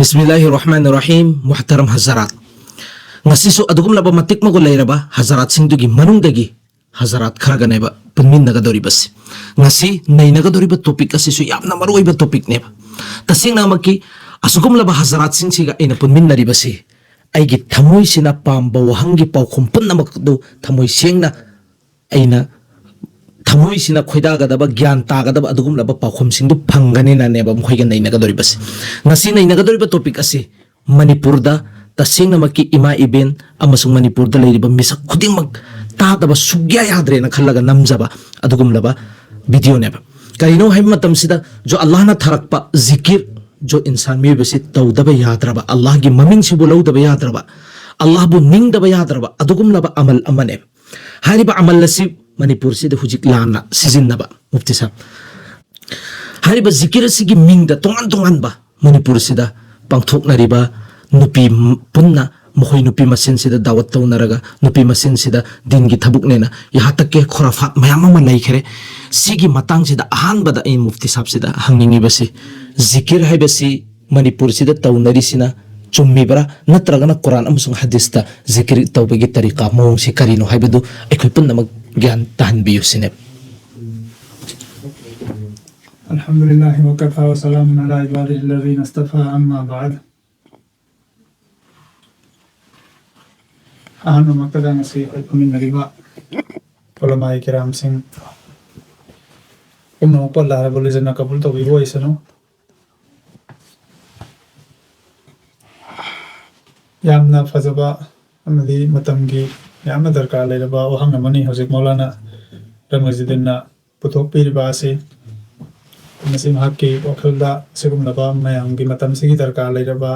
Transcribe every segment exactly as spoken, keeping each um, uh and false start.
ꯕꯤꯁꯃꯤꯜꯂꯥꯍꯤꯔ ꯔꯍꯃꯥꯅꯤꯔ ꯔꯍꯤꯝ꯫ ꯃꯨꯍꯇꯔꯝ ꯍꯖꯔꯥꯠ, ꯉꯁꯤꯁꯨ ꯑꯗꯨꯒꯨꯝꯂꯕ ꯃꯇꯤꯛ ꯃꯒꯨꯟ ꯂꯩꯔꯕ ꯍꯖꯔꯥꯠꯁꯤꯡꯗꯨꯒꯤ ꯃꯅꯨꯡꯗꯒꯤ ꯍꯖꯔꯥꯠ ꯈꯔꯒꯅꯦꯕ ꯄꯨꯟꯃꯤꯟꯅꯒꯗꯧꯔꯤꯕꯁꯤ꯫ ꯉꯁꯤ ꯅꯩꯅꯒꯗꯧꯔꯤꯕ ꯇꯣꯄꯤꯛ ꯑꯁꯤꯁꯨ ꯌꯥꯝꯅ ꯃꯔꯨꯑꯣꯏꯕ ꯇꯣꯄꯤꯛꯅꯦꯕ꯫ ꯇꯁꯦꯡꯅꯃꯛꯀꯤ ꯑꯁꯤꯒꯨꯝꯂꯕ ꯍꯖꯔꯥꯠꯁꯤꯡꯁꯤꯒ ꯑꯩꯅ ꯄꯨꯟꯃꯤꯟꯅꯔꯤꯕꯁꯤ ꯑꯩꯒꯤ ꯊꯃꯣꯏꯁꯤꯅ ꯄꯥꯝꯕ ꯋꯥꯍꯪꯒꯤ ꯄꯥꯎꯈꯨꯝ ꯄꯨꯝꯅꯃꯛ ꯑꯗꯨ ꯊꯃꯣꯏ ꯁꯦꯡꯅ ꯑꯩꯅ ꯊꯃꯣꯏꯁꯤꯅ ꯈꯣꯏꯗꯥꯒꯗꯕ, ꯒ꯭ꯌꯥꯟ ꯇꯥꯒꯗꯕ ꯑꯗꯨꯒꯨꯝꯂꯕ ꯄꯥꯎꯈꯨꯝꯁꯤꯡꯗꯨ ꯐꯪꯒꯅꯤꯅꯅꯦꯕ ꯃꯈꯣꯏꯒ ꯅꯩꯅꯒꯗꯧꯔꯤꯕꯁꯤ꯫ ꯉꯁꯤ ꯅꯩꯅꯒꯗꯧꯔꯤꯕ ꯇꯣꯄꯤꯛ ꯑꯁꯤ ꯃꯅꯤꯄꯨꯔꯗ ꯇꯁꯦꯡꯅꯃꯛꯀꯤ ꯏꯃꯥ ꯏꯕꯦꯟ ꯑꯃꯁꯨꯡ ꯃꯅꯤꯄꯨꯔꯗ ꯂꯩꯔꯤꯕ ꯃꯤꯁꯛ ꯈꯨꯗꯤꯡꯃꯛ ꯇꯥꯗꯕ ꯁꯨꯛꯌꯥ ꯌꯥꯗ꯭ꯔꯦꯅ ꯈꯜꯂꯒ ꯅꯝꯖꯕ ꯑꯗꯨꯒꯨꯝꯂꯕ ꯚꯤꯗꯤꯑꯣꯅꯦꯕ꯫ ꯀꯔꯤꯅꯣ ꯍꯥꯏꯕ ꯃꯇꯝꯁꯤꯗ, ꯖꯣ ꯑꯜꯂꯥꯍꯅ ꯊꯥꯔꯛꯄ ꯖꯤꯀꯤꯔ, ꯖꯣ ꯏꯟꯁꯥꯟ ꯃꯤꯑꯣꯏꯕꯁꯤ ꯇꯧꯗꯕ ꯌꯥꯗ꯭ꯔꯕ, ꯑꯜꯂꯥꯍꯒꯤ ꯃꯃꯤꯡꯁꯤꯕꯨ ꯂꯧꯗꯕ ꯌꯥꯗ꯭ꯔꯕ, ꯑꯜꯂꯥꯍꯕꯨ ꯅꯤꯡꯗꯕ ꯌꯥꯗ꯭ꯔꯕ ꯑꯗꯨꯒꯨꯝꯂꯕ ꯑꯃꯜ ꯑꯃꯅꯦꯕ꯫ ꯍꯥꯏꯔꯤꯕ ꯑꯃꯜ ꯑꯁꯤ ꯃꯅꯤꯄꯨꯔꯁꯤꯗ ꯍꯧꯖꯤꯛ ꯂꯥꯟꯅ ꯁꯤꯖꯤꯟꯅꯕ, ꯃꯨꯐꯇꯤ ꯁꯥꯍꯕ꯫ ꯍꯥꯏꯔꯤꯕ ꯖꯤꯀꯤꯔ ꯑꯁꯤꯒꯤ ꯃꯤꯡꯗ ꯇꯣꯉꯥꯟ ꯇꯣꯉꯥꯟꯕ ꯃꯅꯤꯄꯨꯔꯁꯤꯗ ꯄꯥꯡꯊꯣꯛꯅꯔꯤꯕ ꯅꯨꯄꯤ ꯄꯨꯟꯅ ꯃꯈꯣꯏ ꯅꯨꯄꯤ ꯃꯁꯦꯟꯁꯤꯗ ꯗꯥꯋꯠ ꯇꯧꯅꯔꯒ ꯅꯨꯄꯤ ꯃꯁꯦꯟꯁꯤꯗ ꯗꯤꯟꯒꯤ ꯊꯕꯛꯅꯦꯅ ꯌꯥꯍꯥ ꯇꯛ ꯀꯦ ꯈꯨꯔꯥꯐꯥꯠ ꯃꯌꯥꯝ ꯑꯃ ꯂꯩꯈꯔꯦ꯫ ꯁꯤꯒꯤ ꯃꯇꯥꯡꯁꯤꯗ ꯑꯍꯥꯟꯕꯗ ꯑꯩ ꯃꯨꯐꯇꯤ ꯁꯥꯍꯕꯁꯤꯗ ꯍꯪꯅꯤꯡꯉꯤꯕꯁꯤ, ꯖꯤꯀꯤꯔ ꯍꯥꯏꯕꯁꯤ ꯃꯅꯤꯄꯨꯔꯁꯤꯗ ꯇꯧꯅꯔꯤꯁꯤꯅ ꯆꯨꯝꯃꯤꯕ꯭ꯔꯥ, ꯅꯠꯇ꯭ꯔꯒꯅ ꯀꯨꯔꯥꯟ ꯑꯃꯁꯨꯡ ꯍꯗꯤꯁꯇ ꯖꯤꯀꯤꯔ ꯇꯧꯕꯒꯤ ꯇꯔꯤꯀꯥ ꯃꯑꯣꯡꯁꯤ ꯀꯔꯤꯅꯣ ꯍꯥꯏꯕꯗꯨ ꯑꯩꯈꯣꯏ ꯄꯨꯝꯅꯃꯛ ꯒ꯭ꯌꯥꯟ ꯇꯥꯍꯟꯕꯤꯌꯨ ꯁꯤꯅꯦꯕ꯫ الحمد لله وكفى وسلام على عباده الذين اصطفى، أما بعد. ꯑꯍꯥꯟꯕꯃꯛꯇꯗ ꯉꯁꯤ ꯑꯩꯈꯣꯏ ꯐꯝꯃꯤꯟꯅꯔꯤꯕ ꯎꯂꯃꯥꯏ ꯀꯤꯔꯥꯝꯁꯤꯡ ꯄꯨꯝꯅꯃꯛꯄꯨ ꯑꯜꯂꯥꯍ ꯔꯕꯨꯜ ꯏꯖꯠꯅ ꯀꯕꯨꯜ ꯇꯧꯕꯤꯕ ꯑꯣꯏꯁꯅꯨ꯫ ꯌꯥꯝꯅ ꯐꯖꯕ ꯑꯃꯗꯤ ꯃꯇꯝꯒꯤ ꯌꯥꯝꯅ ꯗꯔꯀꯥꯔ ꯂꯩꯔꯕ ꯋꯥꯍꯪ ꯑꯃꯅꯤ ꯍꯧꯖꯤꯛ ꯃꯧꯂꯥꯅꯥ ꯔꯃꯖꯤꯗꯤꯟꯅ ꯄꯨꯊꯣꯛꯄꯤꯔꯤꯕ ꯑꯁꯤ꯫ ꯃꯁꯤ ꯃꯍꯥꯛꯀꯤ ꯋꯥꯈꯜꯗ ꯑꯁꯤꯒꯨꯝꯂꯕ ꯃꯌꯥꯝꯒꯤ ꯃꯇꯝꯁꯤꯒꯤ ꯗꯔꯀꯥꯔ ꯂꯩꯔꯕ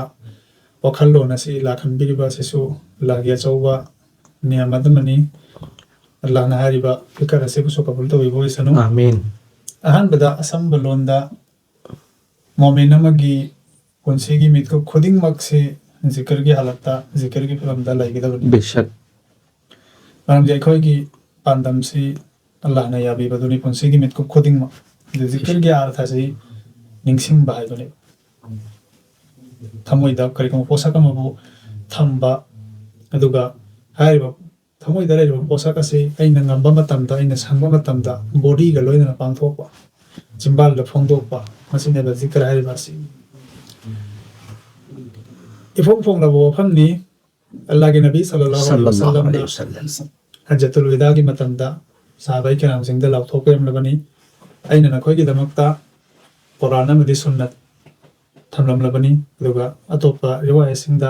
ꯋꯥꯈꯜꯂꯣꯟ ꯑꯁꯤ ꯂꯥꯛꯍꯟꯕꯤꯔꯤꯕ ꯑꯁꯤꯁꯨ ꯑꯜꯂꯥꯍꯒꯤ ꯑꯆꯧꯕ ꯅꯤꯌꯥꯃꯠ ꯑꯃꯅꯤ꯫ ꯑꯜꯂꯥꯍꯅ ꯍꯥꯏꯔꯤꯕ ꯐꯤꯀꯔ ꯑꯁꯤꯕꯨꯁꯨ ꯀꯕꯨꯜ ꯇꯧꯕꯤꯕ ꯑꯣꯏꯁꯅꯨ꯫ ꯑꯥꯃꯤꯟ꯫ ꯑꯍꯥꯟꯕꯗ ꯑꯁꯝꯕ ꯂꯣꯟꯗ ꯃꯣꯃꯤꯟ ꯑꯃꯒꯤ ꯄꯨꯟꯁꯤꯒꯤ ꯃꯤꯀꯨꯞ ꯈꯨꯗꯤꯡꯃꯛꯁꯤ ꯖꯤꯀꯔꯒꯤ ꯍꯥꯂꯠꯇ, ꯖꯤꯀꯔꯒꯤ ꯐꯤꯕꯝꯗ ꯂꯩꯒꯗꯕꯅꯤ꯫ ꯕꯦꯁꯛ꯫ ꯃꯔꯝꯗꯤ ꯑꯩꯈꯣꯏꯒꯤ ꯄꯥꯟꯗꯝꯁꯤ ꯑꯜꯂꯥꯍꯅ ꯌꯥꯕꯤꯕꯗꯨꯅꯤ, ꯄꯨꯟꯁꯤꯒꯤ ꯃꯤꯀꯨꯞ ꯈꯨꯗꯤꯡꯃꯛ꯫ ꯑꯗꯨ ꯖꯤꯀꯔꯒꯤ ꯑꯥꯔꯊꯁꯤ ꯅꯤꯡꯁꯤꯡꯕ ꯍꯥꯏꯕꯅꯤ꯫ ꯊꯃꯣꯏꯗ ꯀꯔꯤꯒꯨꯝꯕ ꯄꯣꯠꯁꯛ ꯑꯃꯕꯨ ꯊꯝꯕ, ꯑꯗꯨꯒ ꯍꯥꯏꯔꯤꯕ ꯊꯃꯣꯏꯗ ꯂꯩꯔꯤꯕ ꯄꯣꯠꯁꯛ ꯑꯁꯤ ꯑꯩꯅ ꯉꯝꯕ ꯃꯇꯝꯗ, ꯑꯩꯅ ꯁꯪꯕ ꯃꯇꯝꯗ ꯕꯣꯗꯤꯒ ꯂꯣꯏꯅꯅ ꯄꯥꯡꯊꯣꯛꯄ, ꯆꯤꯝꯕꯥꯜꯗ ꯐꯣꯡꯗꯣꯛꯄ, ꯃꯁꯤꯅꯦꯕ ꯖꯤꯀꯔ ꯍꯥꯏꯔꯤꯕ ꯑꯁꯤ꯫ ꯏꯐꯣꯡ ꯐꯣꯡꯂꯕ ꯋꯥꯐꯝꯅꯤ꯫ ꯑꯜꯂꯥꯍꯒꯤ ꯅꯕꯤ ꯁꯜꯂꯜꯂꯥꯍꯨ ꯑꯂꯩꯍꯤ ꯁꯜꯂꯝꯅ ꯍꯖ꯭ꯖꯇꯨꯜ ꯋꯤꯗꯥꯒꯤ ꯃꯇꯝꯗ ꯁꯍꯥꯕꯥꯏ ꯀꯤꯔꯥꯝꯁꯤꯡꯗ ꯂꯥꯎꯊꯣꯛꯄꯤꯔꯝꯂꯕꯅꯤ, "ꯑꯩꯅ ꯅꯈꯣꯏꯒꯤꯗꯃꯛꯇ ꯀꯨꯔꯥꯟ ꯑꯃꯗꯤ ꯁꯨꯟꯅꯠ ꯊꯝꯂꯝꯂꯕꯅꯤ, ꯑꯗꯨꯒ ꯑꯇꯣꯞꯄ ꯔꯤꯋꯥꯌꯠꯁꯤꯡꯗ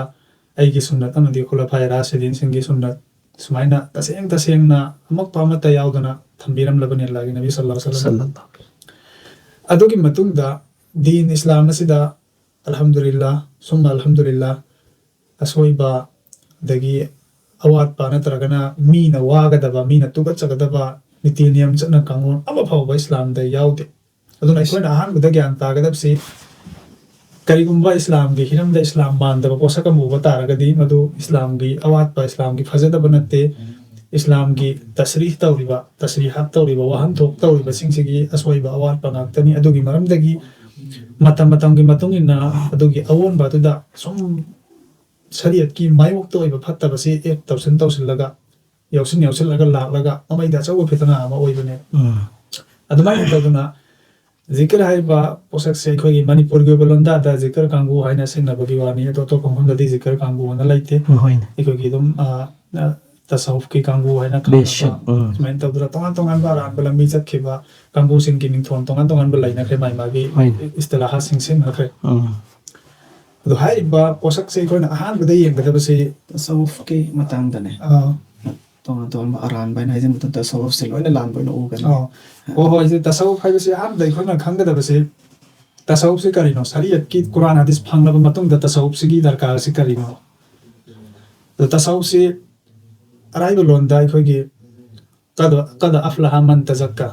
ꯑꯩꯒꯤ ꯁꯨꯟꯅꯠ ꯑꯃꯗꯤ ꯈꯨꯂꯐꯥꯏ ꯔꯥꯁꯤꯗꯤꯟꯁꯤꯡꯒꯤ ꯁꯨꯟꯅꯠ ꯁꯨꯃꯥꯏꯅ ꯇꯁꯦꯡ ꯇꯁꯦꯡꯅ ꯑꯃꯛꯄ ꯑꯃꯠꯇ ꯌꯥꯎꯗꯅ ꯊꯝꯕꯤꯔꯝꯂꯕꯅꯤ ꯑꯜꯂꯥꯍꯒꯤ ꯅꯕꯤ ꯁꯜꯂꯜꯂꯥꯍꯨ ꯑꯂꯩꯍꯤ ꯋꯥꯁꯜꯂꯝ"꯫ ꯁꯜꯂꯜꯂꯥꯍꯨ ꯑꯂꯩꯍꯤ ꯋꯥꯁꯜꯂꯝ꯫ ꯑꯗꯨꯒꯤ ꯃꯇꯨꯡꯗ ꯗꯤꯟ ꯏꯁꯂꯥꯝ ꯑꯁꯤꯗ ꯑꯜꯍꯝꯗꯨꯂꯤꯜꯂꯥ ꯁꯨꯝꯃ ꯑꯜꯍꯝꯗꯨꯂꯤꯜꯂꯥ ꯑꯁꯣꯏꯕ, ꯑꯗꯒꯤ ꯑꯋꯥꯠꯄ ꯅꯠꯇ꯭ꯔꯒꯅ ꯃꯤꯅ ꯋꯥꯒꯗꯕ, ꯃꯤꯅ ꯇꯨꯀꯠꯆꯒꯗꯕ ꯅꯤꯇꯤ ꯅꯤꯌꯝ, ꯆꯠꯅ ꯀꯥꯡꯂꯣꯟ ꯑꯃꯐꯥꯎꯕ ꯏꯁꯂꯥꯝꯗ ꯌꯥꯎꯗꯦ꯫ ꯑꯗꯨꯅ ꯑꯩꯈꯣꯏꯅ ꯑꯍꯥꯟꯕꯗ ꯒ꯭ꯌꯥꯟ ꯇꯥꯒꯗꯕꯁꯤ, ꯀꯔꯤꯒꯨꯝꯕ ꯏꯁꯂꯥꯝꯒꯤ ꯍꯤꯔꯝꯗ ꯏꯁꯂꯥꯝ ꯃꯥꯟꯗꯕ ꯄꯣꯠꯁꯛ ꯑꯃ ꯎꯕ ꯇꯥꯔꯒꯗꯤ, ꯃꯗꯨ ꯏꯁꯂꯥꯝꯒꯤ ꯑꯋꯥꯠꯄ, ꯏꯁꯂꯥꯝꯒꯤ ꯐꯖꯗꯕ ꯅꯠꯇꯦ꯫ ꯏꯁꯂꯥꯝꯒꯤ ꯇꯁꯔꯤꯍ ꯇꯧꯔꯤꯕ, ꯇꯁꯔꯤꯍꯥꯠ ꯇꯧꯔꯤꯕ, ꯋꯥꯍꯟꯊꯣꯛ ꯇꯧꯔꯤꯕꯁꯤꯡꯁꯤꯒꯤ ꯑꯁꯣꯏꯕ, ꯑꯋꯥꯠꯄ ꯉꯥꯛꯇꯅꯤ꯫ ꯑꯗꯨꯒꯤ ꯃꯔꯝꯗꯒꯤ ꯃꯇꯝ ꯃꯇꯝꯒꯤ ꯃꯇꯨꯡ ꯏꯟꯅ ꯑꯗꯨꯒꯤ ꯑꯑꯣꯟꯕ ꯑꯗꯨꯗ ꯁꯨꯝ ꯁꯔꯤꯌꯠꯀꯤ ꯃꯥꯌꯣꯛꯇ ꯑꯣꯏꯕ ꯐꯠꯇꯕꯁꯤ ꯑꯦꯗ ꯇꯧꯁꯤꯟ ꯇꯧꯁꯤꯜꯂꯒ, ꯌꯥꯎꯁꯤꯟ ꯌꯥꯎꯁꯤꯜꯂꯒ ꯂꯥꯛꯂꯒ ꯃꯃꯩꯗ ꯑꯆꯧꯕ ꯐꯤꯇꯅꯥ ꯑꯃ ꯑꯣꯏꯕꯅꯦ꯫ ꯎꯝ꯫ ꯑꯗꯨꯃꯥꯏꯅ ꯇꯧꯗꯅ ꯖꯤꯀꯔ ꯍꯥꯏꯔꯤꯕ ꯄꯣꯠꯁꯛꯁꯦ ꯑꯩꯈꯣꯏꯒꯤ ꯃꯅꯤꯄꯨꯔꯒꯤ ꯑꯣꯏꯕ ꯂꯣꯟꯗꯥꯗ ꯖꯤꯀꯔ ꯀꯥꯡꯕꯨ ꯍꯥꯏꯅ ꯁꯤꯖꯤꯟꯅꯕꯒꯤ ꯋꯥꯅꯤ꯫ ꯑꯗꯣ ꯑꯇꯣꯞꯄ ꯃꯐꯝꯗꯗꯤ ꯖꯤꯀꯔ ꯀꯥꯡꯕꯨ ꯑꯅ ꯂꯩꯇꯦ꯫ ꯍꯣꯏꯅꯦ꯫ ꯑꯩꯈꯣꯏꯒꯤ ꯑꯗꯨꯝ, ꯑ, ꯑ, ꯇꯁꯧꯐꯀꯤ ꯀꯥꯡꯕꯨ ꯍꯥꯏꯅ ꯈꯪꯅꯕ, ꯕꯦꯁꯛ, ꯎꯝ꯫ ꯁꯨꯃꯥꯏꯅ ꯇꯧꯗꯅ ꯇꯣꯉꯥꯟ ꯇꯣꯉꯥꯟꯕ ꯑꯔꯥꯟꯕ ꯂꯝꯕꯤ ꯆꯠꯈꯤꯕ ꯀꯥꯡꯕꯨꯁꯤꯡꯒꯤ ꯃꯤꯡꯊꯣꯜ ꯇꯣꯉꯥꯟ ꯇꯣꯉꯥꯟꯕ ꯂꯩꯅꯈ꯭ꯔꯦ, ꯃꯥꯒꯤ ꯃꯥꯒꯤ ꯍꯣꯏꯅꯦ꯫ ꯏꯁꯇꯤꯂꯥꯍꯥꯠꯁꯤꯡ ꯁꯤꯖꯤꯟꯅꯈ꯭ꯔꯦ꯫ ꯎꯝ꯫ ꯑꯗꯣ ꯍꯥꯏꯔꯤꯕ ꯄꯣꯠꯁꯛꯁꯦ ꯑꯩꯈꯣꯏꯅ ꯑꯍꯥꯟꯕꯗ ꯌꯦꯡꯒꯗꯕꯁꯤ ꯇꯁꯧꯐꯀꯤ ꯃꯇꯥꯡꯗꯅꯦ꯫ ꯑꯥ꯫ ꯇꯣꯉꯥꯟ ꯇꯣꯉꯥꯟꯕ ꯑꯔꯥꯟꯕ ꯍꯥꯏꯅ ꯍꯥꯏꯖꯤꯟꯕꯗ ꯇꯁꯧꯐꯁꯦ ꯂꯣꯏꯅ ꯂꯥꯟꯕ ꯑꯣꯏꯅ ꯎꯒꯅꯤ꯫ ꯑꯣ꯫ ꯍꯣꯏ, ꯍꯣꯏ, ꯁꯤ ꯇꯁꯧꯐ ꯍꯥꯏꯕꯁꯤ ꯑꯍꯥꯟꯕꯗ ꯑꯩꯈꯣꯏꯅ ꯈꯪꯒꯗꯕꯁꯤ, ꯇꯁꯧꯐꯁꯤ ꯀꯔꯤꯅꯣ? ꯁꯔꯤꯌꯠꯀꯤ ꯀꯨꯔꯥꯟ ꯍꯗꯤꯁ ꯐꯪꯂꯕ ꯃꯇꯨꯡꯗ ꯇꯁꯧꯐꯁꯤꯒꯤ ꯗꯔꯀꯥꯔꯁꯤ ꯀꯔꯤꯅꯣ? ꯑꯗꯣ ꯇꯁꯧꯐꯁꯤ ꯑꯔꯥꯏꯕ ꯂꯣꯟꯗ ꯑꯩꯈꯣꯏꯒꯤ "ꯀꯗ, ꯀꯗ ꯑꯐꯂꯍ ꯃꯟ ꯇꯖꯛꯀ",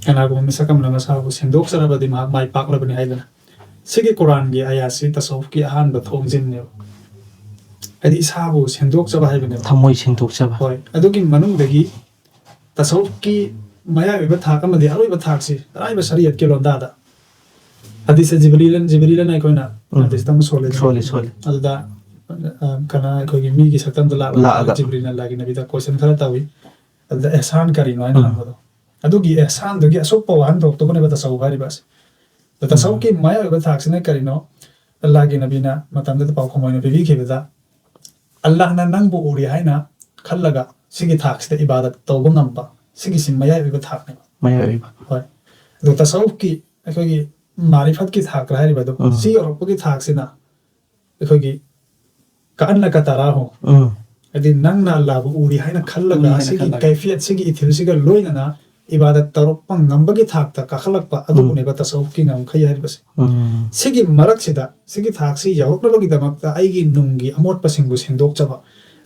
"ꯀꯅꯥꯒꯨꯝꯕ ꯃꯤꯁꯛ ꯑꯃꯅ ꯃꯁꯥꯕꯨ ꯁꯦꯡꯗꯣꯛꯆꯔꯕꯗꯤ ꯃꯍꯥꯛ ꯃꯥꯏ ꯄꯥꯛꯂꯕꯅꯤ" ꯍꯥꯏꯗꯅ꯫ ꯁꯤꯒꯤ ꯀꯨꯔꯥꯟꯒꯤ ꯑꯌꯥꯁꯤ ꯇꯁꯧꯐꯀꯤ ꯑꯍꯥꯟꯕ ꯊꯣꯡꯖꯤꯟꯅꯦꯕ꯫ ꯍꯥꯏꯗꯤ ꯏꯁꯥꯕꯨ ꯁꯦꯡꯗꯣꯛꯆꯕ ꯍꯥꯏꯕꯅꯦꯕ꯫ ꯊꯃꯣꯏ ꯁꯦꯡꯗꯣꯛꯆꯕ꯫ ꯍꯣꯏ, ꯑꯗꯨꯒꯤ ꯃꯅꯨꯡꯗꯒꯤ ꯇꯁꯧꯐꯀꯤ ꯃꯌꯥꯏ ꯑꯣꯏꯕ ꯊꯥꯛ ꯑꯃꯗꯤ ꯑꯔꯣꯏꯕ ꯊꯥꯛꯁꯤ ꯑꯔꯥꯏꯕ ꯁꯔꯤꯌꯠꯀꯤ ꯂꯣꯟꯗꯥꯗ ꯍꯗꯤꯁ ꯖꯤꯕ꯭ꯔꯤꯂꯟ ꯖꯤꯕ꯭ꯔꯤꯂꯟ ꯑꯩꯈꯣꯏꯅ ꯎꯝ꯫ ꯍꯗꯤꯁꯇ ꯑꯃ ꯁꯣꯜꯂꯦꯗꯅ꯫ ꯁꯣꯜꯂꯤ, ꯁꯣꯜꯂꯤ꯫ ꯑꯗꯨꯗ ꯑ, ꯀꯅꯥ ꯑꯩꯈꯣꯏꯒꯤ ꯃꯤꯒꯤ ꯁꯛꯇꯝꯗ ꯂꯥꯛꯂꯒ ꯂꯥꯛꯑꯒ꯫ ꯖꯤꯕ꯭ꯔꯤꯜꯅ ꯑꯜꯂꯥꯍꯒꯤ ꯅꯕꯤꯗ ꯀꯣꯏꯁꯟ ꯈꯔ ꯇꯧꯏ꯫ ꯑꯗꯨꯗ ꯑꯦꯍꯁꯥꯟ ꯀꯔꯤꯅꯣ ꯍꯥꯏꯅ ꯎꯝ꯫ ꯍꯪꯕꯗꯣ, ꯑꯗꯨꯒꯤ ꯑꯦꯍꯁꯥꯟꯗꯨꯒꯤ ꯑꯁꯣꯛꯄ ꯋꯥꯍꯟꯊꯣꯛꯇꯨꯕꯅꯦꯕ ꯇꯁꯧꯐ ꯍꯥꯏꯔꯤꯕ ꯑꯁꯦ꯫ ꯑꯗ ꯇꯁꯧꯐꯀꯤ ꯃꯌꯥꯏ ꯑꯣꯏꯕ ꯊꯥꯛꯁꯤꯅ ꯀꯔꯤꯅꯣ? ꯑꯜꯂꯥꯍꯒꯤ ꯅꯕꯤꯅ ꯃꯇꯝꯗꯨꯗ ꯄꯥꯎꯈꯨꯝ ꯑꯣꯏꯅ ꯄꯤꯕꯤꯈꯤꯕꯗ, ꯑꯜꯂꯥꯍꯅ ꯅꯪꯕꯨ ꯎꯔꯤ ꯍꯥꯏꯅ ꯈꯜꯂꯒ ꯁꯤꯒꯤ ꯊꯥꯛꯁꯤꯗ ꯏꯕꯥꯗꯠ ꯇꯧꯕ ꯉꯝꯕ, ꯁꯤꯒꯤꯁꯤ ꯃꯌꯥꯏ ꯑꯣꯏꯕ ꯊꯥꯛꯅꯦꯕ꯫ ꯃꯌꯥꯏ ꯑꯣꯏꯕ꯫ ꯍꯣꯏ꯫ ꯑꯗꯣ ꯇꯁꯧꯐꯀꯤ ꯑꯩꯈꯣꯏꯒꯤ ꯃꯥꯔꯤꯐꯠꯀꯤ ꯊꯥꯛ ꯍꯥꯏꯔꯤꯕ ꯑꯗꯣ, ꯎꯝ꯫ ꯁꯤ ꯌꯧꯔꯛꯄꯒꯤ ꯊꯥꯛꯁꯤꯅ ꯑꯩꯈꯣꯏꯒꯤ ꯀꯑꯟꯅꯀ ꯇꯔꯥꯍꯨ, ꯎꯝ꯫ ꯍꯥꯏꯗꯤ ꯅꯪꯅ ꯑꯜꯂꯥꯍꯕꯨ ꯎꯔꯤ ꯍꯥꯏꯅ ꯈꯜꯂꯒ, ꯎꯔꯤ ꯍꯥꯏꯅ ꯁꯤꯒꯤ ꯈꯜꯂꯒ꯫ ꯀꯩꯐꯤꯌꯠ, ꯁꯤꯒꯤ ꯏꯊꯤꯜꯁꯤꯒ ꯂꯣꯏꯅꯅ ꯏꯕꯥꯗꯠ ꯇꯧꯔꯛꯄ ꯉꯝꯕꯒꯤ ꯊꯥꯛꯇ ꯀꯥꯈꯠꯂꯛꯄ ꯑꯗꯨꯕꯨꯅꯦꯕ ꯇꯁꯧꯐꯀꯤ ꯉꯝꯈꯩ ꯍꯥꯏꯔꯤꯕꯁꯦ꯫ ꯎꯝ꯫ ꯁꯤꯒꯤ ꯃꯔꯛꯁꯤꯗ, ꯁꯤꯒꯤ ꯊꯥꯛꯁꯤ ꯌꯧꯔꯛꯅꯕꯒꯤꯗꯃꯛꯇ ꯑꯩꯒꯤ ꯅꯨꯡꯒꯤ ꯑꯃꯣꯠꯄꯁꯤꯡꯕꯨ ꯁꯦꯡꯗꯣꯛꯆꯕ,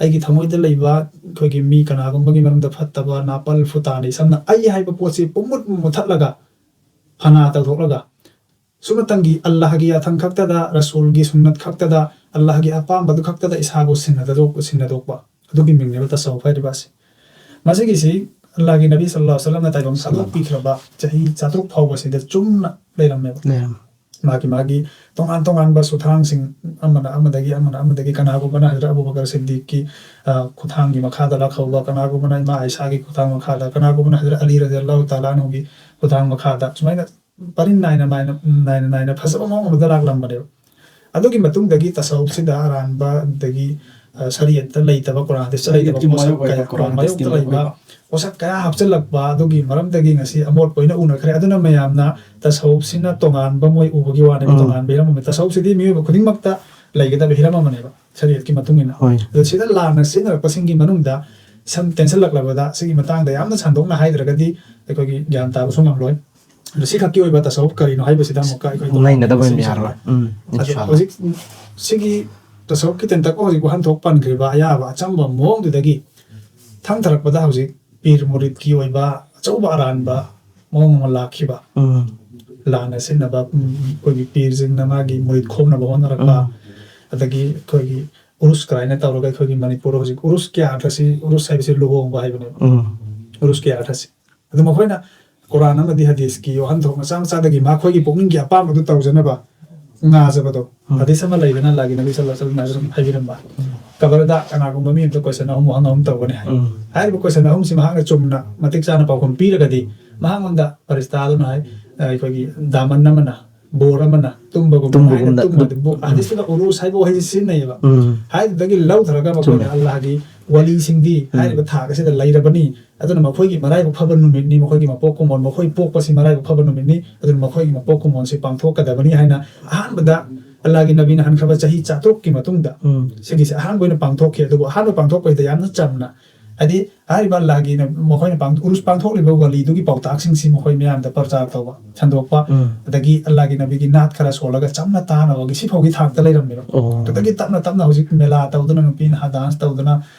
ꯑꯩꯒꯤ ꯊꯃꯣꯏꯗ ꯂꯩꯕ ꯑꯩꯈꯣꯏꯒꯤ ꯃꯤ ꯀꯅꯥꯒꯨꯝꯕꯒꯤ ꯃꯔꯝꯗ ꯐꯠꯇꯕ, ꯅꯥꯄꯜ ꯐꯨꯇꯥꯅꯤ, ꯁꯝꯅ ꯑꯩ ꯍꯥꯏꯕ ꯄꯣꯠꯁꯤ ꯄꯨꯝꯃꯨꯠ ꯃꯨꯠꯊꯠꯂꯒ, ꯐꯅꯥ ꯇꯧꯊꯣꯛꯂꯒ, ꯁꯨꯞꯅꯇꯪꯒꯤ ꯑꯜꯂꯥꯍꯒꯤ ꯌꯥꯊꯪ ꯈꯛꯇꯗ, ꯔꯁꯨꯜꯒꯤ ꯁꯨꯟꯅꯠ ꯈꯛꯇꯗ, ꯑꯜꯂꯥꯍꯒꯤ ꯑꯄꯥꯝꯕꯗꯨ ꯈꯛꯇꯗ ꯏꯁꯥꯕꯨ ꯁꯤꯟꯅꯗꯣꯛ-, ꯁꯤꯟꯅꯗꯣꯛꯄ, ꯑꯗꯨꯒꯤ ꯃꯤꯡꯅꯦꯕ ꯇꯁꯧꯐ ꯍꯥꯏꯔꯤꯕ ꯑꯁꯤ꯫ ꯃꯁꯤꯒꯤꯁꯤ ꯑꯜꯂꯥꯍꯒꯤ ꯅꯕꯤ ꯁꯜꯂꯜꯂꯥꯍꯨ ꯑꯂꯩꯍꯤ ꯋꯁꯜꯂꯝꯅ ꯇꯥꯏꯕꯪ ꯁꯟꯗꯣꯛꯄꯤꯈ꯭ꯔꯕ ꯆꯍꯤ ꯆꯥꯇ꯭ꯔꯨꯛ ꯐꯥꯎꯕꯁꯤꯗ ꯆꯨꯝꯅ ꯂꯩꯔꯝꯃꯦꯕ꯫ ꯂꯩꯔꯝꯃꯦ꯫ ꯃꯥꯒꯤ, ꯃꯥꯒꯤ ꯇꯣꯉꯥꯟ ꯇꯣꯉꯥꯟꯕ ꯁꯨꯊꯥꯡꯁꯤꯡ, ꯑꯃꯅ ꯑꯃꯗꯒꯤ, ꯑꯃꯅ ꯑꯃꯗꯒꯤ, ꯀꯅꯥꯒꯨꯝꯕꯅ ꯍꯖꯔꯠ ꯑꯕꯨ ꯕꯀꯔ ꯁꯤꯗꯤꯛꯀꯤ, ꯑ, ꯈꯨꯊꯥꯡꯒꯤ ꯃꯈꯥꯗ ꯂꯥꯛꯍꯧꯕ, ꯀꯅꯥꯒꯨꯝꯕꯅ ꯏꯃꯥ ꯑꯥꯏꯁꯥꯒꯤ ꯈꯨꯊꯥꯡ ꯃꯈꯥꯗ, ꯀꯅꯥꯒꯨꯝꯕꯅ ꯍꯖꯔꯠ ꯑꯂꯤ ꯔꯗꯤꯌꯜꯂꯥꯍꯨ ꯇꯥꯂꯥ ꯑꯟꯍꯨꯒꯤ ꯈꯨꯊꯥꯡ ꯃꯈꯥꯗ, ꯁꯨꯃꯥꯏꯅ ꯄꯔꯤꯡ ꯅꯥꯏꯅ, ꯅꯥꯏꯅ, ꯅꯥꯏꯅ, ꯅꯥꯏꯅ ꯐꯖꯕ ꯃꯑꯣꯡ ꯑꯃꯗ ꯂꯥꯛꯂꯝꯕꯅꯦꯕ꯫ ꯑꯗꯨꯒꯤ ꯃꯇꯨꯡꯗꯒꯤ ꯇꯁꯧꯐꯁꯤꯗ ꯑꯔꯥꯟꯕ, ꯑꯗꯒꯤ, ꯑ, ꯁꯔꯤꯌꯠꯇ ꯂꯩꯇꯕ, ꯀꯨꯔꯥꯟ ꯍꯗꯤꯁꯇ ꯂꯩꯇꯕ ꯁꯔꯤꯌꯠꯀꯤ ꯄꯣꯠꯁꯛ ꯃꯥꯌꯣꯛ ꯑꯣꯏꯕ, ꯀꯌꯥ, ꯀꯨꯔꯥꯟ ꯃꯥꯌꯣꯛꯇ ꯍꯗꯤꯁꯀꯤ ꯂꯩꯕ ꯃꯥꯌꯣꯛ ꯄꯣꯠꯁꯛ ꯀꯌꯥ ꯍꯥꯞꯆꯤꯜꯂꯛꯄ ꯑꯗꯨꯒꯤ ꯃꯔꯝꯗꯒꯤ ꯉꯁꯤ ꯑꯃꯣꯠꯄ ꯑꯣꯏꯅ ꯎꯅꯈ꯭ꯔꯦ꯫ ꯑꯗꯨꯅ ꯃꯌꯥꯝꯅ ꯇꯁꯧꯐꯁꯤꯅ ꯇꯣꯉꯥꯟꯕ ꯃꯣꯏ ꯎꯕꯒꯤ ꯋꯥꯅꯦꯕ, ꯎꯝ꯫ ꯇꯣꯉꯥꯟꯕ ꯍꯤꯔꯝ ꯑꯃ꯫ ꯇꯁꯧꯐꯁꯤꯗꯤ ꯃꯤꯑꯣꯏꯕ ꯈꯨꯗꯤꯡꯃꯛꯇ ꯂꯩꯒꯗꯕ ꯍꯤꯔꯝ ꯑꯃꯅꯦꯕ ꯁꯔꯤꯌꯠꯀꯤ ꯃꯇꯨꯡ ꯏꯟꯅ꯫ ꯍꯣꯏ꯫ ꯑꯗꯣ ꯁꯤꯗ ꯂꯥꯟꯅ ꯁꯤꯖꯤꯟꯅꯔꯛꯄꯁꯤꯡꯒꯤ ꯃꯅꯨꯡꯗ ꯁꯝ ꯇꯦꯟꯁꯤꯜꯂꯛꯂꯕꯗ ꯁꯤꯒꯤ ꯃꯇꯥꯡꯗ ꯌꯥꯝꯅ ꯁꯟꯗꯣꯛꯅ ꯍꯥꯏꯗ꯭ꯔꯒꯗꯤ ꯑꯩꯈꯣꯏꯒꯤ ꯒ꯭ꯌꯥꯟ ꯇꯥꯕꯁꯨ ꯉꯝꯂꯣꯏ꯫ ꯑꯗꯣ ꯁꯤꯈꯛꯀꯤ ꯑꯣꯏꯕ ꯇꯁꯧꯐ ꯀꯔꯤꯅꯣ ꯍꯥꯏꯕꯁꯤꯗ ꯑꯃꯨꯛꯀ ꯑꯩꯈꯣꯏ ꯅꯩꯅꯗꯕ ꯁꯤꯒꯤ ꯌꯥꯔꯣꯏ꯫ ꯁꯤꯒꯤ ꯎꯝ, ꯑꯗꯣ ꯏꯟꯁꯥꯜꯂꯥ꯫ ꯍꯧꯖꯤꯛ ꯁꯤꯒꯤ ꯇꯁꯧꯐꯀꯤ ꯇꯦꯟꯇꯛꯄ ꯍꯧꯖꯤꯛ ꯋꯥꯍꯟꯊꯣꯛ ꯄꯟꯈ꯭ꯔꯤꯕ ꯑꯌꯥꯕ ꯑꯆꯝꯕ ꯃꯑꯣꯡꯗꯨꯗꯒꯤ ꯊꯪꯊꯔꯛꯄꯗ ꯍꯧꯖꯤꯛ ꯄꯤꯔ ꯃꯨꯔꯤꯗꯀꯤ ꯑꯣꯏꯕ ꯑꯆꯧꯕ ꯑꯔꯥꯟꯕ ꯃꯑꯣꯡ ꯑꯃ ꯂꯥꯛꯈꯤꯕ꯫ ꯎꯝ꯫ ꯂꯥꯟꯅ ꯁꯤꯖꯤꯟꯅꯕ, ꯎꯝ, ꯑꯩꯈꯣꯏꯒꯤ ꯄꯤꯔꯁꯤꯡꯅ ꯃꯥꯒꯤ ꯃꯨꯔꯤꯗ ꯈꯣꯝꯅꯕ ꯍꯣꯠꯅꯔꯛꯄ, ꯎꯝ꯫ ꯑꯗꯒꯤ ꯑꯩꯈꯣꯏꯒꯤ ꯎꯔꯨꯁ ꯀꯥꯏꯅ ꯇꯧꯔꯒ ꯑꯩꯈꯣꯏꯒꯤ ꯃꯅꯤꯄꯨꯔ ꯍꯧꯖꯤꯛ ꯎꯔꯨꯁꯀꯤ ꯑꯥꯔꯊꯁꯤ, ꯎꯔꯨꯁ ꯍꯥꯏꯕꯁꯤ ꯂꯨꯍꯣꯡꯕ ꯍꯥꯏꯕꯅꯦꯕ꯫ ꯎꯝ꯫ ꯎꯔꯨꯁꯀꯤ ꯑꯥꯔꯊꯁꯤ꯫ ꯑꯗꯨ ꯃꯈꯣꯏꯅ ꯀꯨꯔꯥꯟ ꯑꯃꯗꯤ ꯍꯗꯤꯁꯀꯤ ꯋꯥꯍꯟꯊꯣꯛ ꯃꯆꯥ ꯃꯆꯥꯗꯒꯤ ꯃꯈꯣꯏꯒꯤ ꯄꯨꯛꯅꯤꯡꯒꯤ ꯑꯄꯥꯝꯕꯗꯨ ꯇꯧꯖꯅꯕ ꯉꯥꯖꯕꯗꯣ꯫ ꯎꯝ꯫ ꯍꯗꯤꯁ ꯑꯃ ꯂꯩꯗꯅ, ꯑꯜꯂꯥꯍꯒꯤ ꯅꯕꯤ ꯁꯜꯂꯜꯂꯥꯍꯨ ꯑꯂꯩꯍꯤ ꯋꯥꯁꯜꯂꯝꯅ ꯍꯥꯏꯕꯤꯔꯝꯕ, ꯎꯝ꯫ ꯀꯕꯔꯗ ꯀꯅꯥꯒꯨꯝꯕ ꯃꯤ ꯑꯃꯗ question ꯑꯍꯨꯝ ꯋꯥꯍꯪ ꯑꯍꯨꯝ ꯇꯧꯒꯅꯤ ꯍꯥꯏ꯫ ꯎꯝ꯫ ꯍꯥꯏꯔꯤꯕ question ꯑꯍꯨꯝꯁꯤ ꯃꯍꯥꯛꯅ ꯆꯨꯝꯅ ꯃꯇꯤꯛ ꯆꯥꯅ ꯄꯥꯎꯈꯨꯝ ꯄꯤꯔꯒꯗꯤ, ꯃꯍꯥꯛꯉꯣꯟꯗ ꯐꯔꯤꯁꯇꯥꯗꯨꯅ ꯍꯥꯏ, ꯑ, ꯑꯩꯈꯣꯏꯒꯤ ꯗꯥꯃꯟ ꯑꯃꯅ, ꯕꯣꯔ ꯑꯃꯅ, ꯇꯨꯝꯕꯒꯨꯝꯅ ꯇꯨꯝꯕꯒꯨꯝꯅ ꯍꯥꯏꯅ ꯇꯨꯝꯕ ꯑꯗꯨ-, ꯕꯣ-, ꯎꯝ꯫ ꯍꯗꯤꯁꯇꯨꯗ ꯎꯔꯨꯁ ꯍꯥꯏꯕ ꯋꯥꯍꯩꯁꯤ ꯁꯤꯖꯤꯟꯅꯩꯌꯦꯕ꯫ ꯎꯝ꯫ ꯍꯥꯏꯗꯨꯗꯒꯤ ꯂꯧꯊꯔꯒ ꯃꯈꯣꯏꯅ ꯆꯨꯝꯃꯦ꯫ ꯑꯜꯂꯥꯍꯒꯤ ꯋꯥꯂꯤꯁꯤꯡꯗꯤ ꯎꯝ꯫ ꯍꯥꯏꯔꯤꯕ ꯊꯥꯛ ꯑꯁꯤꯗ ꯂꯩꯔꯕꯅꯤ, ꯑꯗꯨꯅ ꯃꯈꯣꯏꯒꯤ ꯃꯔꯥꯏꯕꯛ ꯐꯕ ꯅꯨꯃꯤꯠꯅꯤ, ꯃꯈꯣꯏꯒꯤ ꯃꯄꯣꯛ ꯀꯨꯝꯑꯣꯟ, ꯃꯈꯣꯏ ꯄꯣꯛꯄꯁꯤ ꯃꯔꯥꯏꯕꯛ ꯐꯕ ꯅꯨꯃꯤꯠꯅꯤ, ꯑꯗꯨꯅ ꯃꯈꯣꯏꯒꯤ ꯃꯄꯣꯛ ꯀꯨꯝꯑꯣꯟꯁꯤ ꯄꯥꯡꯊꯣꯛꯀꯗꯕꯅꯤ ꯍꯥꯏꯅ ꯑꯍꯥꯟꯕꯗ ꯑꯜꯂꯥꯍꯒꯤ ꯅꯕꯤꯅ ꯍꯟꯈ꯭ꯔꯕ ꯆꯍꯤ ꯆꯥꯇ꯭ꯔꯨꯛꯀꯤ ꯃꯇꯨꯡꯗ ꯎꯝ꯫ ꯁꯤꯒꯤꯁꯦ ꯑꯍꯥꯟꯕ ꯑꯣꯏꯅ ꯄꯥꯡꯊꯣꯛꯈꯤ꯫ ꯑꯗꯨꯕꯨ ꯑꯍꯥꯟꯕ ꯄꯥꯡꯊꯣꯛꯄꯁꯤꯗ ꯌꯥꯝꯅ ꯆꯝꯅ, ꯍꯥꯏꯗꯤ ꯍꯥꯏꯔꯤꯕ ꯑꯜꯂꯥꯍꯒꯤ ꯅ-, ꯃꯈꯣꯏꯅ ꯄꯥꯡ-, ꯎꯔꯨꯁ ꯄꯥꯡꯊꯣꯛꯂꯤꯕ ꯋꯥꯂꯤꯗꯨꯒꯤ ꯄꯥꯎꯇꯥꯛꯁꯤꯡꯁꯤ ꯃꯈꯣꯏ ꯃꯌꯥꯝꯗ ꯄ꯭ꯔꯆꯥꯔ ꯇꯧꯕ, ꯁꯟꯗꯣꯛꯄ, ꯎꯝ꯫ ꯑꯗꯒꯤ ꯑꯜꯂꯥꯍꯒꯤ ꯅꯕꯤꯒꯤ ꯅꯥꯠ ꯈꯔ ꯁꯣꯜꯂꯒ ꯆꯝꯅ ꯇꯥꯅꯕꯒꯤ ꯁꯤꯐꯥꯎꯒꯤ ꯊꯥꯛꯇ ꯂꯩꯔꯝꯃꯦꯕ꯫ ꯑꯣ꯫ ꯑꯗꯨꯗꯒꯤ ꯇꯞꯅ ꯇꯞꯅ ꯍꯧꯖꯤꯛ ꯃꯦꯂꯥ ꯇꯧꯗꯅ, ꯅꯨꯄꯤ ꯅꯍꯥ dance ꯇꯧꯗꯅ,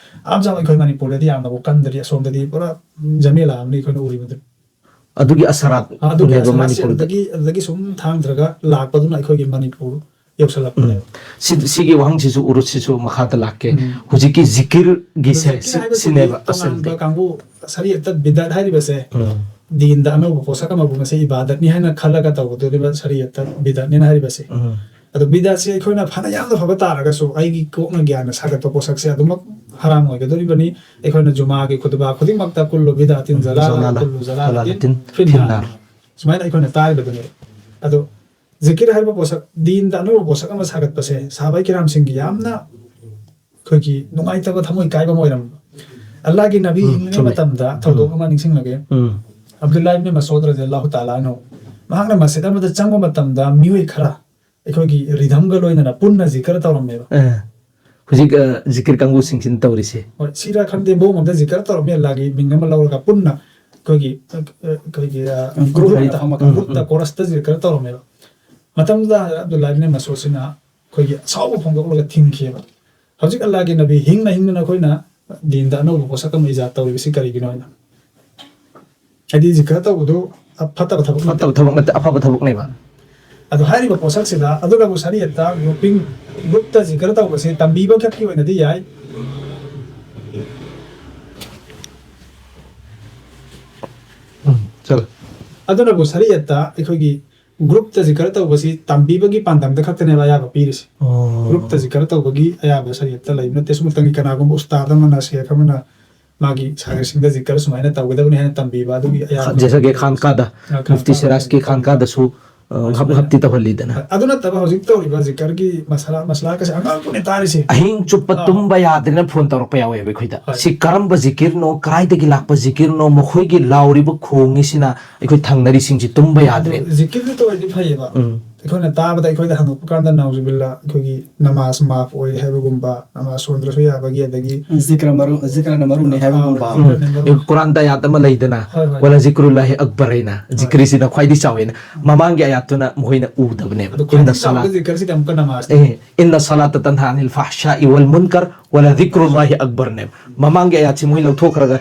ꯑꯞꯖꯥ ꯑꯩꯈꯣꯏ ꯃꯅꯤꯄꯨꯔꯗꯗꯤ ꯌꯥꯝꯅꯕꯨ ꯀꯟꯗ꯭ꯔꯤ, ꯑꯁꯣꯝꯗꯗꯤ ꯄꯨꯔꯥ ꯖꯃꯦꯂꯥ ꯑꯃꯅꯤ ꯑꯩꯈꯣꯏꯅ ꯎꯔꯤꯕꯗꯨ꯫ ꯑꯗꯨꯒꯤ ꯑꯁꯔꯥꯠ ꯑꯗꯨꯒꯤ ꯎꯅꯦꯕ ꯑꯁꯔꯥꯠꯁꯦ ꯃꯅꯤꯄꯨꯔꯗ꯫ ꯑꯗꯨꯗꯒꯤ, ꯑꯗꯨꯗꯒꯤ ꯁꯨꯝ ꯊꯥꯡꯊꯔꯒ ꯂꯥꯛꯄꯗꯨꯅ ꯑꯩꯈꯣꯏꯒꯤ ꯃꯅꯤꯄꯨꯔ ꯌꯧꯁꯜꯂꯛꯄꯅꯦꯕ꯫ ꯎꯝ꯫ ꯁꯤ-, ꯁꯤꯒꯤ ꯋꯥꯍꯪꯁꯤꯁꯨ, ꯎꯔꯨꯁꯁꯤꯁꯨ ꯃꯈꯥꯗ ꯂꯥꯛꯀꯦ꯫ ꯎꯝ꯫ ꯍꯧꯖꯤꯛꯀꯤ ꯖꯤꯀꯤꯔꯒꯤꯁꯦ ꯖꯤꯀꯤꯔ ꯁꯤ-, ꯍꯥꯏꯕꯁꯤꯗꯤ ꯁꯤꯅꯦꯕ ꯇꯣꯉꯥꯟꯕ ꯑꯁꯦꯡꯕꯗꯤ꯫ ꯀꯥꯡꯕꯨ, ꯁꯔꯤꯌꯠꯇ ꯕꯤꯗꯥꯠ ꯍꯥꯏꯔꯤꯕꯁꯦ, ꯎꯝ꯫ ꯗꯤꯟꯗ ꯑꯅꯧꯕ ꯄꯣꯠꯁꯛ ꯑꯃꯕꯨ ꯃꯁꯤ ꯏꯕꯥꯗꯠꯅꯤ ꯍꯥꯏꯅ ꯈꯜꯂꯒ ꯇꯧꯒꯗꯧꯔꯤꯕ ꯁꯔꯤꯌꯠꯇ ꯕꯤꯗꯥꯠꯅꯤꯅ ꯍꯥꯏꯔꯤꯕꯁꯦ꯫ ꯎꯝ꯫ ꯑꯗꯣ ꯕꯤꯗꯥꯠꯁꯦ ꯑꯩꯈꯣꯏꯅ ꯐꯅ ꯌꯥꯝꯅ ꯐꯕ ꯇꯥꯔꯒꯁꯨ, ꯑꯩꯒꯤ ꯀꯣꯛꯅ ꯒ꯭ꯌꯥꯟꯅ ꯁꯥꯒꯠꯄ ꯄꯣꯠꯁꯛꯁꯦ ꯑꯗꯨꯃꯛ ꯍꯔꯥꯝ ꯑꯣꯏꯒꯗꯧꯔꯤꯕꯅꯤ꯫ ꯑꯩꯈꯣꯏꯅ ꯖꯨꯃꯥꯒꯤ ꯈꯨꯇꯕꯥ ꯈꯨꯗꯤꯡꯃꯛꯇ "ꯀꯨꯜꯂꯨ ꯕꯤꯗꯥꯇꯤꯟ ꯖꯂꯥꯂꯥ, ꯖꯂꯥꯂꯥ, ꯀꯨꯜꯂꯨ ꯖꯂꯥꯂꯥꯇꯤꯟ ꯖꯂꯥꯂꯥꯇꯤꯟ ꯐꯤꯟꯅꯥꯔ", ꯐꯤꯟꯅꯥꯔ꯫ ꯁꯨꯃꯥꯏꯅ ꯑꯩꯈꯣꯏꯅ ꯇꯥꯔꯤꯕꯗꯨꯅꯦꯕ꯫ ꯑꯗꯣ ꯖꯤꯀꯤꯔ ꯍꯥꯏꯕ ꯄꯣꯠꯁꯛ, ꯗꯤꯟꯗ ꯑꯅꯧꯕ ꯄꯣꯠꯁꯛ ꯑꯃ ꯁꯥꯒꯠꯄꯁꯦ ꯁꯍꯥꯕꯥꯏ ꯀꯤꯔꯥꯝꯁꯤꯡꯒꯤ ꯌꯥꯝꯅ ꯑꯩꯈꯣꯏꯒꯤ ꯅꯨꯡꯉꯥꯏꯇꯕ, ꯊꯃꯣꯏ ꯀꯥꯏꯕ ꯑꯃ ꯑꯣꯏꯔꯝꯕ꯫ ꯑꯜꯂꯥꯍꯒꯤ ꯅꯕꯤ ꯎꯝ, ꯍꯤꯡꯂꯤꯉꯩ ꯆꯨꯝꯃꯦ꯫ ꯃꯇꯝꯗ ꯊꯧꯗꯣꯛ ꯎꯝ꯫ ꯑꯃ ꯅꯤꯡꯁꯤꯡꯂꯒꯦ꯫ ꯎꯝ꯫ ꯑꯕꯗꯨꯜꯂꯥꯍ ꯏꯕꯅꯦ ꯃꯁꯎꯗ ꯔꯖꯤꯌꯜꯂꯥꯍꯨ ꯇꯥꯂꯥ ꯑꯟꯍꯨ, ꯃꯍꯥꯛꯅ ꯃꯁꯖꯤꯗ ꯑꯃꯗ ꯆꯪꯕ ꯃꯇꯝꯗ ꯃꯤꯑꯣꯏ ꯈꯔ ꯑꯩꯈꯣꯏꯒꯤ ꯔꯤꯙꯝꯒ ꯂꯣꯏꯅꯅ ꯄꯨꯟꯅ ꯖꯤꯀꯔ ꯇꯧꯔꯝꯃꯦꯕ꯫ ꯑ, ꯍꯧꯖꯤꯛ, ꯑ, ꯖꯤꯀꯤꯔ ꯀꯥꯡꯕꯨꯁꯤꯡꯁꯤꯅ ꯇꯧꯔꯤꯁꯦ꯫ ꯍꯣꯏ, ꯁꯤꯔꯥ ꯈꯪꯗꯦ, ꯃꯑꯣꯡ ꯑꯃꯗ ꯖꯤꯀꯔ ꯇꯧꯔꯝꯃꯦ, ꯑꯜꯂꯥꯍꯒꯤ ꯃꯤꯡ ꯑꯃ ꯂꯧꯔꯒ ꯄꯨꯟꯅ ꯑꯩꯈꯣꯏꯒꯤ, ꯑ, ꯑ, ꯑꯩꯈꯣꯏꯒꯤ, ꯑ, ꯎꯝ, group ꯍꯣꯏ꯫ ꯑꯃꯗ ꯐꯝꯃꯒ, ꯎꯝ, group ꯇ ꯎꯝ꯫ Chorus ꯇ ꯖꯤꯀꯔ ꯇꯧꯔꯝꯃꯦꯕ꯫ ꯃꯇꯝꯗꯨꯗ ꯑꯕꯗꯨꯜꯂꯥꯍ ꯏꯕꯅꯦ ꯃꯁꯎꯗꯁꯤꯅ ꯑꯩꯈꯣꯏꯒꯤ ꯑꯁꯥꯎꯕ ꯐꯣꯡꯗꯣꯛꯂꯒ ꯊꯤꯡꯈꯤꯑꯕ꯫ ꯍꯧꯖꯤꯛ ꯑꯜꯂꯥꯍꯒꯤ ꯅꯕꯤ ꯍꯤꯡꯅ ꯍꯤꯡꯅ ꯑꯩꯈꯣꯏꯅ ꯗꯤꯟꯗ ꯑꯅꯧꯕ ꯄꯣꯠꯁꯛ ꯑꯃ ꯏꯖꯥꯗ ꯇꯧꯔꯤꯕꯁꯤ ꯀꯔꯤꯒꯤꯅꯣ ꯍꯥꯏꯅ꯫ ꯍꯥꯏꯗꯤ ꯖꯤꯀꯔ ꯇꯧꯕꯗꯨ ꯐꯠꯇꯕ ꯊꯕꯛ ꯅꯠꯇꯦ꯫ ꯐꯠꯇꯕ ꯊꯕꯛ ꯅꯠꯇꯦ, ꯑꯐꯕ ꯊꯕꯛꯅꯦꯕ꯫ ꯑꯗꯣ ꯍꯥꯏꯔꯤꯕ ꯄꯣꯠꯁꯛꯁꯤꯗ ꯑꯗꯨꯅꯕꯨ ꯁꯔꯤꯌꯠꯇ grouping, group ꯇ ꯖꯤꯀꯔ ꯇꯧꯕꯁꯦ ꯇꯝꯕꯤꯕ ꯈꯛꯀꯤ ꯑꯣꯏꯅꯗꯤ ꯌꯥꯏ꯫ ꯎꯝ, ꯆꯠꯂꯣ꯫ ꯑꯗꯨꯅꯕꯨ ꯁꯔꯤꯌꯠꯇ ꯑꯩꯈꯣꯏꯒꯤ ꯒ꯭ꯔꯨꯞꯇ ꯖꯤꯀꯔ ꯇꯧꯕꯁꯤ ꯇꯝꯕꯤꯕꯒꯤ ꯄꯥꯟꯗꯝꯗ ꯈꯛꯇꯅꯦꯕ ꯑꯌꯥꯕ ꯄꯤꯔꯤꯁꯤ꯫ ꯒ꯭ꯔꯨꯞꯇ ꯖꯤꯀꯔ ꯇꯧꯕꯒꯤ ꯑꯌꯥꯕ ꯁꯔꯤꯌꯠꯇ ꯂꯩꯕ ꯅꯠꯇꯦ꯫ ꯁꯨꯝꯃꯇꯪꯒꯤ ꯀꯅꯥꯒꯨꯝꯕ ꯎꯁꯇꯥꯗ ꯑꯃꯅ, ꯁꯦꯈ ꯑꯃꯅ ꯃꯥꯒꯤ ꯁꯥꯒꯩꯁꯤꯡꯗ ꯖꯤꯀꯔ ꯁꯨꯃꯥꯏꯅ ꯇꯧꯒꯗꯕꯅꯤ ꯍꯥꯏꯅ ꯇꯝꯕꯤꯕ ꯑꯗꯨꯒꯤ ꯑꯌꯥꯕ ꯖꯦꯁꯥꯒꯦ ꯈꯥꯟꯀꯥꯗ, ꯑ, ꯃꯨꯐꯇꯤ ꯈꯥꯟꯀꯥꯗ ꯁꯤꯔꯥꯖꯀꯤ ꯈꯥꯟꯀꯥꯗꯁꯨ, ꯑ, ꯍꯥꯞ-, ꯍꯥꯞꯇꯤ ꯇꯧꯍꯜꯂꯤꯗꯅ꯫ ꯑꯗꯨ ꯅꯠꯇꯕ ꯍꯧꯖꯤꯛ ꯇꯧꯔꯤꯕ ꯖꯤꯀꯔꯒꯤ ꯃꯁꯥꯂꯥ, ꯃꯁꯥꯂꯥꯀꯁꯦ ꯑꯉꯥꯡ ꯄꯨꯅꯦ ꯇꯥꯔꯤꯁꯦ꯫ ꯑꯍꯤꯡ ꯆꯨꯞꯄ ꯑꯥ꯫ ꯇꯨꯝꯕ ꯌꯥꯗ꯭ꯔꯦꯅ ꯐꯣꯟ ꯇꯧꯔꯛꯄ ꯌꯥꯎꯋꯦꯕ ꯑꯩꯈꯣꯏꯗ꯫ ꯍꯣꯏ꯫ "ꯁꯤ ꯀꯔꯝꯕ ꯖꯤꯀꯤꯔꯅꯣ, ꯀꯥꯏꯗꯒꯤ ꯂꯥꯛꯄ ꯖꯤꯀꯤꯔꯅꯣ, ꯃꯈꯣꯏꯒꯤ ꯂꯥꯎꯔꯤꯕ ꯈꯣꯡꯉꯤꯁꯤꯅ ꯑꯩꯈꯣꯏ ꯊꯪꯅꯔꯤꯁꯤꯡꯁꯤ ꯇꯨꯝꯕ ꯌꯥꯗ꯭ꯔꯦ"꯫ ꯑꯗꯨ ꯖꯤꯀꯤꯔꯗꯨ ꯇꯧꯔꯗꯤ ꯐꯩꯌꯦꯕ꯫ ꯎꯝ꯫ ꯑꯩꯈꯣꯏꯅ ꯇꯥꯕꯗ, ꯑꯩꯈꯣꯏꯗ ꯍꯪꯉꯛꯄ ꯀꯥꯟꯗ ꯅꯥꯎꯖꯨꯕꯤꯜꯂꯥ ꯑꯩꯈꯣꯏꯒꯤ ꯅꯃꯥꯖ ꯃꯥꯐ ꯑꯣꯏ ꯍꯥꯏꯕꯒꯨꯝꯕ, ꯅꯃꯥꯖ ꯁꯣꯟꯗ꯭ꯔꯁꯨ ꯌꯥꯕꯒꯤ, ꯑꯗꯒꯤ ꯖꯤꯀ꯭ꯔ ꯃꯔꯨ-, ꯖꯤꯀ꯭ꯔꯅ ꯃꯔꯨꯅꯦ ꯍꯥꯏꯕꯒꯨꯝꯕ꯫ ꯑꯥ, ꯎꯝ꯫ ꯖꯤꯀ꯭ꯔꯅ ꯃꯔꯨ-, ꯑꯦ, ꯀꯨꯔꯥꯟꯗ ꯑꯌꯥꯠ ꯑꯃ ꯂꯩꯗꯅ, ꯍꯣꯏ, ꯍꯣꯏ꯫ "ꯋꯥꯂ ꯖꯤꯀ꯭ꯔꯨꯜꯂꯥꯍꯤ ꯑꯛꯕꯔ" ꯍꯥꯏꯅ, ꯍꯣꯏ꯫ ꯖꯤꯀ꯭ꯔꯤꯁꯤꯅ ꯈ꯭ꯋꯥꯏꯗꯒꯤ ꯆꯥꯎꯋꯦꯅ꯫ ꯃꯃꯥꯡꯒꯤ ꯑꯌꯥꯠꯇꯨꯅ ꯃꯈꯣꯏꯅ ꯎꯗꯕꯅꯦꯕ꯫ ꯑꯗꯨ ꯈ꯭ꯋꯥꯏꯗꯒꯤ "ꯏꯟꯅ ꯆꯥꯎꯕ ꯁꯂꯥ-" ꯖꯤꯀ꯭ꯔꯁꯤꯗꯤ ꯑꯃꯨꯛꯀ ꯅꯃꯥꯖꯅꯤ꯫ ꯑꯦ, "ꯏꯟꯅ ꯁꯂꯥꯇ ꯇꯟꯍꯥ ꯑꯅꯤꯜ ꯐꯥꯍꯁꯥꯏ ꯋꯥꯜ ꯃꯨꯟꯀꯔ ꯋꯥꯂ ꯖꯤꯀ꯭ꯔꯨꯜꯂꯥꯍꯤ ꯑꯛꯕꯔꯅꯦꯕ"꯫ ꯃꯃꯥꯡꯒꯤ ꯑꯌꯥꯠꯁꯤ ꯃꯣꯏ ꯂꯧꯊꯣꯛꯈ꯭ꯔꯒ,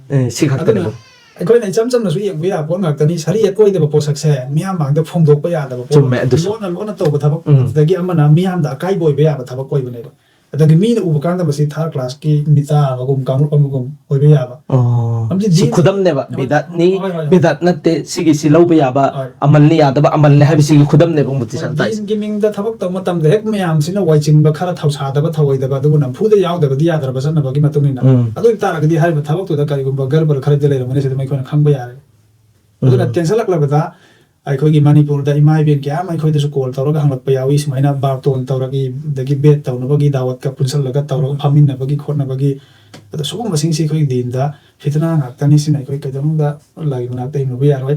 ꯑꯦ, ꯁꯤ ꯈꯛꯇꯅꯦꯕ꯫ ꯑꯗꯨꯅ ꯑꯩꯈꯣꯏꯅ ꯏꯆꯝ ꯆꯝꯅꯁꯨ ꯌꯦꯡꯕ ꯌꯥꯕ ꯄꯣꯠ ꯉꯥꯛꯇꯅꯤ꯫ ꯁꯔꯤꯌꯠ ꯑꯣꯏꯗꯕ ꯄꯣꯠꯁꯛꯁꯦ ꯃꯤꯌꯥꯝ ꯃꯥꯡꯗ ꯐꯣꯡꯗꯣꯛꯄ ꯌꯥꯗꯕ ꯄꯣꯠ꯫ ꯆꯨꯝꯃꯦ ꯑꯗꯨꯁꯨ꯫ ꯂꯣꯟꯅ ꯂꯣꯟꯅ ꯇꯧꯕ ꯊꯕꯛ ꯎꯝ꯫ ꯑꯗꯒꯤ ꯑꯃꯅ ꯃꯤꯌꯥꯝꯗ ꯑꯀꯥꯏꯕ ꯑꯣꯏꯕ ꯌꯥꯕ ꯊꯕꯛ ꯑꯣꯏꯕꯅꯦꯕ꯫ ꯑꯗꯒꯤ ꯃꯤꯅ ꯎꯕ ꯀꯥꯟꯗ ꯃꯁꯤ third class ꯀꯤ ꯃꯤꯇꯥ ꯑꯃꯒꯨꯝ, ꯀꯥꯡꯂꯨꯞ ꯑꯃꯒꯨꯝ ꯑꯣꯏꯕ ꯌꯥꯕ꯫ ꯑꯣ, ꯑꯃꯗꯤ ꯁꯤ ꯗꯤꯟ-, ꯈꯨꯗꯝꯅꯦꯕ꯫ ꯍꯣꯏ, ꯕꯤꯗꯥꯠꯅꯤ, ꯍꯣꯏ, ꯍꯣꯏ, ꯍꯣꯏ꯫ ꯕꯤꯗꯥꯠ ꯅꯠꯇꯦ, ꯁꯤꯒꯤꯁꯤ ꯂꯧꯕ ꯌꯥꯕ, ꯍꯣꯏ꯫ ꯑꯃꯜꯅꯤ ꯌꯥꯗꯕ, ꯑꯃꯜꯅꯤ ꯍꯥꯏꯕꯁꯤꯒꯤ ꯈꯨꯗꯝꯅꯦꯕ ꯃꯨꯐꯇꯤ ꯍꯣꯏ, ꯁꯥꯍꯦꯕꯅ ꯇꯥꯛꯏꯁꯦ꯫ ꯗꯤꯟꯒꯤ ꯃꯤꯡꯗ ꯊꯕꯛ ꯇꯧꯕ ꯃꯇꯝꯗ ꯍꯦꯛ ꯃꯌꯥꯝꯁꯤꯅ ꯋꯥꯏꯆꯤꯟꯕ, ꯈꯔ ꯊꯧꯁꯥꯗꯕ, ꯊꯧꯑꯣꯏꯗꯕ, ꯑꯗꯨꯕꯨ ꯅꯝꯐꯨꯗ ꯌꯥꯎꯗꯕꯗꯤ ꯌꯥꯗ꯭ꯔꯕ ꯆꯠꯅꯕꯒꯤ ꯃꯇꯨꯡ ꯏꯟꯅ꯫ ꯎꯝ꯫ ꯑꯗꯨ ꯑꯣꯏ ꯇꯥꯔꯒꯗꯤ ꯍꯥꯏꯔꯤꯕ ꯊꯕꯛꯇꯨꯗ ꯀꯔꯤꯒꯨꯝꯕ ꯒꯔꯕꯔ ꯈꯔꯗꯤ ꯂꯩꯔꯝꯒꯅꯤ, ꯁꯤꯗ ꯑꯩꯈꯣꯏꯅ ꯈꯪꯕ ꯌꯥꯔꯦ꯫ ꯑꯗꯨꯅ ꯎꯝ꯫ ꯇꯦꯟꯁꯤꯜꯂꯛꯂꯕꯗ ꯑꯩꯈꯣꯏꯒꯤ ꯃꯅꯤꯄꯨꯔꯗ ꯏꯃꯥ ꯏꯕꯦꯟ ꯀꯌꯥ ꯑꯃ ꯑꯩꯈꯣꯏꯗꯁꯨ call ꯇꯧꯔꯒ ꯍꯪꯂꯛꯄ ꯌꯥꯎꯏ, ꯁꯨꯃꯥꯏꯅ ꯕꯥꯔꯇꯣꯟ ꯇꯧꯔꯛꯏ, ꯑꯗꯒꯤ ꯕꯦꯠ ꯇꯧꯅꯕꯒꯤ, ꯗꯥꯋꯠꯀ ꯄꯨꯟꯁꯤꯜꯂꯒ ꯇꯧꯔꯒ ꯐꯝꯃꯤꯟꯅꯕꯒꯤ ꯈꯣꯠꯅꯕꯒꯤ, ꯑꯗꯣ ꯁꯤꯒꯨꯝꯕꯁꯤꯡꯁꯤ ꯑꯩꯈꯣꯏ ꯗꯤꯟꯗ ꯐꯤꯇꯅꯥ ꯉꯥꯛꯇꯅꯤ꯫ ꯁꯤꯅ ꯑꯩꯈꯣꯏ ꯀꯩꯗꯧꯅꯨꯡꯗ ꯑꯜꯂꯥꯍꯒꯤ ꯃꯅꯥꯛꯇ ꯍꯤꯡꯂꯨꯕ ꯌꯥꯔꯣꯏ꯫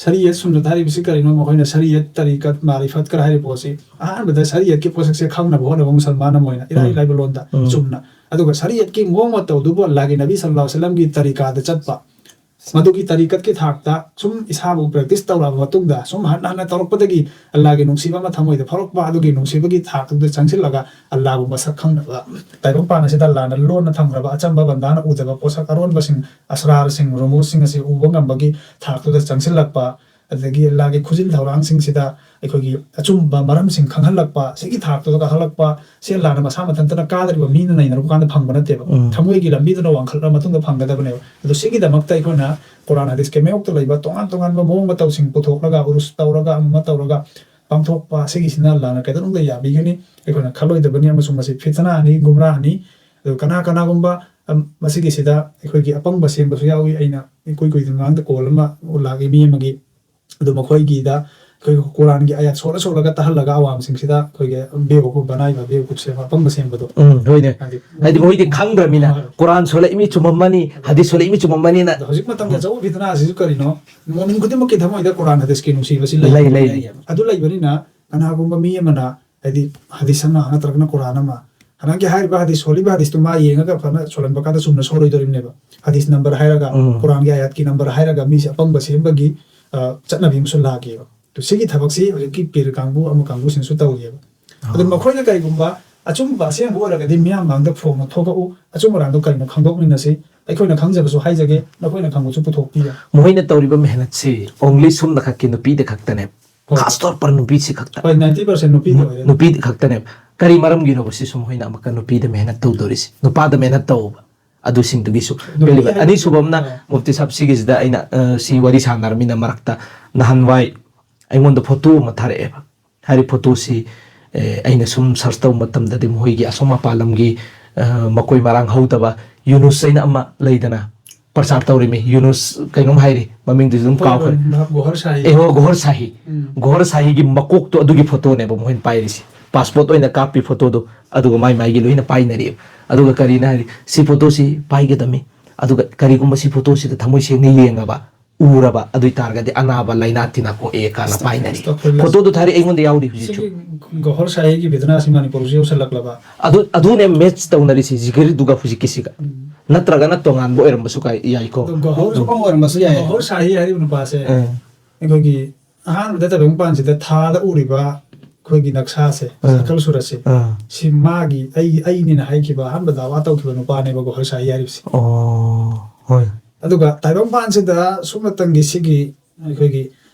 ꯁꯔꯤꯌꯠ ꯁꯨꯟꯅꯠ ꯍꯥꯏꯔꯤꯕꯁꯤ ꯀꯔꯤꯅꯣ? ꯃꯈꯣꯏꯅ ꯁꯔꯤꯌꯠ, ꯇꯔꯤꯀꯠ, ꯃꯥꯔꯤꯐꯠꯀ ꯍꯥꯏꯔꯤꯕ ꯄꯣꯠꯁꯤ ꯑꯍꯥꯟꯕꯗ ꯁꯔꯤꯌꯠꯀꯤ ꯄꯣꯠꯁꯛꯁꯦ ꯈꯪꯅꯕ ꯍꯣꯠꯅꯕ ꯃꯨꯁꯜꯃꯥꯟ ꯑꯃ ꯑꯣꯏꯅ ꯏꯔꯥꯏ ꯎꯝ꯫ ꯂꯥꯏꯕ ꯂꯣꯟꯗ ꯎꯝ꯫ ꯆꯨꯝꯅ, ꯑꯗꯨꯒ ꯁꯔꯤꯌꯠꯀꯤ ꯃꯑꯣꯡ ꯃꯇꯧꯗꯨꯕꯨ ꯑꯜꯂꯥꯍꯒꯤ ꯅꯕꯤ ꯁꯜꯂꯜꯂꯥꯍꯨ ꯑꯂꯩꯍꯤ ꯋꯁꯜꯂꯝꯒꯤ ꯇꯔꯤꯀꯥꯗ ꯆꯠꯄ, ꯃꯗꯨꯒꯤ ꯇꯔꯤꯀꯠꯀꯤ ꯊꯥꯛꯇ ꯁꯨꯝ ꯏꯁꯥꯕꯨ practice ꯇꯧꯔꯛꯑꯕ ꯃꯇꯨꯡꯗ, ꯁꯨꯝ ꯍꯟꯅ ꯍꯟꯅ ꯇꯧꯔꯛꯄꯗꯒꯤ ꯑꯜꯂꯥꯍꯒꯤ ꯅꯨꯡꯁꯤꯕ ꯑꯃ ꯊꯃꯣꯏꯗ ꯐꯥꯎꯔꯛꯄ, ꯑꯗꯨꯒꯤ ꯅꯨꯡꯁꯤꯕꯒꯤ ꯊꯥꯛꯇꯨꯗ ꯆꯪꯁꯤꯜꯂꯒ ꯑꯜꯂꯥꯍꯕꯨ ꯃꯁꯛ ꯈꯪꯅꯕ ꯇꯥꯏꯕꯪꯄꯥꯟ ꯑꯁꯤꯗ ꯑꯜꯂꯥꯍꯅ ꯂꯣꯟꯅ ꯊꯝꯈ꯭ꯔꯕ ꯑꯆꯝꯕ ꯕꯟꯗꯥꯅ ꯎꯗꯕ ꯄꯣꯠꯁꯛ ꯑꯔꯣꯟꯕꯁꯤꯡ, ꯑꯁꯔꯥꯔꯁꯤꯡ, ꯔꯨꯃꯨꯁꯁꯤꯡ ꯑꯁꯤ ꯎꯕ ꯉꯝꯕꯒꯤ ꯊꯥꯛꯇꯨꯗ ꯆꯪꯁꯤꯜꯂꯛꯄ, ꯑꯗꯒꯤ ꯑꯜꯂꯥꯒꯤ ꯈꯨꯖꯤꯟ ꯊꯧꯔꯥꯡꯁꯤꯡꯁꯤꯗ ꯑꯩꯈꯣꯏꯒꯤ ꯑꯆꯨꯝꯕ ꯃꯔꯝꯁꯤꯡ ꯈꯪꯍꯜꯂꯛꯄ, ꯁꯤꯒꯤ ꯊꯥꯛꯇꯨꯗ ꯀꯥꯈꯠꯂꯛꯄ, ꯁꯤ ꯑꯜꯂꯥꯅ ꯃꯁꯥ ꯃꯊꯟꯇꯅ ꯀꯥꯗ꯭ꯔꯤꯕ ꯃꯤꯅ ꯅꯩꯅꯔꯨꯕ ꯀꯥꯟꯗ ꯐꯪꯕ ꯅꯠꯇꯦꯕ꯫ ꯎꯝ꯫ ꯊꯃꯣꯏꯒꯤ ꯂꯝꯕꯤꯗꯨꯅ ꯋꯥꯡꯈꯠꯂ ꯃꯇꯨꯡꯗ ꯐꯪꯒꯗꯕꯅꯦꯕ꯫ ꯑꯗꯣ ꯁꯤꯒꯤꯗꯃꯛꯇ ꯑꯩꯈꯣꯏꯅ ꯀꯨꯔꯥꯟ ꯍꯗꯤꯁꯀꯤ ꯃꯥꯌꯣꯛꯇ ꯂꯩꯕ ꯇꯣꯉꯥꯟ ꯇꯣꯉꯥꯟꯕ ꯃꯑꯣꯡ ꯃꯇꯧꯁꯤꯡ ꯄꯨꯊꯣꯛꯂꯒ, ꯎꯔꯨꯁ ꯇꯧꯔꯒ, ꯑꯃ ꯑꯃ ꯇꯧꯔꯒ ꯄꯥꯡꯊꯣꯛꯄ, ꯁꯤꯒꯤꯁꯤꯅ ꯑꯜꯂꯥꯅ ꯀꯩꯗꯧꯅꯨꯡꯗ ꯌꯥꯕꯤꯒꯅꯤ꯫ ꯑꯩꯈꯣꯏꯅ ꯈꯜꯂꯣꯏꯗꯕꯅꯤ ꯑꯃꯁꯨꯡ ꯃꯁꯤ ꯐꯤꯇꯅꯥꯅꯤ, ꯒꯨꯝꯔꯥꯍꯅꯤ꯫ ꯑꯗꯨ ꯀꯅꯥ ꯀꯅꯥꯒꯨꯝꯕ, ꯑꯝ, ꯃꯁꯤꯒꯤꯁꯤꯗ ꯑꯩꯈꯣꯏꯒꯤ ꯑꯄꯪꯕ ꯁꯦꯝꯕꯁꯨ ꯌꯥꯎꯏ꯫ ꯑꯩꯅ ꯏꯀꯨꯏ ꯀꯨꯏꯗꯅ ꯃꯃꯥꯡꯗ ꯀꯣꯜ ꯑꯃ ꯂꯥꯛꯏ ꯃꯤ ꯑꯃꯒꯤ, ꯑꯗꯨ ꯃꯈꯣꯏꯒꯤꯗ ꯑꯩꯈꯣꯏ ꯀꯨꯔꯥꯟꯒꯤ ꯑꯥꯌꯥꯠ ꯁꯣꯜꯂ ꯁꯣꯜꯂꯒ ꯇꯥꯍꯜꯂꯒ ꯑꯋꯥꯡꯁꯤꯡꯁꯤꯗ ꯑꯩꯈꯣꯏꯒꯤ ꯕꯦꯋꯀꯨꯐ ꯕꯅꯥꯏꯕ, ꯕꯦꯋꯀꯨꯐ ꯁꯦꯝꯕ, ꯑꯄꯪꯕ ꯁꯦꯝꯕꯗꯣ꯫ ꯎꯝ, ꯍꯣꯏꯅꯦ꯫ ꯍꯥꯏꯗꯤ ꯍꯥꯏꯗꯤ ꯃꯣꯏꯗꯤ ꯈꯪꯗ꯭ꯔꯃꯤꯅ, ꯍꯣꯏ꯫ ꯀꯨꯔꯥꯟ ꯁꯣꯜꯂꯛꯏ ꯃꯤ ꯆꯨꯝꯃꯝꯃꯅꯤ, ꯍꯗꯤꯁ ꯁꯣꯜꯂꯛꯏ ꯃꯤ ꯆꯨꯝꯃꯝꯃꯅꯤꯅ꯫ ꯑꯗꯣ ꯍꯧꯖꯤꯛ ꯃꯇꯝꯒꯤ ꯑꯆꯧꯕ ꯐꯤꯇꯅꯥ ꯑꯁꯤꯁꯨ ꯀꯔꯤꯅꯣ? ꯃꯣꯃꯤꯟ ꯈꯨꯗꯤꯡꯃꯛꯀꯤ ꯊꯃꯣꯏꯗ ꯀꯨꯔꯥꯟ ꯍꯗꯤꯁꯀꯤ ꯅꯨꯡꯁꯤꯕꯁꯤ ꯂꯩ, ꯂꯩ, ꯂꯩ꯫ ꯂꯩꯌꯦꯕ꯫ ꯑꯗꯨ ꯂꯩꯕꯅꯤꯅ ꯀꯅꯥꯒꯨꯝꯕ ꯃꯤ ꯑꯃꯅ, ꯍꯥꯏꯗꯤ, ꯍꯗꯤꯁ ꯑꯃ ꯅꯠꯇ꯭ꯔꯒꯅ ꯀꯨꯔꯥꯟ ꯑꯃ, ꯍꯟꯗꯛꯀꯤ ꯍꯥꯏꯔꯤꯕ ꯍꯗꯤꯁ ꯁꯣꯜꯂꯤꯕ ꯍꯗꯤꯁꯇꯨ ꯃꯥ ꯌꯦꯡꯉꯒ ꯐꯅ ꯁꯣꯜꯍꯟꯕ ꯀꯥꯟꯗ ꯆꯨꯝꯅ ꯁꯣꯜꯂꯣꯏꯗꯣꯔꯤꯕꯅꯦꯕ꯫ ꯍꯗꯤꯁ ꯅꯝꯕꯔ ꯍꯥꯏꯔꯒ, ꯎꯝ꯫ ꯀꯨꯔꯥꯟꯒꯤ ꯑꯥꯌꯥꯠꯀꯤ ꯅꯝꯕꯔ ꯍꯥꯏꯔꯒ ꯃꯤꯁꯦ ꯑꯄꯪꯕ ꯁꯦꯝꯕꯒꯤ, ꯑ, ꯆꯠꯅꯕꯤ ꯑꯃꯁꯨ ꯂꯥꯛꯀꯦꯕ꯫ ꯑꯗꯨ ꯁꯤꯒꯤ ꯊꯕꯛꯁꯤ ꯍꯧꯖꯤꯛꯀꯤ ꯄꯤꯔ ꯀꯥꯡꯕꯨ ꯑꯃ ꯀꯥꯡꯕꯨꯁꯤꯡꯁꯨ ꯇꯧꯔꯤꯑꯕ꯫ ꯑꯗꯨ ꯑꯥ꯫ ꯃꯈꯣꯏꯅ ꯀꯔꯤꯒꯨꯝꯕ ꯑꯆꯨꯝꯕ ꯑꯁꯦꯡꯕ ꯑꯣꯏꯔꯒꯗꯤ ꯃꯤꯌꯥꯝ ꯃꯥꯡꯗ ꯐꯣꯡꯅ ꯊꯣꯛꯂꯛꯎ, ꯑꯆꯨꯝ ꯑꯔꯥꯟꯗꯣ ꯀꯔꯤꯅꯣ ꯈꯪꯗꯣꯛꯃꯤꯟꯅꯁꯤ꯫ ꯑꯩꯈꯣꯏꯅ ꯈꯪꯖꯕꯁꯨ ꯍꯥꯏꯖꯒꯦ, ꯅꯈꯣꯏꯅ ꯈꯪꯕꯁꯨ ꯄꯨꯊꯣꯛꯄꯤꯌꯨ꯫ ꯃꯈꯣꯏꯅ ꯇꯧꯔꯤꯕ ꯃꯦꯍꯅꯠꯁꯤ only ꯁꯨꯝꯅ ꯈꯛꯀꯤ ꯅꯨꯄꯤꯗ ꯈꯛꯇꯅꯦꯕ꯫ ꯍꯣꯏ꯫ ꯈꯥꯁ ꯇꯧꯔ ꯄꯔ ꯅꯨꯄꯤꯁꯤ ꯈꯛꯇ꯫ ꯍꯣꯏ, ninety percent ꯅꯨꯄꯤꯗ ꯅꯨ-, ꯑꯣꯏꯔꯦ꯫ ꯅꯨꯄꯤꯗ ꯈꯛꯇꯅꯦꯕ꯫ ꯀꯔꯤ ꯃꯔꯝꯒꯤꯅꯣꯕ ꯁꯤꯁꯨ ꯃꯈꯣꯏꯅ ꯑꯃꯨꯛꯀ ꯅꯨꯄꯤꯗ ꯃꯦꯍꯅꯠ ꯇꯧꯗꯣꯔꯤꯁꯤ? ꯅꯨꯄꯥꯗ ꯃꯦꯍꯅꯠ ꯇꯧꯕ꯫ ꯑꯗꯨꯁꯤꯡꯗꯨꯒꯤꯁꯨ ꯅꯨꯄꯤ ꯄꯦꯜꯂꯤꯕ꯫ ꯍꯥꯏ-, ꯑꯅꯤꯁꯨꯕ ꯑꯃꯅ ꯑꯥ꯫ ꯃꯨꯐꯇꯤ ꯁꯥꯍꯕ ꯁꯤꯒꯤꯁꯤꯗ ꯑꯩꯅ, ꯑ, ꯁꯤ ꯋꯥꯔꯤ ꯁꯥꯟꯅꯔꯃꯤꯅ ꯃꯔꯛꯇ ꯅꯍꯥꯟꯋꯥꯏ ꯑꯩꯉꯣꯟꯗ ꯐꯣꯇꯣ ꯑꯃ ꯊꯥꯔꯛꯑꯦꯕ꯫ ꯍꯥꯏꯔꯤꯕ ꯐꯣꯇꯣꯁꯤ, ꯑꯦ, ꯑꯩꯅ ꯁꯨꯝ search ꯇꯧꯕ ꯃꯇꯝꯗꯗꯤ ꯃꯈꯣꯏꯒꯤ ꯑꯁꯣꯝ ꯃꯄꯥꯟ ꯂꯝꯒꯤ, ꯑ, ꯃꯀꯣꯏ ꯃꯔꯥꯡ ꯍꯧꯗꯕ ꯌꯨꯅꯨꯁ ꯍꯥꯏꯅ ꯑꯃ ꯂꯩꯗꯅ, ꯄ꯭ꯔꯆꯥꯔ ꯇꯧꯔꯤꯃꯤ꯫ ꯌꯨꯅꯨꯁ ꯀꯩꯅꯣꯝ ꯍꯥꯏꯔꯤ, ꯃꯃꯤꯡꯗꯨꯁꯨ ꯑꯗꯨꯝ ꯍꯣꯏ, ꯀꯥꯎꯈ꯭ꯔꯦ꯫ ꯍꯣꯏ, ꯃꯍꯥꯛ ꯒꯣꯍꯔ ꯁꯥꯍꯤ꯫ ꯑꯦ, ꯍꯣ, ꯒꯣꯍꯔ ꯁꯥꯍꯤ꯫ ꯎꯝ꯫ ꯒꯣꯍꯔ ꯁꯥꯍꯤꯒꯤ ꯃꯀꯣꯛꯇꯣ ꯑꯗꯨꯒꯤ ꯐꯣꯇꯣꯅꯦꯕ ꯃꯈꯣꯏꯅ ꯄꯥꯏꯔꯤꯁꯤ꯫ ꯄꯥꯁꯄꯣꯔꯠ ꯑꯣꯏꯅ ꯀꯥꯞꯄꯤ ꯐꯣꯇꯣꯗꯣ, ꯑꯗꯨꯒ ꯃꯥꯏ ꯃꯥꯏꯒꯤ ꯂꯣꯏꯅ ꯄꯥꯏꯅꯔꯤꯕ꯫ ꯑꯗꯨꯒ ꯀꯔꯤꯅ ꯍꯥꯏꯔꯤ, ꯁꯤ ꯐꯣꯇꯣꯁꯤ ꯄꯥꯏꯒꯗꯝꯃꯤ, ꯑꯗꯨꯒ ꯀꯔꯤꯒꯨꯝꯕ ꯁꯤ ꯐꯣꯇꯣꯁꯤꯗ ꯊꯃꯣꯏ ꯁꯦꯡꯅ ꯌꯦꯡꯉꯕ, ꯎꯔꯕ, ꯑꯗꯨ ꯑꯣꯏ ꯇꯥꯔꯒꯗꯤ ꯑꯅꯥꯕ ꯂꯥꯏꯅꯥ ꯇꯤꯟꯅꯥ ꯀꯣꯛꯑꯦ ꯀꯥꯏꯅ ꯄꯥꯏꯅꯔꯤ꯫ ꯑꯁꯇꯒꯐꯤꯔꯨꯜꯂꯥꯍ꯫ ꯐꯣꯇꯣꯗꯣ ꯊꯥꯔꯛꯑꯦ, ꯑꯩꯉꯣꯟꯗ ꯌꯥꯎꯔꯤ ꯍꯧꯖꯤꯛꯁꯨ꯫ ꯁꯤꯒꯤ ꯒꯣꯍꯔ ꯁꯥꯍꯤꯒꯤ ꯐꯤꯇꯅꯥꯁꯤ ꯃꯅꯤꯄꯨꯔꯁꯨ ꯌꯧꯁꯜꯂꯛꯂꯕ? ꯑꯗꯨ, ꯑꯗꯨꯅꯦ ꯃꯦꯠꯆ ꯇꯧꯅꯔꯤꯁꯤ ꯖꯤꯒꯤꯔꯗꯨꯒ ꯍꯧꯖꯤꯛꯀꯤꯁꯤꯒ꯫ ꯎꯝ꯫ ꯅꯠꯇ꯭ꯔꯒꯅ ꯇꯣꯉꯥꯟꯕ ꯑꯣꯏꯔꯝꯕꯁꯨ ꯀꯥꯏ-, ꯌꯥꯏꯀꯣ꯫ ꯑꯗꯣ ꯒꯣꯍꯔ ꯑꯗꯨꯝ꯫ ꯑꯃ ꯑꯣꯏꯔꯝꯕꯁꯨ ꯌꯥꯏ꯫ ꯒꯣꯍꯔ ꯁꯥꯍꯤ ꯍꯥꯏꯔꯤꯕ ꯅꯨꯄꯥꯁꯦ, ꯎꯝ꯫ ꯑꯩꯈꯣꯏꯒꯤ ꯑꯍꯥꯟꯕꯗ ꯇꯥꯏꯕꯪꯄꯥꯟꯁꯤꯗ ꯊꯥꯗ ꯎꯔꯤꯕ ꯑꯩꯈꯣꯏꯒꯤ ꯅꯛꯁꯥꯁꯦ, ꯎꯝ꯫ ꯁꯀꯜ ꯁꯨꯔꯠꯁꯦ, ꯎꯝ꯫ ꯁꯤ ꯃꯥꯒꯤ, ꯑꯩ, ꯑꯩꯅꯦꯅ ꯍꯥꯏꯈꯤꯕ, ꯑꯍꯥꯟꯕ ꯗꯥꯋꯥ ꯇꯧꯈꯤꯕ ꯅꯨꯄꯥꯅꯦꯕ ꯒꯣꯍꯔ ꯁꯥꯍꯤ ꯍꯥꯏꯔꯤꯕꯁꯦ꯫ ꯑꯣ, ꯍꯣꯏ꯫ ꯑꯗꯨꯒ ꯇꯥꯏꯕꯪꯄꯥꯟꯁꯤꯗ ꯁꯨꯞꯅꯇꯪꯒꯤ ꯁꯤꯒꯤ ꯑꯩꯈꯣꯏꯒꯤ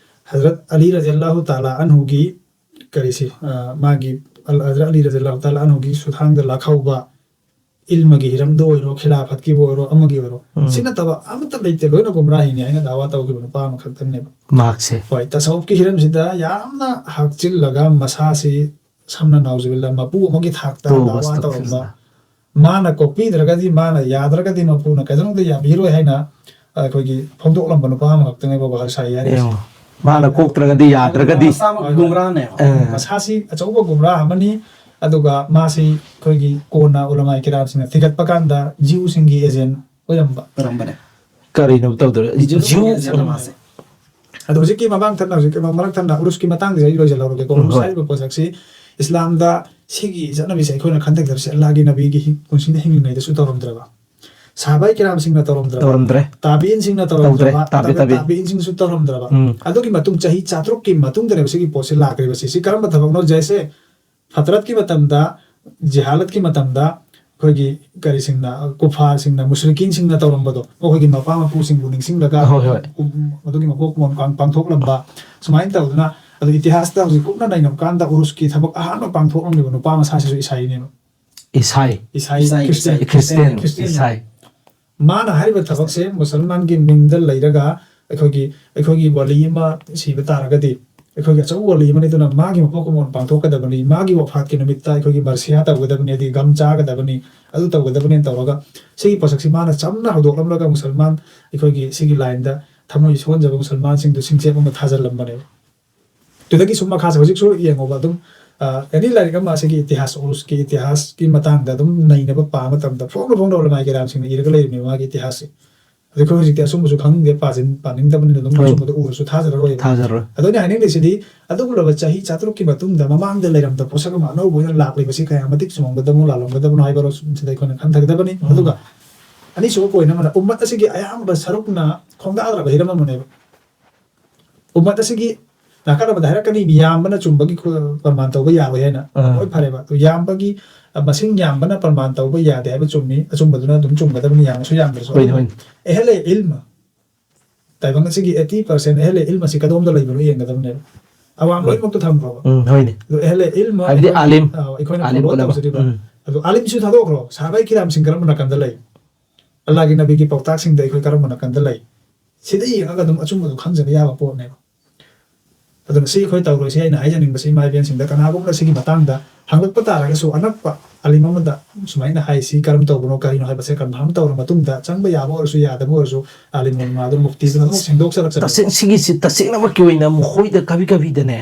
ꯍꯖꯔꯠ ꯑꯂꯤ ꯔꯖꯤꯌꯜꯂꯥꯍꯨ ꯇꯥꯂꯥ ꯑꯟꯍꯨꯒꯤ ꯀꯔꯤꯁꯤ, ꯑ, ꯃꯥꯒꯤ ꯑꯜ-, ꯍꯖꯔꯠ ꯑꯂꯤ ꯔꯖꯤꯌꯜꯂꯥꯍꯨ ꯇꯥꯂꯥ ꯑꯟꯍꯨꯒꯤ ꯁꯨꯊꯥꯡꯗ ꯂꯥꯛꯍꯧꯕ ꯏꯜꯃꯒꯤ ꯍꯤꯔꯝꯗ ꯑꯣꯏꯔꯣ, ꯈꯤꯂꯥꯐꯠꯀꯤꯕꯨ ꯑꯣꯏꯔꯣ, ꯑꯃꯒꯤ ꯑꯣꯏꯔꯣ, ꯎꯝ꯫ ꯁꯤ ꯅꯠꯇꯕ ꯑꯃꯠꯇ ꯂꯩꯇꯦ, ꯂꯣꯏꯅ ꯒꯨꯝꯔꯥꯍꯤꯅꯤ ꯍꯥꯏꯅ ꯗꯥꯋꯥ ꯇꯧꯈꯤꯕ ꯅꯨꯄꯥ ꯑꯃꯈꯛꯇꯪꯅꯦꯕ꯫ ꯃꯍꯥꯛꯁꯦ꯫ ꯍꯣꯏ, ꯇꯁꯧꯐꯀꯤ ꯍꯤꯔꯝꯁꯤꯗ ꯌꯥꯝꯅ ꯍꯥꯛꯆꯤꯜꯂꯒ ꯃꯁꯥꯁꯤ ꯁꯝꯅ ꯅꯥꯎꯖꯨꯕꯤꯜꯂꯥ ꯃꯄꯨ ꯑꯃꯒꯤ ꯊꯥꯛꯇ ꯇꯣꯕ ꯗꯥꯋꯥ ꯇꯧꯔꯝꯕ, ꯑꯁꯇꯒꯐꯤꯔꯨꯜꯂꯥ꯫ ꯃꯥꯅ ꯀꯣꯛꯄꯤꯗ꯭ꯔꯒꯗꯤ, ꯃꯥꯅ ꯌꯥꯗ꯭ꯔꯒꯗꯤ ꯃꯄꯨꯅ ꯀꯩꯗꯧꯅꯨꯡꯗ ꯌꯥꯕꯤꯔꯣꯏ ꯍꯥꯏꯅ ꯑꯩꯈꯣꯏꯒꯤ ꯐꯣꯡꯗꯣꯛꯂꯝꯕ ꯅꯨꯄꯥ ꯑꯃꯈꯛꯇꯅꯦꯕ ꯋꯥꯍꯜ ꯁꯥꯏ ꯍꯥꯏꯔꯤꯁꯦ꯫ ꯌꯦꯡꯉꯣ, ꯃꯥꯅ ꯀꯣꯛꯇ꯭ꯔꯒꯗꯤ, ꯌꯥꯗ꯭ꯔꯒꯗꯤ꯫ ꯃꯁꯥꯃꯛ ꯒꯨꯝꯔꯥꯅꯦꯕ꯫ ꯑ꯫ ꯃꯁꯥꯁꯤ ꯑꯆꯧꯕ ꯒꯨꯝꯔꯥ ꯑꯃꯅꯤ, ꯑꯗꯨꯒ ꯃꯥꯁꯤ ꯑꯩꯈꯣꯏꯒꯤ ꯀꯣꯟꯅ ꯎꯂꯃꯥꯏ ꯀꯤꯔꯥꯝꯁꯤꯡꯅ ꯊꯤꯒꯠꯄ ꯀꯥꯟꯗ ꯖꯤꯎꯁꯤꯡꯒꯤ ꯑꯦꯖꯦꯟ ꯑꯣꯏꯔꯝꯕ꯫ ꯑꯣꯏꯔꯝꯕꯅꯦ꯫ ꯀꯔꯤꯅꯣ ꯇꯧꯗꯣꯏꯔꯦ? ꯖꯤꯎ ꯖꯤꯎ ꯈꯪꯉꯦ ꯖꯤꯎ ꯃꯥꯁꯦ꯫ ꯑꯗꯣ ꯍꯧꯖꯤꯛꯀꯤ ꯃꯃꯥꯡ ꯊꯠꯅ, ꯍꯧꯖꯤꯛꯀꯤ ꯃꯔꯛ ꯊꯠꯅ ꯎꯔꯨꯁꯀꯤ ꯃꯇꯥꯡꯗ ꯑꯩ ꯂꯣꯏꯁꯤꯜꯍꯧꯔꯒꯦꯀꯣ꯫ ꯎꯝ, ꯎꯔꯨꯁ ꯍꯣꯏ꯫ ꯍꯥꯏꯔꯤꯕ ꯄꯣꯠꯁꯛꯁꯤ ꯏꯁꯂꯥꯝꯗ ꯁꯤꯒꯤ ꯆꯠꯅꯕꯤꯁꯦ ꯑꯩꯈꯣꯏꯅ ꯈꯟꯊꯗꯕꯁꯦ ꯑꯜꯂꯥꯍꯒꯤ ꯅꯕꯤꯒꯤ ꯍꯤ-, ꯄꯨꯟꯁꯤꯗ ꯍꯤꯡꯂꯤꯉꯩꯗꯁꯨ ꯇꯧꯔꯝꯗ꯭ꯔꯕ, ꯁꯍꯥꯕꯥꯏ ꯀꯤꯔꯥꯝꯁꯤꯡꯅ ꯇꯧꯔꯝꯗ꯭ꯔꯕ, ꯇꯧꯔꯝꯗ꯭ꯔꯦ꯫ ꯇꯥꯕꯤꯏꯟꯁꯤꯡꯅ ꯇꯧꯗ꯭ꯔꯦ꯫ ꯇꯧꯔꯝꯗ꯭ꯔꯕ, ꯇꯥꯕꯤ-, ꯇꯥꯕꯤ-, ꯇꯥꯕꯤ꯫ ꯇꯥꯕꯤꯏꯟꯁꯤꯡꯁꯨ ꯇꯧꯔꯝꯗ꯭ꯔꯕ꯫ ꯎꯝ꯫ ꯑꯗꯨꯒꯤ ꯃꯇꯨꯡ ꯆꯍꯤ ꯆꯥꯇ꯭ꯔꯨꯛꯀꯤ ꯃꯇꯨꯡꯗꯅꯦꯕ ꯁꯤꯒꯤ ꯄꯣꯠꯁꯤ ꯂꯥꯛꯈ꯭ꯔꯤꯕꯁꯤ꯫ ꯁꯤ ꯀꯔꯝꯕ ꯊꯕꯛꯅꯣ? ꯖꯩꯁꯦ ꯐꯇ꯭ꯔꯠꯀꯤ ꯃꯇꯝꯗ, ꯖꯤꯍꯥꯂꯠꯀꯤ ꯃꯇꯝꯗ ꯑꯩꯈꯣꯏꯒꯤ ꯀꯔꯤꯁꯤꯡꯅ, ꯀꯨꯐꯥꯔꯁꯤꯡꯅ, ꯃꯨꯁ꯭ꯔꯤꯀꯤꯟꯁꯤꯡꯅ ꯇꯧꯔꯝꯕꯗꯣ, ꯃꯈꯣꯏꯒꯤ ꯃꯄꯥ ꯃꯄꯨꯁꯤꯡꯕꯨ ꯅꯤꯡꯁꯤꯡꯂꯒ ꯍꯣꯏ, ꯍꯣꯏ꯫ ꯎꯝ, ꯃꯗꯨꯒꯤ ꯃꯄꯣꯛ ꯀꯨꯝꯑꯣꯟ ꯄꯥꯡ-, ꯄꯥꯡꯊꯣꯛꯂꯝꯕ, ꯁꯨꯃꯥꯏꯅ ꯇꯧꯗꯅ, ꯑꯗꯨ ꯏꯇꯤꯍꯥꯁꯇ ꯍꯧꯖꯤꯛ ꯀꯨꯞꯅ ꯅꯩꯅꯕ ꯀꯥꯟꯗ ꯎꯔꯨꯁꯀꯤ ꯊꯕꯛ ꯑꯍꯥꯟꯕ ꯄꯥꯡꯊꯣꯛꯂꯝꯂꯤꯕ ꯅꯨꯄꯥ ꯃꯁꯥꯁꯤꯁꯨ ꯏꯁꯥꯏꯅꯦꯕ꯫ ꯏꯁꯥꯏ꯫ ꯏꯁꯥꯏ, ꯏꯁꯥꯏ, ꯈ꯭ꯔꯤꯁꯇꯤꯌꯥꯟ, ꯏꯁꯥꯏ, ꯈ꯭ꯔꯤꯁꯇꯤꯌꯥꯟ, ꯈ꯭ꯔꯤꯁꯇꯤꯌꯥꯟ꯫ ꯈ꯭ꯔꯤꯁꯇꯤꯌꯥꯟ꯫ ꯃꯥꯅ ꯍꯥꯏꯔꯤꯕ ꯊꯕꯛꯁꯦ ꯃꯨꯁꯜꯃꯥꯟꯒꯤ ꯃꯤꯡꯗ ꯂꯩꯔꯒ ꯑꯩꯈꯣꯏꯒꯤ, ꯑꯩꯈꯣꯏꯒꯤ ꯋꯥꯂꯤ ꯑꯃ ꯁꯤꯕ ꯇꯥꯔꯒꯗꯤ, ꯑꯩꯈꯣꯏꯒꯤ ꯑꯆꯧꯕ ꯋꯥꯂꯤ ꯑꯃꯅꯤ, ꯑꯗꯨꯅ ꯃꯥꯒꯤ ꯃꯄꯣꯛ ꯀꯨꯝꯑꯣꯟ ꯄꯥꯡꯊꯣꯛꯀꯗꯕꯅꯤ, ꯃꯥꯒꯤ ꯋꯐꯥꯠꯀꯤ ꯅꯨꯃꯤꯠꯇ ꯑꯩꯈꯣꯏꯒꯤ ꯃꯔꯁꯤꯌꯥ ꯇꯧꯒꯗꯕꯅꯤ, ꯑꯗꯒꯤ ꯒꯝ ꯆꯥꯒꯗꯕꯅꯤ, ꯑꯗꯨ ꯇꯧꯒꯗꯕꯅꯤꯅ ꯇꯧꯔꯒ ꯁꯤꯒꯤ ꯄꯣꯠꯁꯛꯁꯤ ꯃꯥꯅ ꯆꯝꯅ ꯍꯧꯗꯣꯛꯂꯝꯂꯒ ꯃꯨꯁꯜꯃꯥꯟ ꯑꯩꯈꯣꯏꯒꯤ ꯁꯤꯒꯤ ꯂꯥꯏꯟꯗ ꯊꯃꯣꯏ ꯁꯣꯟꯖꯕ ꯃꯨꯁꯜꯃꯥꯟꯁꯤꯡꯗꯨ ꯁꯤꯡꯆꯦꯞ ꯑꯃ ꯊꯥꯖꯤꯜꯂꯝꯕꯅꯦꯕ꯫ ꯑꯗꯨꯗꯒꯤ ꯁꯨꯝ ꯃꯈꯥꯁꯦ ꯍꯧꯖꯤꯛꯁꯨ ꯌꯦꯡꯉꯣꯕ ꯑꯗꯨꯝ, ꯑ, ꯑꯦꯅꯤ ꯂꯥꯏꯔꯤꯛ ꯑꯃ ꯑꯁꯤꯒꯤ ꯏꯇꯤꯍꯥꯁ, ꯎꯔꯨꯁꯀꯤ ꯏꯇꯤꯍꯥꯁꯀꯤ ꯃꯇꯥꯡꯗ ꯑꯗꯨꯝ ꯅꯩꯅꯕ ꯄꯥꯕ ꯃꯇꯝꯗ ꯐꯣꯡꯅ ꯐꯣꯡꯅ ꯎꯂꯃꯥꯏ ꯀꯤꯔꯥꯝꯁꯤꯡꯅ ꯏꯔꯒ ꯂꯩꯔꯤꯕꯅꯦꯕ ꯃꯥꯒꯤ ꯏꯇꯤꯍꯥꯁꯁꯦ꯫ ꯑꯗꯣ ꯑꯩꯈꯣꯏ ꯍꯧꯖꯤꯛꯇꯤ ꯑꯁꯨꯝꯕꯁꯨ ꯈꯪꯅꯤꯡꯗꯦ, ꯄꯥꯖꯤꯟ-, ꯄꯥꯅꯤꯡꯗꯕꯅꯤꯅ ꯑꯗꯨꯝ ꯍꯣꯏ꯫ ꯑꯁꯨꯝꯕꯗꯣ ꯎꯔꯁꯨ ꯊꯥꯖꯔꯔꯣꯏꯕ꯫ ꯊꯥꯖꯔꯔꯣꯏ꯫ ꯑꯗꯣ ꯑꯩꯅ ꯍꯥꯏꯅꯤꯡꯂꯤꯁꯤꯗꯤ ꯑꯗꯨꯒꯨꯝꯂꯕ ꯆꯍꯤ ꯆꯥꯇ꯭ꯔꯨꯛꯀꯤ ꯃꯇꯨꯡꯗ ꯃꯃꯥꯡꯗ ꯂꯩꯔꯝꯗ ꯄꯣꯠꯁꯛ ꯑꯃ ꯑꯅꯧꯕ ꯑꯣꯏꯅ ꯂꯥꯛꯂꯤꯕꯁꯤ ꯀꯌꯥ ꯃꯇꯤꯛ ꯆꯨꯝꯃꯝꯒꯗꯕꯅꯣ, ꯂꯥꯜꯂꯝꯒꯗꯕꯅꯣ ꯍꯥꯏꯕ ꯁꯤꯗ ꯑꯩꯈꯣꯏꯅ ꯈꯟꯊꯒꯗꯕꯅꯤ꯫ ꯎꯝ꯫ ꯑꯗꯨꯒ ꯑꯅꯤꯁꯨꯕ ꯄꯣꯏꯟ ꯑꯃꯅ ꯎꯝꯃꯠ ꯑꯁꯤꯒꯤ ꯑꯌꯥꯝꯕ ꯁꯔꯨꯛꯅ ꯈꯣꯡꯗꯥꯗ꯭ꯔꯕ ꯍꯤꯔꯝ ꯑꯃꯅꯦꯕ꯫ ꯎꯝꯃꯠ ꯑꯁꯤꯒꯤ ꯅꯥꯀꯜ ꯑꯃꯗ ꯍꯥꯏꯔꯛꯀꯅꯤ, ꯌꯥꯝꯕꯅ ꯆꯨꯝꯕꯒꯤ ꯈꯨ-, ꯄ꯭ꯔꯃꯥꯟ ꯇꯧꯕ ꯌꯥꯔꯣꯏ ꯍꯥꯏꯅ꯫ ꯑꯥ꯫ ꯍꯣꯏ, ꯐꯔꯦꯕ꯫ ꯑꯗꯨ ꯌꯥꯝꯕꯒꯤ, ꯑ, ꯃꯁꯤꯡ ꯌꯥꯝꯕꯅ ꯄ꯭ꯔꯃꯥꯟ ꯇꯧꯕ ꯌꯥꯗꯦ ꯍꯥꯏꯕ ꯆꯨꯝꯃꯤ꯫ ꯑꯆꯨꯝꯕꯗꯨꯅ ꯑꯗꯨꯝ ꯆꯨꯝꯒꯗꯕꯅꯤ, ꯌꯥꯝꯃꯁꯨ ꯌꯥꯝꯗ꯭ꯔꯁꯨ꯫ ꯍꯣꯏꯅꯦ, ꯑꯗꯨꯕꯨ ꯍꯣꯏꯅꯦ꯫ ꯑꯍꯦꯂꯦ ꯏꯜꯃ, ꯇꯥꯏꯕꯪ ꯑꯁꯤꯒꯤ eighty percent ꯑꯍꯦꯂꯦ ꯏꯜꯃ ꯑꯁꯤ ꯀꯗꯣꯝꯗ ꯂꯩꯕꯅꯣ ꯌꯦꯡꯒꯗꯕꯅꯦꯕ꯫ ꯑꯋꯥꯡ ꯂꯣꯏꯅꯃꯛꯇ ꯊꯝꯈ꯭ꯔꯣꯕ꯫ ꯎꯝ, ꯍꯣꯏꯅꯦ꯫ ꯑꯗꯣ ꯑꯍꯦꯂꯦ ꯏꯜꯃ ꯍꯥꯏꯕꯗꯤ ꯑꯩꯈꯣꯏꯅ- ꯑꯥꯂꯤꯝ꯫ ꯑꯥ, ꯑꯩꯈꯣꯏꯅ ꯑꯥꯂꯤꯝ follow ꯎꯂꯃꯥ꯫ ꯇꯧꯖꯔꯤꯕ꯫ ꯎꯝ꯫ ꯑꯗꯣ ꯑꯥꯂꯤꯝꯁꯨ ꯊꯥꯗꯣꯛꯈ꯭ꯔꯣ, ꯁꯍꯥꯕꯥꯏ ꯀꯤꯔꯥꯝꯁꯤꯡ ꯀꯔꯝꯕ ꯅꯥꯀꯟꯗ ꯂꯩ? ꯑꯜꯂꯥꯍꯒꯤ ꯅꯕꯤꯒꯤ ꯄꯥꯎꯇꯥꯛꯁꯤꯡꯗ ꯑꯩꯈꯣꯏ ꯀꯔꯝꯕ ꯅꯥꯀꯟꯗ ꯂꯩ? ꯁꯤꯗ ꯌꯦꯡꯉꯒ ꯑꯗꯨꯝ ꯑꯆꯨꯝꯕꯗꯣ ꯈꯪꯖꯕ ꯌꯥꯕ ꯄꯣꯠꯅꯦꯕ꯫ ꯑꯗꯨꯅ ꯁꯤ ꯑꯩꯈꯣꯏ ꯇꯧꯔꯣꯏꯁꯤ ꯑꯩꯅ ꯍꯥꯏꯖꯅꯤꯡꯕꯁꯤ ꯏꯃꯥ ꯏꯕꯦꯟꯁꯤꯡꯗ ꯀꯅꯥꯒꯨꯝꯕꯅ ꯁꯤꯒꯤ ꯃꯇꯥꯡꯗ ꯍꯪꯂꯛꯄ ꯇꯥꯔꯒꯁꯨ ꯑꯅꯛꯄ ꯑꯥꯂꯤꯝ ꯑꯃꯗ ꯁꯨꯃꯥꯏꯅ ꯍꯥꯏ, ꯁꯤ ꯀꯔꯝ ꯇꯧꯕꯅꯣ ꯀꯔꯤꯅꯣ ꯍꯥꯏꯕꯁꯦ confirm ꯇꯧꯔ ꯃꯇꯨꯡꯗ ꯆꯪꯕ ꯌꯥꯕ ꯑꯣꯏꯔꯁꯨ ꯌꯥꯗꯕ ꯑꯣꯏꯔꯁꯨ ꯑꯥꯂꯤꯝ ꯎꯂꯃꯥꯗꯨ ꯃꯨꯐꯇꯤꯗꯨꯅ ꯑꯃꯨꯛ ꯁꯦꯡꯗꯣꯛꯆꯔꯛꯆꯅꯤ꯫ ꯇꯁꯦꯡ ꯁꯤꯒꯤꯁꯤ ꯇꯁꯦꯡꯅꯃꯛꯀꯤ ꯑꯣꯏꯅ ꯃꯈꯣꯏꯗ ꯀꯕꯤ ꯀꯕꯤꯗꯅꯦ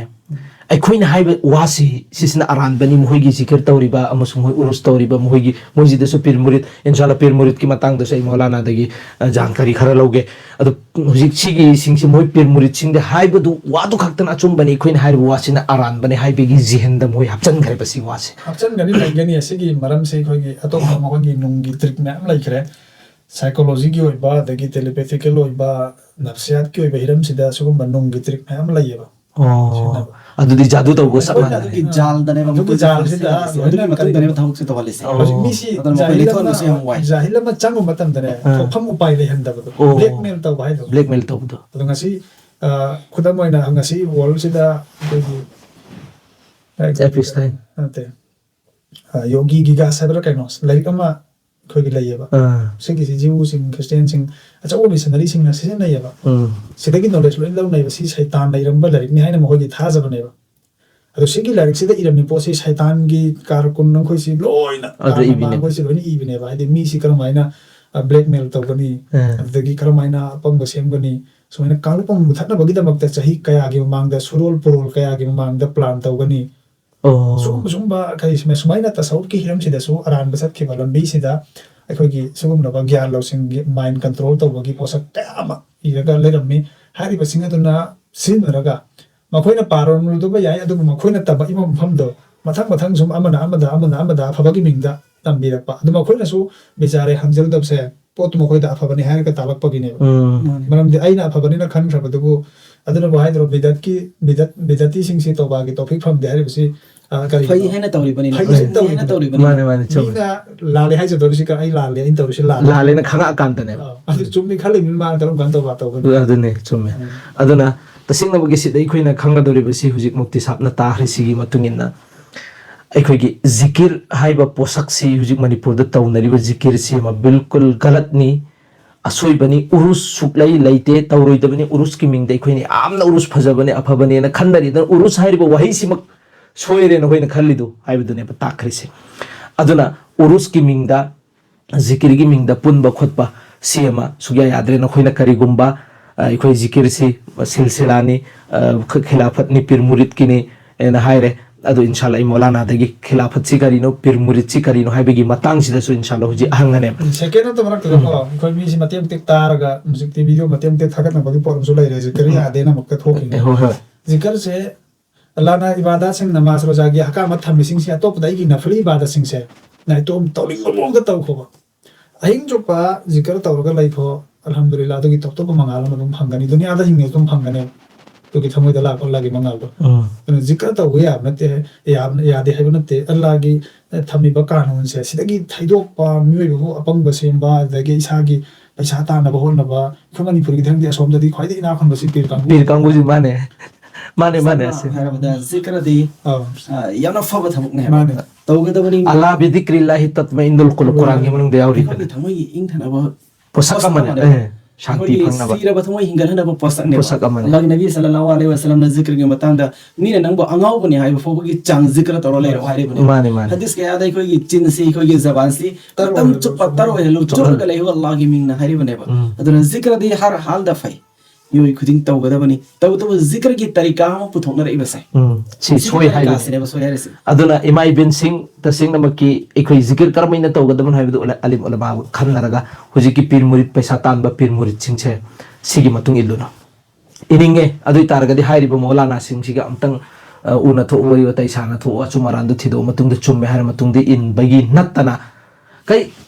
ꯑꯩꯈꯣꯏꯅ ꯍꯥꯏꯕ ꯋꯥꯁꯤ ꯁꯤꯁꯤꯅ ꯑꯔꯥꯟꯕꯅꯤ, ꯃꯈꯣꯏꯒꯤ ꯖꯤꯀꯤꯔ ꯇꯧꯔꯤꯕ ꯑꯃꯁꯨꯡ ꯃꯈꯣꯏ ꯎꯔꯨꯁ ꯇꯧꯔꯤꯕ ꯃꯈꯣꯏꯒꯤ ꯃꯣꯏꯁꯤꯗꯁꯨ ꯄꯤꯔ ꯃꯨꯔꯤꯠ ꯏꯟꯁꯥꯜꯂꯥ ꯄꯤꯔ ꯃꯨꯔꯤꯠꯀꯤ ꯃꯇꯥꯡꯗꯁꯨ ꯑꯩ ꯃꯧꯂꯥꯅꯥꯗꯒꯤ ꯑ, ꯖꯥꯟꯀꯥꯔꯤ ꯈꯔ ꯂꯧꯒꯦ꯫ ꯑꯗꯣ ꯍꯧꯖꯤꯛ ꯁꯤꯒꯤ ꯁꯤꯡꯁꯤ ꯃꯣꯏ ꯄꯤꯔ ꯃꯨꯔꯤꯠꯁꯤꯡꯗ ꯍꯥꯏꯕꯗꯨ ꯋꯥꯗꯨ ꯈꯛꯇꯅ ꯑꯆꯨꯝꯕꯅꯤ, ꯑꯩꯈꯣꯏꯅ ꯍꯥꯏꯔꯤꯕ ꯋꯥꯁꯤꯅ ꯑꯔꯥꯟꯕꯅꯤ ꯍꯥꯏꯕꯒꯤ ꯖꯤꯍꯟꯗ ꯃꯣꯏ ꯍꯥꯞꯆꯤꯟꯈ꯭ꯔꯦꯕ ꯁꯤ ꯋꯥꯁꯦ꯫ ꯍꯥꯞꯆꯤꯟꯒꯅꯤ, ꯂꯩꯒꯅꯤ꯫ ꯑꯁꯤꯒꯤ ꯃꯔꯝꯁꯦ ꯑꯩꯈꯣꯏꯒꯤ ꯑꯇꯣꯞꯄ ꯃꯈꯣꯏꯒꯤ ꯅꯨꯡꯒꯤ trick ꯃꯌꯥꯝ ꯂꯩꯈ꯭ꯔꯦ꯫ Psychology ꯒꯤ ꯑꯣꯏꯕ, ꯑꯗꯒꯤ telepathical ꯑꯣꯏꯕ, ꯅꯐꯁꯤꯌꯥꯠꯀꯤ ꯑꯣꯏꯕ ꯍꯤꯔꯝꯁꯤꯗ ꯁꯤꯒꯨꯝꯕ ꯅꯨꯡꯒꯤ trick ꯃꯌꯥꯝ ꯂꯩꯌꯦꯕ꯫ ꯑꯣ, ꯑꯗꯨꯗꯤ ꯖꯥꯗꯨ ꯇꯧꯕ ꯆꯞ ꯑꯩꯈꯣꯏꯅ ꯃꯥꯟꯅꯔꯦ꯫ ꯑꯗꯨꯒꯤ ꯖꯥꯜꯗꯅꯦꯕ ꯑꯗꯨꯒꯤ ꯃꯈꯣꯏꯅ ꯖꯥꯜꯁꯤꯗ ꯇꯧꯔꯤꯁꯦ꯫ ꯑꯗꯨꯒꯤ ꯃꯇꯨꯡꯗꯅꯦꯕ ꯊꯕꯛꯁꯦ ꯇꯧꯍꯜꯂꯤꯁꯦ꯫ ꯑꯣ꯫ ꯍꯧꯖꯤꯛ ꯃꯤꯁꯤ ꯑꯗꯨꯅ ꯃꯈꯣꯏ ꯖꯥꯍꯤꯜ ꯂꯩꯊꯣꯛꯍꯟꯕꯁꯦ ꯑꯃ- ꯌꯥꯝ ꯋꯥꯏ꯫ ꯖꯥꯍꯤꯜ ꯑꯃ ꯆꯪꯕ ꯃꯇꯝꯗꯅꯦ ꯑꯥ꯫ ꯊꯣꯛꯐꯝ ꯎꯄꯥꯏ ꯂꯩꯍꯟꯗꯕꯗꯣ, ꯑꯣ꯫ blackmail ꯇꯧꯕ ꯍꯥꯏꯗꯣ꯫ Blackmail ꯇꯧꯕꯗꯣ꯫ ꯑꯗꯣ ꯉꯁꯤ ꯑ, ꯈꯨꯗꯝ ꯑꯣꯏꯅ ꯉꯁꯤ world ꯁꯤꯗ ꯑꯩꯈꯣꯏꯒꯤ Epstein꯫ ꯅꯠꯇꯦ, ꯑ, ꯌꯣꯒꯤ ꯒꯤꯒꯥꯁ ꯍꯥꯏꯕ꯭ꯔꯥ ꯀꯩꯅꯣ, ꯂꯥꯏꯔꯤꯛ ꯑꯃ ꯑꯩꯈꯣꯏꯒꯤ ꯂꯩꯌꯦꯕ꯫ ꯑꯥ꯫ ꯁꯤꯒꯤꯁꯤ ꯖꯤꯎꯁꯤꯡ ꯈ꯭ꯔꯤꯁꯇꯤꯌꯥꯟꯁꯤꯡ ꯑꯆꯧꯕ ꯃꯤꯁꯅꯔꯤꯁꯤꯡꯅ ꯁꯤꯖꯤꯟꯅꯩꯌꯦꯕ꯫ ꯎꯝ꯫ ꯁꯤꯗꯒꯤ knowledge ꯂꯣꯏ ꯂꯧꯅꯩꯕ꯫ ꯁꯤ ꯁꯩꯇꯥꯟꯅ ꯏꯔꯝꯕ ꯂꯥꯏꯔꯤꯛꯅꯤ ꯍꯥꯏꯅ ꯃꯈꯣꯏꯒꯤ ꯊꯥꯖꯕꯅꯦꯕ꯫ ꯑꯗꯣ ꯁꯤꯒꯤ ꯂꯥꯏꯔꯤꯛꯁꯤꯗ ꯏꯔꯝꯃꯤ ꯄꯣꯠꯁꯤ ꯁꯩꯇꯥꯟꯒꯤ ꯀꯥꯔꯀꯨꯟ ꯑꯩꯈꯣꯏꯁꯤ ꯂꯣꯏꯅ ꯑꯗꯨꯗ ꯀꯥꯔꯅ ꯏꯕꯤꯅꯦ꯫ ꯃꯥꯡꯈꯣꯏꯁꯤ ꯂꯣꯏꯅ ꯏꯕꯅꯦꯕ꯫ ꯍꯥꯏꯗꯤ ꯃꯤꯁꯤ ꯀꯔꯝꯍꯥꯏꯅ blackmail ꯇꯧꯒꯅꯤ, ꯑꯥ꯫ ꯑꯗꯨꯗꯒꯤ ꯀꯔꯝꯍꯥꯏꯅ ꯑꯄꯪꯕ ꯁꯦꯝꯒꯅꯤ, ꯁꯨꯃꯥꯏꯅ ꯀꯥꯡꯂꯨꯞ ꯑꯃ ꯃꯨꯊꯠꯅꯕꯒꯤꯗꯃꯛꯇ ꯆꯍꯤ ꯀꯌꯥꯒꯤ ꯃꯃꯥꯡꯗ, ꯁꯨꯔꯣꯜ ꯄꯨꯔꯣꯜ ꯀꯌꯥꯒꯤ ꯃꯃꯥꯡꯗ plan ꯇꯧꯒꯅꯤ꯫ ꯑꯣ꯫ ꯁꯨꯒꯨꯝꯕ ꯁꯨꯒꯨꯝꯕ ꯀꯔꯤ ꯁꯨꯃꯥꯏ- ꯁꯨꯃꯥꯏꯅ ꯇꯁꯧꯔꯀꯤ ꯍꯤꯔꯝꯁꯤꯗꯁꯨ ꯑꯔꯥꯟꯕ ꯆꯠꯈꯤꯕ ꯂꯝꯕꯤꯁꯤꯗ ꯑꯩꯈꯣꯏꯒꯤ ꯁꯤꯒꯨꯝꯂꯕ ꯒ꯭ꯌꯥꯟ ꯂꯧꯁꯤꯡꯒꯤ mind control ꯇꯧꯕꯒꯤ ꯄꯣꯠꯁꯛ ꯀꯌꯥ ꯑꯃ ꯏꯔꯒ ꯂꯩꯔꯝꯃꯤ꯫ ꯍꯥꯏꯔꯤꯕꯁꯤꯡ ꯑꯗꯨꯅ ꯁꯤꯖꯤꯟꯅꯔꯒ ꯃꯈꯣꯏꯅ ꯄꯥꯔꯝꯂꯨꯗꯕ ꯌꯥꯏ, ꯑꯗꯨꯕꯨ ꯃꯈꯣꯏꯅ ꯇꯝꯃꯛꯏꯕ ꯃꯐꯝꯗꯣ ꯃꯊꯪ ꯃꯊꯪ ꯁꯨꯝ ꯑꯃꯅ ꯑꯃꯗ, ꯑꯃꯅ ꯑꯃꯗ ꯑꯐꯕꯒꯤ ꯃꯤꯡꯗ ꯇꯝꯕꯤꯔꯛꯄ꯫ ꯑꯗꯨ ꯃꯈꯣꯏꯅꯁꯨ ꯕꯤꯆꯥꯔꯦ ꯍꯪꯖꯔꯨꯗꯕꯁꯦ ꯄꯣꯠꯇꯨ ꯃꯈꯣꯏꯗ ꯑꯐꯕꯅꯤ ꯍꯥꯏꯔꯒ ꯇꯥꯛꯂꯛꯄꯒꯤꯅꯦꯕ꯫ ꯎꯝ꯫ ꯃꯔꯝꯗꯤ ꯑꯩꯅ ꯑꯐꯕꯅꯤꯅ ꯈꯟꯈ꯭ꯔꯕꯗꯨꯕꯨ ꯑꯗꯨꯅꯕꯨ ꯍꯥꯏꯗ꯭ꯔꯣ, ꯕꯤꯗꯠꯀꯤ, ꯕꯤꯗꯠ, ꯕꯤꯗꯠꯇꯤꯁꯤꯡꯁꯤ ꯇꯧꯕꯥꯒꯤ ꯇꯧꯐꯤꯛ ꯐꯪꯗꯦ ꯍꯥꯏꯔꯤꯕꯁꯤ, ꯑ, ꯀꯔꯤꯒꯤꯅꯣ? ꯐꯩ ꯍꯥꯏꯅ ꯇꯧꯔꯤꯕꯅꯤꯅ꯫ ꯐꯩ ꯐꯩ ꯍꯥꯏꯅ ꯇꯧꯔꯤꯕꯅꯤ꯫ ꯍꯥꯏꯅ ꯇꯧꯔꯤꯕꯅꯤ꯫ ꯃꯥꯅꯦ, ꯃꯥꯅꯦ, ꯆꯨꯝꯃꯦ꯫ ꯃꯤꯅ ꯂꯥꯜꯂꯦ ꯍꯥꯏꯖꯗꯧꯔꯤꯁꯤ ꯀ-, "ꯑꯩ ꯂꯥꯜꯂꯦ, ꯑꯩꯅ ꯇꯧꯔꯤꯁꯤ ꯂꯥꯜꯂꯦ"꯫ ꯂꯥꯜꯂꯦꯅ ꯈꯪꯉꯛꯑꯀꯥꯟꯗꯅꯦꯕ꯫ ꯑ, ꯑꯗꯨ ꯆꯨꯝꯃꯤ ꯈꯜꯂꯤꯕꯅꯤ, ꯃꯥꯅ ꯀꯔꯝ ꯀꯥꯟꯗ ꯇꯧꯕ ꯇꯧꯒꯅꯤ? ꯑꯗꯨꯅꯦ, ꯆꯨꯝꯃꯦ꯫ ꯑꯗꯨꯅ ꯇꯁꯦꯡꯅꯃꯛꯀꯤ ꯁꯤꯗ ꯑꯩꯈꯣꯏꯅ ꯈꯪꯒꯗꯧꯔꯤꯕꯁꯤ, ꯍꯧꯖꯤꯛ ꯃꯨꯐꯇꯤ ꯁꯥꯍꯕꯅ ꯇꯥꯈ꯭ꯔꯤꯁꯤꯒꯤ ꯃꯇꯨꯡ ꯏꯟꯅ, ꯑꯩꯈꯣꯏꯒꯤ ꯖꯤꯀꯤꯔ ꯍꯥꯏꯕ ꯄꯣꯠꯁꯛꯁꯤ, ꯍꯧꯖꯤꯛ ꯃꯅꯤꯄꯨꯔꯗ ꯇꯧꯅꯔꯤꯕ ꯖꯤꯀꯤꯔꯁꯤ ꯑꯃ ꯕꯤꯜꯀꯨꯜ ꯒꯂꯠꯅꯤ, ꯑꯁꯣꯏꯕꯅꯤ, ꯎꯔꯨꯁ ꯁꯨꯛꯂꯩ ꯂꯩꯇꯦ, ꯇꯧꯔꯣꯏꯗꯕꯅꯤ꯫ ꯎꯔꯨꯁꯀꯤ ꯃꯤꯡꯗ ꯑꯩꯈꯣꯏꯅ ꯌꯥꯝꯅ ꯎꯔꯨꯁ ꯐꯖꯕꯅꯦ, ꯑꯐꯕꯅꯦꯅ ꯈꯟꯅꯔꯤ꯫ ꯑꯗꯨꯅ ꯎꯔꯨꯁ ꯍꯥꯏꯔꯤꯕ ꯋꯥꯍꯩꯁꯤꯃꯛ ꯁꯣꯏꯔꯦ ꯅꯈꯣꯏꯅ ꯈꯜꯂꯤꯗꯨ ꯍꯥꯏꯕꯗꯨꯅꯦꯕ ꯇꯥꯛꯈ꯭ꯔꯤꯁꯦ꯫ ꯑꯗꯨꯅ ꯎꯔꯨꯁꯀꯤ ꯃꯤꯡꯗ, ꯖꯤꯀꯤꯔꯒꯤ ꯃꯤꯡꯗ ꯄꯨꯟꯕ ꯈꯣꯠꯄ ꯁꯤ ꯑꯃ ꯁꯨꯛꯌꯥ ꯌꯥꯗ꯭ꯔꯦ꯫ ꯅꯈꯣꯏꯅ ꯀꯔꯤꯒꯨꯝꯕ, ꯑ, ꯑꯩꯈꯣꯏ ꯖꯤꯀꯤꯔꯁꯤ ꯁꯤꯜꯁꯤꯂꯥꯅꯤ, ꯑ, ꯈ-, ꯈꯤꯂꯥꯐꯠꯅꯤ, ꯄꯤꯔ ꯃꯨꯔꯤꯗꯀꯤꯅꯤ ꯍꯥꯏꯅ ꯍꯥꯏꯔꯦ꯫ ꯑꯗꯨ ꯏꯟꯁꯥꯜꯂꯥ ꯑꯩ ꯃꯧꯂꯥꯅꯥꯗꯒꯤ ꯈꯤꯂꯥꯐꯠꯁꯤ ꯀꯔꯤꯅꯣ, ꯄꯤꯔ ꯃꯨꯔꯤꯗꯁꯤ ꯀꯔꯤꯅꯣ ꯍꯥꯏꯕꯒꯤ ꯃꯇꯥꯡꯁꯤꯗꯁꯨ ꯏꯟꯁꯥꯜꯂꯥ ꯍꯧꯖꯤꯛ ꯍꯪꯉꯅꯦꯕ꯫ ꯁꯦꯀꯦꯟ ꯑꯃꯇ ꯃꯔꯛꯇꯨꯗꯀꯣ, ꯑꯩꯈꯣꯏ ꯃꯤꯁꯤ ꯃꯇꯦꯛ ꯃꯇꯦꯛ ꯇꯥꯔꯒ ꯍꯧꯖꯤꯛꯇꯤ ꯚꯤꯗꯤꯑꯣ ꯃꯇꯦꯛ ꯃꯇꯦꯛ ꯊꯥꯒꯠꯅꯕꯒꯤ ꯄꯣꯠ ꯑꯃꯁꯨ ꯂꯩꯔꯦ꯫ ꯖꯤꯀꯔ ꯌꯥꯗꯦꯅ ꯑꯃꯨꯛꯀ ꯊꯣꯛꯈꯤꯅꯦ꯫ ꯑꯦ, ꯍꯣꯏ, ꯍꯣꯏ꯫ ꯖꯤꯀꯔꯁꯦ ꯑꯜꯂꯥꯍꯅ ꯏꯕꯥꯗꯥꯠꯁꯤꯡ, ꯅꯃꯥꯖ ꯔꯣꯖꯥꯒꯤ ꯑꯍꯀꯥꯃꯠ ꯊꯝꯃꯤꯁꯤꯡꯁꯦ ꯑꯇꯣꯞꯄꯗ ꯑꯩꯒꯤ ꯅꯐꯂꯤ ꯏꯕꯥꯗꯥꯠꯁꯤꯡꯁꯦ ꯅꯥꯏꯇꯣꯝ ꯇꯧꯅꯤꯡꯕ ꯃꯑꯣꯡꯗ ꯇꯧꯈꯣꯕ꯫ ꯑꯍꯤꯡ ꯆꯨꯞꯄ ꯖꯤꯀꯔ ꯇꯧꯔꯒ ꯂꯩꯈꯣ, ꯑꯜꯍꯝꯗꯨꯂꯤꯜꯂꯥ, ꯑꯗꯨꯒꯤ ꯇꯣꯞ ꯇꯣꯞꯄ ꯃꯉꯥꯜ ꯑꯃ ꯑꯗꯨꯝ ꯐꯪꯒꯅꯤ, ꯗꯨꯅꯤꯌꯥꯗ ꯍꯤꯡꯉꯦ ꯑꯗꯨꯝ ꯐꯪꯒꯅꯦꯕ꯫ ꯑꯗꯨꯒꯤ ꯊꯃꯣꯏꯗ ꯂꯥꯛꯄ ꯑꯜꯂꯥꯍꯒꯤ ꯃꯉꯥꯜꯗꯣ꯫ ꯎꯝ꯫ ꯑꯗꯨꯅ ꯖꯤꯀꯔ ꯇꯧꯕ ꯌꯥꯕ ꯅꯠꯇꯦ, ꯌꯥꯕ-, ꯌꯥꯗꯦ ꯍꯥꯏꯕ ꯅꯠꯇꯦ꯫ ꯑꯜꯂꯥꯍꯒꯤ, ꯑ, ꯊꯝꯃꯤꯕ ꯀꯥꯅꯨꯟꯁꯦ ꯁꯤꯗꯒꯤ ꯊꯩꯗꯣꯛꯄ, ꯃꯤꯑꯣꯏꯕꯕꯨ ꯑꯄꯪꯕ ꯁꯦꯝꯕ, ꯑꯗꯒꯤ ꯏꯁꯥꯒꯤ ꯄꯩꯁꯥ ꯇꯥꯟꯅꯕ ꯍꯣꯠꯅꯕ, ꯑꯩꯈꯣꯏ ꯃꯅꯤꯄꯨꯔꯒꯤꯗꯤ ꯈꯪꯗꯦ, ꯑꯁꯣꯝꯗꯗꯤ ꯈ꯭ꯋꯥꯏꯗꯒꯤ ꯏꯅꯥꯛ ꯈꯨꯟꯕꯁꯤ ꯄꯤꯔ ꯀꯥꯡꯕꯨ꯫ ꯄꯤꯔ ꯀꯥꯡꯕꯨꯁꯤ ꯃꯥꯅꯦ꯫ ꯃꯥꯅꯦ, ꯃꯥꯅꯦ, ꯑꯁꯤ꯫ ꯍꯥꯏꯔꯕꯗ ꯖꯤꯀꯔꯗꯤ, ꯑꯥ꯫ ꯑ, ꯌꯥꯝꯅ ꯐꯕ ꯊꯕꯛꯅꯦ꯫ ꯃꯥꯅꯦ꯫ ꯇꯧꯒꯗꯕꯅꯤ꯫ "ꯑꯂꯥ ꯕꯤꯗꯤꯀ꯭ꯔꯤꯜꯂꯥꯍꯤ ꯇꯠꯃ ꯏꯟꯗꯨꯜ ꯀꯨꯂꯨꯕ", ꯀꯨꯔꯥꯟꯒꯤ ꯃꯅꯨꯡꯗ ꯌꯥꯎꯔꯤꯕꯅꯦ꯫ ꯑꯩꯈꯣꯏꯒꯤ ꯊꯃꯣꯏꯒꯤ ꯏꯪꯊꯅꯕ ꯄꯣꯠꯁꯛ ꯑꯃꯅꯦ꯫ ꯑꯃꯅꯦꯕ꯫ ꯑꯦ, ꯁꯥꯟꯇꯤ ꯑꯩꯈꯣꯏꯒꯤ ꯐꯪꯅꯕ꯫ ꯁꯤꯔꯕ ꯊꯃꯣꯏ ꯍꯤꯡꯒꯠꯍꯟꯅꯕ ꯄꯣꯠꯁꯛꯅꯦꯕ꯫ ꯄꯣꯠꯁꯛ ꯑꯃꯅꯦ꯫ ꯑꯜꯂꯥꯍꯒꯤ ꯅꯕꯤ ꯁꯜꯂꯜꯂꯥꯍꯨ ꯑꯂꯩꯍꯤ ꯋꯁꯜꯂꯝꯅ ꯖꯤꯀꯔꯒꯤ ꯃꯇꯥꯡꯗ ꯃꯤꯅ ꯅꯪꯕꯨ ꯑꯉꯥꯎꯕꯅꯤ ꯍꯥꯏꯕ ꯐꯥꯎꯕꯒꯤ ꯆꯥꯡ ꯖꯤꯀꯔ ꯇꯧꯔ ꯂꯩꯔꯣ ꯍꯥꯏꯔꯤꯕꯅꯦ꯫ ꯃꯥꯅꯦ, ꯃꯥꯅꯦ꯫ ꯍꯗꯤꯁ ꯀꯌꯥꯗ ꯑꯩꯈꯣꯏꯒꯤ ꯆꯤꯟꯁꯤ, ꯑꯩꯈꯣꯏꯒꯤ ꯖꯕꯥꯟꯁꯤ ꯃꯇꯝ ꯆꯨꯞꯄ ꯇꯔꯣꯏ ꯍꯜꯂꯨ, ꯆꯨꯞꯂꯒ ꯂꯩꯌꯨ ꯑꯜꯂꯥꯍꯒꯤ ꯃꯤꯡꯅ ꯍꯥꯏꯔꯤꯕꯅꯦꯕ꯫ ꯎꯝ꯫ ꯑꯗꯨꯅ ꯖꯤꯀꯔꯗꯤ ꯍꯔ ꯍꯥꯜꯗ ꯐꯩ꯫ ꯃꯤꯑꯣꯏ ꯈꯨꯗꯤꯡ ꯇꯧꯒꯗꯕꯅꯤ꯫ ꯇꯧꯕꯇꯕꯨ ꯖꯤꯀꯔꯒꯤ ꯇꯔꯤꯀꯥ ꯑꯃ ꯄꯨꯊꯣꯛꯅꯔꯛꯏꯕꯁꯦ꯫ ꯎꯝ, ꯁꯤ ꯁꯤꯒꯤ ꯁꯣꯏ ꯍꯥꯏꯔꯤ꯫ ꯇꯔꯤꯀꯥꯁꯤꯅꯦꯕ ꯁꯣꯏ ꯍꯥꯏꯔꯤꯁꯦ꯫ ꯑꯗꯨꯅ ꯏꯃꯥ ꯏꯕꯦꯟꯁꯤꯡ, ꯇꯁꯦꯡꯅꯃꯛꯀꯤ ꯑꯩꯈꯣꯏ ꯖꯤꯀꯤꯔ ꯀꯔꯝꯍꯥꯏꯅ ꯇꯧꯒꯗꯕꯅꯣ ꯍꯥꯏꯕꯗꯨ ꯑꯂ-, ꯑꯂꯤꯝ ꯎꯂꯃꯥ ꯈꯟꯅꯔꯒ ꯍꯧꯖꯤꯛꯀꯤ ꯄꯤꯔ ꯃꯨꯔꯤꯠ, ꯄꯩꯁꯥ ꯇꯥꯟꯕ ꯄꯤꯔ ꯃꯨꯔꯤꯠꯁꯤꯡꯁꯦ ꯁꯤꯒꯤ ꯃꯇꯨꯡ ꯏꯜꯂꯨꯅ ꯏꯅꯤꯡꯉꯦ꯫ ꯑꯗꯨ ꯑꯣꯏ ꯇꯥꯔꯒꯗꯤ ꯍꯥꯏꯔꯤꯕ ꯃꯧꯂꯥꯅꯥꯁꯤꯡꯁꯤꯒ ꯑꯝꯇꯪ, ꯑ, ꯎꯅ ꯊꯣꯛꯎ, ꯋꯥꯔꯤ ꯋꯥꯇꯥꯏ ꯁꯥꯟꯅ ꯊꯣꯛꯎ, ꯑꯆꯨꯝ ꯑꯔꯥꯟꯗꯨ ꯊꯤꯗꯣꯛꯑ ꯃꯇꯨꯡꯗ ꯆꯨꯝꯃꯦ ꯍꯥꯏꯔ ꯃꯇꯨꯡꯗ ꯏꯟꯕꯒꯤ ꯅꯠꯇꯅ ꯀꯩ,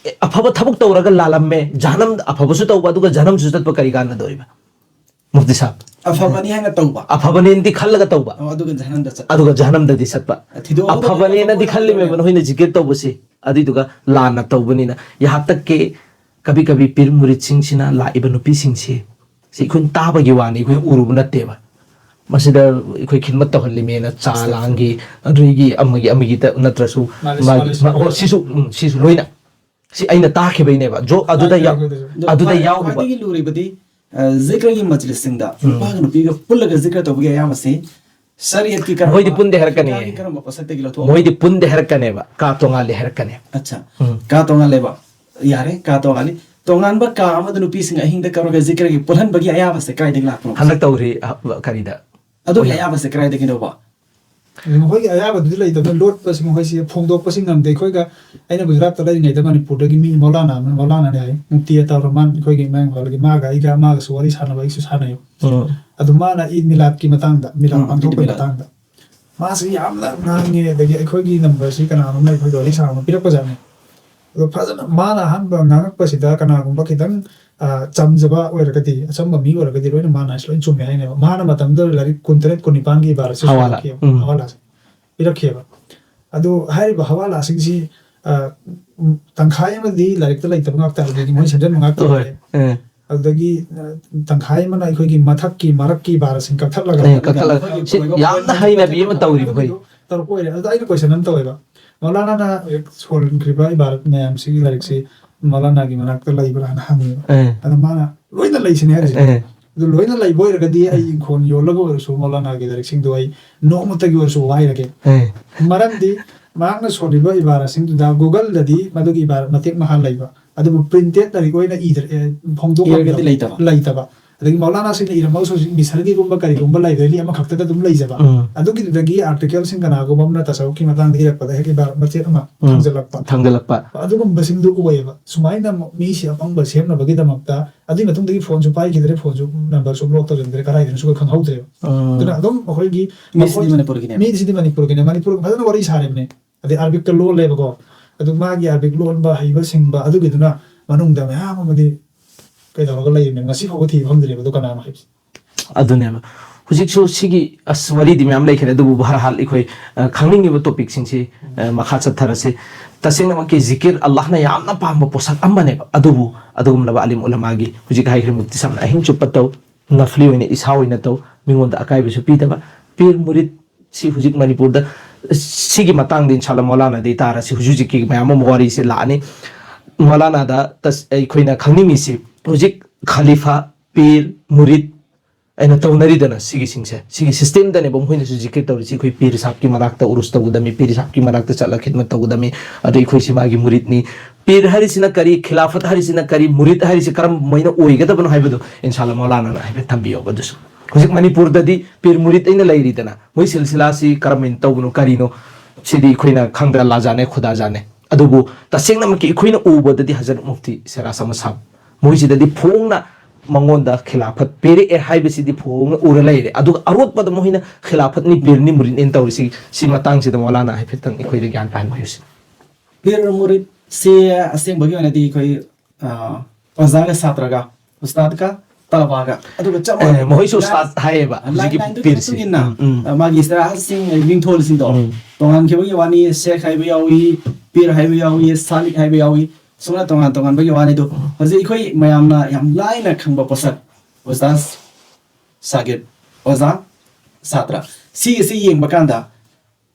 ꯑꯐꯕ ꯊꯕꯛ ꯇꯧꯔꯒ ꯂꯥꯜꯂꯝꯃꯦ, ꯖꯍꯅꯝ, ꯑꯐꯕꯁꯨ ꯇꯧꯕ ꯑꯗꯨꯒ ꯖꯍꯅꯝꯁꯨ ꯆꯠꯄ ꯀꯔꯤ ꯀꯥꯟꯅꯗꯣꯔꯤꯕ? ꯃꯨꯐꯇꯤ ꯁꯥꯍꯕ꯫ ꯑꯐꯕꯅꯤ ꯍꯥꯏꯅ ꯇꯧꯕ꯫ ꯑꯐꯕꯅꯦꯅꯗꯤ ꯈꯜꯂꯒ ꯇꯧꯕ, ꯑꯣ, ꯑꯗꯨꯒ ꯖꯍꯅꯝꯗ ꯆꯠꯄ꯫ ꯑꯗꯨꯒ ꯖꯍꯅꯝꯗꯗꯤ ꯆꯠꯄ꯫ ꯊꯤꯗꯣꯛꯑꯒ ꯑꯐꯕꯅꯦꯅꯗꯤ ꯊꯤꯗꯣꯛꯑꯒ ꯈꯜꯂꯤꯃꯦꯕ ꯊꯤꯗꯣꯛꯑꯒ ꯅꯈꯣꯏꯅ ꯖꯤꯀꯤꯔ ꯇꯧꯕꯁꯤ, ꯑꯗꯨꯏꯗꯨꯒ ꯂꯥꯟꯅ ꯇꯧꯕꯅꯤꯅ꯫ ꯌꯍꯥ ꯇꯛꯀꯤ ꯀꯕꯤ ꯀꯕꯤ ꯄꯤꯔ ꯃꯨꯔꯤꯠꯁꯤꯡꯁꯤꯅ ꯂꯥꯛꯏꯕ ꯅꯨꯄꯤꯁꯤꯡꯁꯤ, ꯁꯤ ꯑꯩꯈꯣꯏꯅ ꯇꯥꯕꯒꯤ ꯋꯥꯅꯤ, ꯑꯩꯈꯣꯏ ꯎꯔꯨꯕ ꯅꯠꯇꯦꯕ꯫ ꯃꯁꯤꯗ ꯑꯩꯈꯣꯏ ꯈꯤꯟꯃꯠ ꯇꯧꯍꯜꯂꯤꯃꯦꯅ ꯆꯥ ꯂꯥꯡꯒꯤ, ꯑꯗꯨꯒꯤ ꯑꯃꯒꯤ ꯑꯃꯒꯤꯗ ꯅꯠꯇ꯭ꯔꯁꯨ ꯃꯥꯂꯤꯁ, ꯃꯥꯒꯤ ꯃꯥꯂꯤꯁ, ꯃꯥ- ꯑꯣ, ꯁꯤꯁꯨ, ꯎꯝ, ꯁꯤꯁꯨ ꯂꯣꯏꯅ ꯁꯤ ꯑꯩꯅ ꯇꯥꯈꯤꯕꯩꯅꯦꯕ꯫ ꯖꯣ ꯑꯗꯨꯗ ꯌꯥꯎ- ꯑꯩꯈꯣꯏꯗꯁꯨ꯫ ꯑꯗꯣ ꯑꯗꯨꯗ ꯈ꯭ꯋꯥꯏ- ꯌꯥꯎꯔꯤꯕ ꯈ꯭ꯋꯥꯏꯗꯒꯤ ꯂꯨꯔꯤꯕꯗꯤ, ꯑ, ꯖꯤꯀ꯭ꯔꯒꯤ ꯃꯖꯂꯤꯁꯁꯤꯡꯗ ꯎꯝ꯫ ꯅꯨꯄꯥꯒ ꯅꯨꯄꯤꯒ ꯄꯨꯜꯂꯒ ꯖꯤꯀ꯭ꯔ ꯇꯧꯕꯒꯤ ꯑꯌꯥꯕꯁꯤ ꯁꯔꯤꯌꯠꯀꯤ ꯀꯔꯝꯕ, ꯃꯣꯏꯗꯤ ꯄꯨꯟꯗꯦ ꯍꯥꯏꯔꯛꯀꯅꯤ꯫ ꯐꯤꯀꯥꯒꯤ ꯀꯔꯝꯕ ꯄꯣꯠꯁꯛꯇꯒꯤ ꯂꯧꯊꯣꯛꯑ? ꯃꯣꯏꯗꯤ ꯄꯨꯟꯗꯦ ꯍꯥꯏꯔꯛꯀꯅꯦꯕ, ꯀꯥ ꯇꯣꯉꯥꯜꯂꯦ ꯍꯥꯏꯔꯛꯀꯅꯦꯕ꯫ ꯑꯠꯆꯥ, ꯎꯝ꯫ ꯀꯥ ꯇꯣꯉꯥꯜꯂꯦꯕ꯫ ꯌꯥꯔꯦ, ꯀꯥ ꯇꯣꯉꯥꯜꯂꯤ꯫ ꯇꯣꯉꯥꯟꯕ ꯀꯥ ꯑꯃꯗ ꯅꯨꯄꯤꯁꯤꯡ ꯑꯍꯤꯡꯗ ꯀꯧꯔꯒ ꯖꯤꯀ꯭ꯔꯒꯤ ꯄꯨꯜꯍꯟꯕꯒꯤ ꯑꯌꯥꯕꯁꯦ ꯀꯥꯏꯗꯒꯤ ꯂꯥꯛꯄꯅꯣ? ꯍꯟꯗꯛ ꯇꯧꯔꯤ, ꯑ, ꯀꯔꯤꯗ? ꯑꯗꯨꯒꯤ ꯑꯌꯥꯕꯁꯦ ꯀꯗꯥꯏꯗꯒꯤꯅꯣꯕ? ꯑꯗꯨ ꯃꯈꯣꯏꯒꯤ ꯑꯌꯥꯕꯗꯨꯗꯤ ꯂꯩꯇꯕꯅ ꯂꯣꯠꯄꯁꯤ ꯃꯈꯣꯏꯁꯤ ꯐꯣꯡꯗꯣꯛꯄꯁꯤ ꯉꯝꯗꯦ꯫ ꯑꯩꯈꯣꯏꯒ, ꯑꯩꯅ ꯒꯨꯖꯔꯥꯠꯇ ꯂꯩꯔꯤꯉꯩꯗ ꯃꯅꯤꯄꯨꯔꯗꯒꯤ ꯃꯤ ꯃꯧꯂꯥꯅꯥ ꯑꯃ, ꯃꯧꯂꯥꯅꯥꯅꯦ ꯍꯥꯏ, ꯃꯨꯐꯇꯤ ꯑꯇꯥꯎ ꯔꯍꯃꯥꯟ, ꯑꯩꯈꯣꯏꯒꯤ ꯃꯌꯥꯡ ꯏꯝꯐꯥꯜꯒꯤ, ꯃꯥꯒ ꯑꯩꯒ ꯃꯥꯒꯁꯨ ꯋꯥꯔꯤ ꯁꯥꯟꯅꯕ, ꯑꯩꯁꯨ ꯁꯥꯟꯅꯩ꯫ ꯎꯝ꯫ ꯑꯗꯨ ꯃꯥꯅ ꯏꯗ ꯃꯤꯂꯥꯗꯀꯤ ꯃꯇꯥꯡꯗ, ꯃꯤꯂꯥꯗ ꯎꯝ, ꯄꯥꯡꯊꯣꯛꯄꯒꯤ ꯏꯗ ꯃꯤꯂꯥꯗ꯫ ꯃꯇꯥꯡꯗ ꯃꯥꯁꯤ ꯌꯥꯝꯅ ꯉꯥꯡꯉꯦ꯫ ꯑꯗꯒꯤ ꯑꯩꯈꯣꯏꯒꯤ ꯅꯝꯕꯔꯁꯤ ꯀꯅꯥꯅꯣꯝꯅ ꯑꯩꯈꯣꯏꯗ ꯋꯥꯔꯤ ꯁꯥꯕ ꯄꯤꯔꯛꯄꯖꯥꯠꯅꯤ꯫ ꯑꯗꯣ ꯐꯖꯅ ꯃꯥꯅ ꯑꯍꯥꯟꯕ ꯉꯥꯡꯉꯛꯄꯁꯤꯗ ꯀꯅꯥꯒꯨꯝꯕ ꯈꯤꯇꯪ, ꯑ, ꯆꯝꯖꯕ ꯑꯣꯏꯔꯒꯗꯤ, ꯑꯆꯝꯕ ꯃꯤ ꯑꯣꯏꯔꯒꯗꯤ ꯂꯣꯏꯅ ꯃꯥꯅ ꯍꯥꯏꯁꯤ ꯂꯣꯏ ꯆꯨꯝꯃꯦ ꯍꯥꯏꯅꯦꯕ꯫ ꯃꯥꯅ ꯃꯇꯝꯗꯨꯗ ꯂꯥꯏꯔꯤꯛ ꯀꯨꯟꯇꯔꯦꯠ ꯀꯨꯟꯅꯤꯄꯥꯟꯒꯤ ꯏꯕꯥꯔꯠꯁꯤ ꯍꯋꯥꯂꯥ꯫ ꯁꯣꯜꯂꯛꯈꯤꯕ, ꯎꯝ꯫ ꯍꯋꯥꯂꯥꯁꯦ ꯄꯤꯔꯛꯈꯤꯕ꯫ ꯑꯗꯨ ꯍꯥꯏꯔꯤꯕ ꯍꯋꯥꯂꯥꯁꯤꯡꯁꯤ, ꯑ, ꯎꯝ, ꯇꯪꯈꯥꯏ ꯑꯃꯗꯤ ꯂꯥꯏꯔꯤꯛꯇ ꯂꯩꯇꯕ ꯉꯥꯛꯇ, ꯑꯗꯒꯤ ꯃꯣꯏ ꯁꯦꯝꯖꯤꯟꯕ ꯉꯥꯛꯇ ꯍꯣꯏ꯫ ꯑꯣꯏꯔꯦ꯫ ꯑꯦ꯫ ꯑꯗꯨꯗꯒꯤ, ꯑ, ꯇꯪꯈꯥꯏ ꯑꯃꯅ ꯑꯩꯈꯣꯏꯒꯤ ꯃꯊꯛꯀꯤ, ꯃꯔꯛꯀꯤ ꯏꯕꯥꯔꯠꯁꯤꯡ ꯀꯛꯊꯠꯂꯒ ꯑꯦ, ꯀꯛꯊꯠꯂꯒ ꯁꯤ ꯌꯥꯝꯅ ꯍꯩꯅꯕꯤ ꯑꯃ ꯇꯧꯔꯤ ꯃꯈꯣꯏ꯫ ꯇꯧꯔꯛꯄ ꯑꯣꯏꯔꯦ꯫ ꯑꯗꯨꯗ ꯑꯩꯅ ꯀꯣꯏꯁꯟ ꯑꯃ ꯇꯧꯋꯦꯕ, ꯃꯧꯂꯥꯅꯥꯅ ꯍꯧꯖꯤꯛ ꯁꯣꯟꯈ꯭ꯔꯤꯕ ꯏꯕꯥꯔꯠ ꯃꯌꯥꯝꯁꯤꯒꯤ ꯂꯥꯏꯔꯤꯛꯁꯤ ꯃꯧꯂꯥꯅꯥꯒꯤ ꯃꯅꯥꯛꯇ ꯂꯩꯕ꯭ꯔꯥꯅ ꯍꯪꯉꯦꯕ꯫ ꯑꯦ꯫ ꯑꯗ ꯃꯥꯅ ꯂꯣꯏꯅ ꯂꯩꯁꯤꯅꯦ ꯍꯥꯏꯔꯤꯁꯦ꯫ ꯑꯦ꯫ ꯑꯗꯨ ꯂꯣꯏꯅ ꯂꯩꯕ ꯑꯣꯏꯔꯒꯗꯤ ꯑꯩ ꯏꯪꯈꯣꯜ ꯌꯣꯜꯂꯒ ꯑꯣꯏꯔꯁꯨ ꯃꯧꯂꯥꯅꯥꯒꯤ ꯂꯥꯏꯔꯤꯛꯁꯤꯡꯗꯣ ꯑꯩ ꯅꯣꯡꯃꯇꯒꯤ ꯑꯣꯏꯔꯁꯨ ꯋꯥꯏꯔꯒꯦ꯫ ꯑꯦ꯫ ꯃꯔꯝꯗꯤ ꯃꯍꯥꯛꯅ ꯁꯣꯜꯂꯤꯕ ꯏꯕꯥꯔꯥꯁꯤꯡꯗꯨꯗ ꯒꯨꯒꯜꯗꯗꯤ ꯃꯗꯨꯒꯤ ꯏꯕꯥꯔꯥ ꯃꯇꯦꯛ ꯃꯍꯥ ꯂꯩꯕ, ꯑꯗꯨꯕꯨ ꯄ꯭ꯔꯤꯟꯇꯦꯠ ꯂꯥꯏꯔꯤꯛ ꯑꯣꯏꯅ ꯏꯗ꯭ꯔ-, ꯑꯦ, ꯐꯣꯡꯗꯣꯛꯂꯝꯗꯕ, ꯏꯔꯒꯗꯤ ꯂꯩꯇꯕ꯫ ꯂꯩꯇꯕ꯫ ꯑꯗꯒꯤ ꯃꯧꯂꯥꯅꯥꯁꯤꯡꯅ ꯏꯔꯝꯕꯁꯨ ꯍꯧꯖꯤꯛ ꯃꯤꯁꯔꯒꯤꯒꯨꯝꯕ ꯀꯔꯤꯒꯨꯝꯕ ꯂꯥꯏꯕ꯭ꯔꯦꯔꯤ ꯑꯃꯈꯛꯇꯗ ꯑꯗꯨꯝ ꯂꯩꯖꯕ꯫ ꯎꯝ꯫ ꯑꯗꯨꯒꯤꯗꯨꯗꯒꯤ ꯑꯥꯔꯇꯤꯀꯜꯁꯤꯡ ꯀꯅꯥꯒꯨꯝꯕ ꯑꯃꯅ ꯇꯁꯧꯐꯀꯤ ꯃꯇꯥꯡꯗ ꯏꯔꯛꯄꯗ ꯍꯦꯛ ꯏꯕꯥꯔꯥ ꯃꯆꯦꯠ ꯑꯃ ꯎꯝ꯫ ꯊꯝꯖꯤꯜꯂꯛꯄ꯫ ꯊꯝꯖꯤꯜꯂꯛꯄ꯫ ꯑꯗꯨꯒꯨꯝꯕꯁꯤꯡꯗꯨ ꯑꯣꯏꯌꯦꯕ꯫ ꯁꯨꯃꯥꯏꯅ ꯃꯤꯁꯤ ꯑꯄꯪꯕ ꯁꯦꯝꯅꯕꯒꯤꯗꯃꯛꯇ, ꯑꯗꯨꯒꯤ ꯃꯇꯨꯡꯗꯒꯤ ꯐꯣꯟꯁꯨ ꯄꯥꯏꯈꯤꯗ꯭ꯔꯦ, ꯐꯣꯟꯁꯨ ꯅꯝꯕꯔꯁꯨ ꯕ꯭ꯂꯣꯛ ꯇꯧꯁꯤꯟꯈ꯭ꯔꯦ, ꯀꯗꯥꯏꯗꯅꯣꯁꯨ ꯈꯪꯍꯧꯗ꯭ꯔꯦꯕ꯫ ꯎꯝ꯫ ꯑꯗꯨꯅ ꯑꯗꯨꯝ ꯑꯩꯈꯣꯏꯒꯤ ꯃꯤꯁꯤꯗꯤ ꯃꯈꯣꯏ-, ꯃꯅꯤꯄꯨꯔꯒꯤꯅꯦꯕ꯫ ꯃꯤꯁꯤꯗꯤ ꯃꯅꯤꯄꯨꯔꯒꯤꯅꯦ, ꯃꯅꯤꯄꯨꯔꯒ ꯐꯖꯅ ꯋꯥꯔꯤ ꯁꯥꯔꯤꯕꯅꯦ꯫ ꯑꯗꯩ ꯑꯥꯔꯕꯤꯛꯀ ꯂꯣꯜꯂꯦꯕꯀꯣ꯫ ꯑꯗꯨ ꯃꯥꯒꯤ ꯑꯥꯔꯕꯤꯛ ꯂꯣꯟꯕ ꯍꯩꯕ ꯁꯤꯡꯕ ꯑꯗꯨꯒꯤꯗꯨꯅ ꯃꯅꯨꯡꯗ ꯃꯌꯥꯝ ꯑꯃꯗꯤ ꯀꯩꯗꯧꯔꯒ ꯂꯩꯔꯤꯕꯅꯦ, ꯉꯁꯤ ꯐꯥꯎꯕ ꯊꯤꯕ ꯐꯪꯗ꯭ꯔꯤꯕ ꯑꯗꯨ ꯀꯅꯥꯅꯣ ꯍꯥꯏꯕꯁꯦ꯫ ꯑꯗꯨꯅꯦꯕ꯫ ꯍꯧꯖꯤꯛꯁꯨ ꯁꯤꯒꯤ, ꯑꯁ, ꯋꯥꯔꯤꯗꯤ ꯃꯌꯥꯝ ꯂꯩꯈ꯭ꯔꯦ, ꯑꯗꯨꯕꯨ ꯕꯍꯔꯍꯥꯜ ꯑꯩꯈꯣꯏ, ꯑ, ꯈꯪꯅꯤꯡꯉꯤꯕ ꯇꯣꯄꯤꯛꯁꯤꯡꯁꯤ, ꯑ, ꯃꯈꯥ ꯆꯠꯊꯔꯁꯤ꯫ ꯇꯁꯦꯡꯅꯃꯛꯀꯤ ꯖꯤꯀꯤꯔ ꯑꯜꯂꯥꯍꯅ ꯌꯥꯝꯅ ꯄꯥꯝꯕ ꯄꯣꯠꯁꯛ ꯑꯃꯅꯦꯕ꯫ ꯑꯗꯨꯕꯨ ꯑꯗꯨꯒꯨꯝꯂꯕ ꯑꯂꯤꯝ ꯎꯂꯃꯥꯒꯤ, ꯍꯧꯖꯤꯛ ꯍꯥꯏꯈ꯭ꯔꯦ, ꯃꯨꯐꯇꯤ ꯁꯥꯍꯕꯅ ꯑꯍꯤꯡ ꯆꯨꯞꯄ ꯇꯧ, ꯅꯐꯂꯤ ꯑꯣꯏꯅ ꯏꯁꯥ ꯑꯣꯏꯅ ꯇꯧ, ꯃꯤꯉꯣꯟꯗ ꯑꯀꯥꯏꯕꯁꯨ ꯄꯤꯗꯕ, ꯄꯤꯔ ꯃꯨꯔꯤꯗ ꯁꯤ ꯍꯧꯖꯤꯛ ꯃꯅꯤꯄꯨꯔꯗ ꯁꯤꯒꯤ ꯃꯇꯥꯡꯗ ꯏꯟꯁꯥꯜꯂꯥ ꯃꯧꯂꯥꯅꯥꯗꯩ ꯇꯥꯔꯁꯤ꯫ ꯍꯧꯖꯤꯛ ꯍꯧꯖꯤꯛꯀꯤ ꯃꯌꯥꯝ ꯑꯃ ꯋꯥꯔꯤꯁꯦ ꯂꯥꯛꯑꯅꯤ꯫ ꯃꯧꯂꯥꯅꯥꯗ ꯇꯁ-, ꯑꯩꯈꯣꯏꯅ ꯈꯪꯅꯤꯡꯉꯤꯁꯤ ꯍꯧꯖꯤꯛ ꯈꯂꯤꯐꯥ, ꯄꯤꯔ, ꯃꯨꯔꯤꯗ ꯑꯩꯅ ꯇꯧꯅꯔꯤꯗꯅ ꯁꯤꯒꯤꯁꯤꯡꯁꯦ, ꯁꯤꯒꯤ ꯁꯤꯁꯇꯦꯝꯗꯅꯦꯕ ꯃꯈꯣꯏꯅꯁꯨ ꯖꯤꯀꯤꯔ ꯇꯧꯔꯤꯁꯤ꯫ ꯑꯩꯈꯣꯏ ꯄꯤꯔ ꯁꯥꯍꯕꯀꯤ ꯃꯅꯥꯛꯇ ꯎꯔꯨꯁ ꯇꯧꯒꯗꯕꯅꯤ, ꯄꯤꯔ ꯁꯥꯍꯕꯀꯤ ꯃꯅꯥꯛꯇ ꯆꯠꯂ ꯈꯤꯗꯃꯠ ꯇꯧꯒꯗꯕꯅꯤ, ꯑꯗꯩ ꯑꯩꯈꯣꯏꯁꯤ ꯃꯥꯒꯤ ꯃꯨꯔꯤꯗꯅꯤ꯫ ꯄꯤꯔ ꯍꯥꯏꯔꯤꯁꯤꯅ ꯀꯔꯤ, ꯈꯤꯂꯥꯐꯠ ꯍꯥꯏꯔꯤꯁꯤꯅ ꯀꯔꯤ, ꯃꯨꯔꯤꯗ ꯍꯥꯏꯔꯤꯁꯤ ꯀꯔꯝꯕ ꯑꯣꯏꯒꯗꯕꯅꯣ ꯍꯥꯏꯕꯗꯨ ꯏꯟꯁꯥꯜꯂꯥ ꯃꯧꯂꯥꯅꯥꯅ ꯍꯥꯏꯐꯦꯠ ꯊꯝꯕꯤꯌꯣꯕ꯫ ꯑꯗꯨꯁꯨ ꯍꯧꯖꯤꯛ ꯃꯅꯤꯄꯨꯔꯗꯗꯤ ꯄꯤꯔ ꯃꯨꯔꯤꯗ ꯑꯩꯅ ꯂꯩꯔꯤꯗꯅ, ꯃꯣꯏ ꯁꯤꯜꯁꯤꯂꯥꯁꯤ ꯀꯔꯝꯍꯥꯏꯅ ꯇꯧꯕꯅꯣ, ꯀꯔꯤꯅꯣ, ꯁꯤꯗꯤ ꯑꯩꯈꯣꯏꯅ ꯈꯪꯗ꯭ꯔ, ꯂꯥꯖꯥꯅꯦ, ꯈꯨꯗꯥꯖꯥꯅꯦ꯫ ꯑꯗꯨꯕꯨ ꯇꯁꯦꯡꯅꯃꯛꯀꯤ ꯑꯩꯈꯣꯏꯅ ꯎꯕꯗꯗꯤ ꯍꯖꯔꯠ ꯃꯨꯐꯇꯤ ꯁꯦꯔꯥ ꯁꯃ ꯁꯥꯍꯕ ꯃꯣꯏꯁꯤꯗꯗꯤ ꯐꯣꯡꯅ ꯃꯉꯣꯟꯗ ꯈꯤꯂꯥꯐꯠ ꯄꯤꯔꯛꯑꯦ ꯍꯥꯏꯕꯁꯤꯗꯤ ꯐꯣꯡꯅ ꯎꯔ ꯂꯩꯔꯦ꯫ ꯑꯗꯨꯒ ꯑꯔꯣꯠꯄꯗ ꯃꯣꯏꯅ ꯈꯤꯂꯥꯐꯠꯅꯤ, ꯄꯤꯔꯅꯤ, ꯃꯨꯔꯤꯗꯅꯤ ꯇꯧꯔꯤꯁꯤ, ꯁꯤ ꯃꯇꯥꯡꯁꯤꯗ ꯃꯧꯂꯥꯅꯥ ꯍꯥꯏꯐꯦꯠꯇꯪ ꯑꯩꯈꯣꯏꯗ ꯒ꯭ꯌꯥꯟ ꯇꯥꯍꯟꯕꯤꯌꯨꯁꯤ꯫ ꯄꯤꯔ ꯃꯨꯔꯤꯗꯁꯤ ꯑꯁꯦꯡꯕꯒꯤ ꯑꯣꯏꯅꯗꯤ ꯑꯩꯈꯣꯏ, ꯑ, ꯑꯣꯖꯥꯒ ꯁꯥꯇ꯭ꯔꯒ, ꯎꯁꯇꯥꯗꯀ ꯇꯂꯕꯥꯒ, ꯑꯗꯨꯒ ꯆꯞ ꯑꯦ, ꯃꯥꯟꯅꯩ꯫ ꯃꯈꯣꯏꯁꯨ ꯂꯥꯏꯟ, ꯎꯁꯇꯥꯗ ꯍꯥꯏꯌꯦꯕ, ꯂꯥꯏꯟ ꯍꯧꯖꯤꯛꯀꯤ ꯂꯥꯏꯟꯗꯨꯒꯤ ꯄꯤꯔꯁꯤ꯫ ꯃꯇꯨꯡ ꯏꯟꯅ, ꯎꯝ, ꯎꯝ꯫ ꯑ, ꯃꯥꯒꯤ ꯏꯁꯇꯤꯂꯥꯍꯁꯤꯡ, ꯃꯤꯡꯊꯣꯜꯁꯤꯡꯗꯣ ꯎꯝ꯫ ꯇꯣꯉꯥꯟꯈꯤꯕꯒꯤ ꯋꯥꯅꯤ꯫ ꯁꯦꯈ ꯍꯥꯏꯕ ꯌꯥꯎꯏ, ꯄꯤꯔ ꯍꯥꯏꯕ ꯌꯥꯎꯏ, ꯁꯥꯂꯤꯛ ꯍꯥꯏꯕ ꯌꯥꯎꯏ, ꯁꯨꯝꯅ ꯇꯣꯉꯥꯟ ꯇꯣꯉꯥꯟꯕꯒꯤ ꯋꯥꯅꯤ꯫ ꯑꯗꯣ ꯍꯧꯖꯤꯛ ꯑꯩꯈꯣꯏ ꯃꯌꯥꯝꯅ ꯌꯥꯝ ꯂꯥꯏꯅ ꯈꯪꯕ ꯄꯣꯠꯁꯛ, ꯎꯁꯇꯥꯗ, ꯁꯥꯒꯤꯔ, ꯑꯣꯖꯥ, ꯁꯥꯇ꯭ꯔ, ꯁꯤꯒꯤꯁꯤ ꯌꯦꯡꯕ ꯀꯥꯟꯗ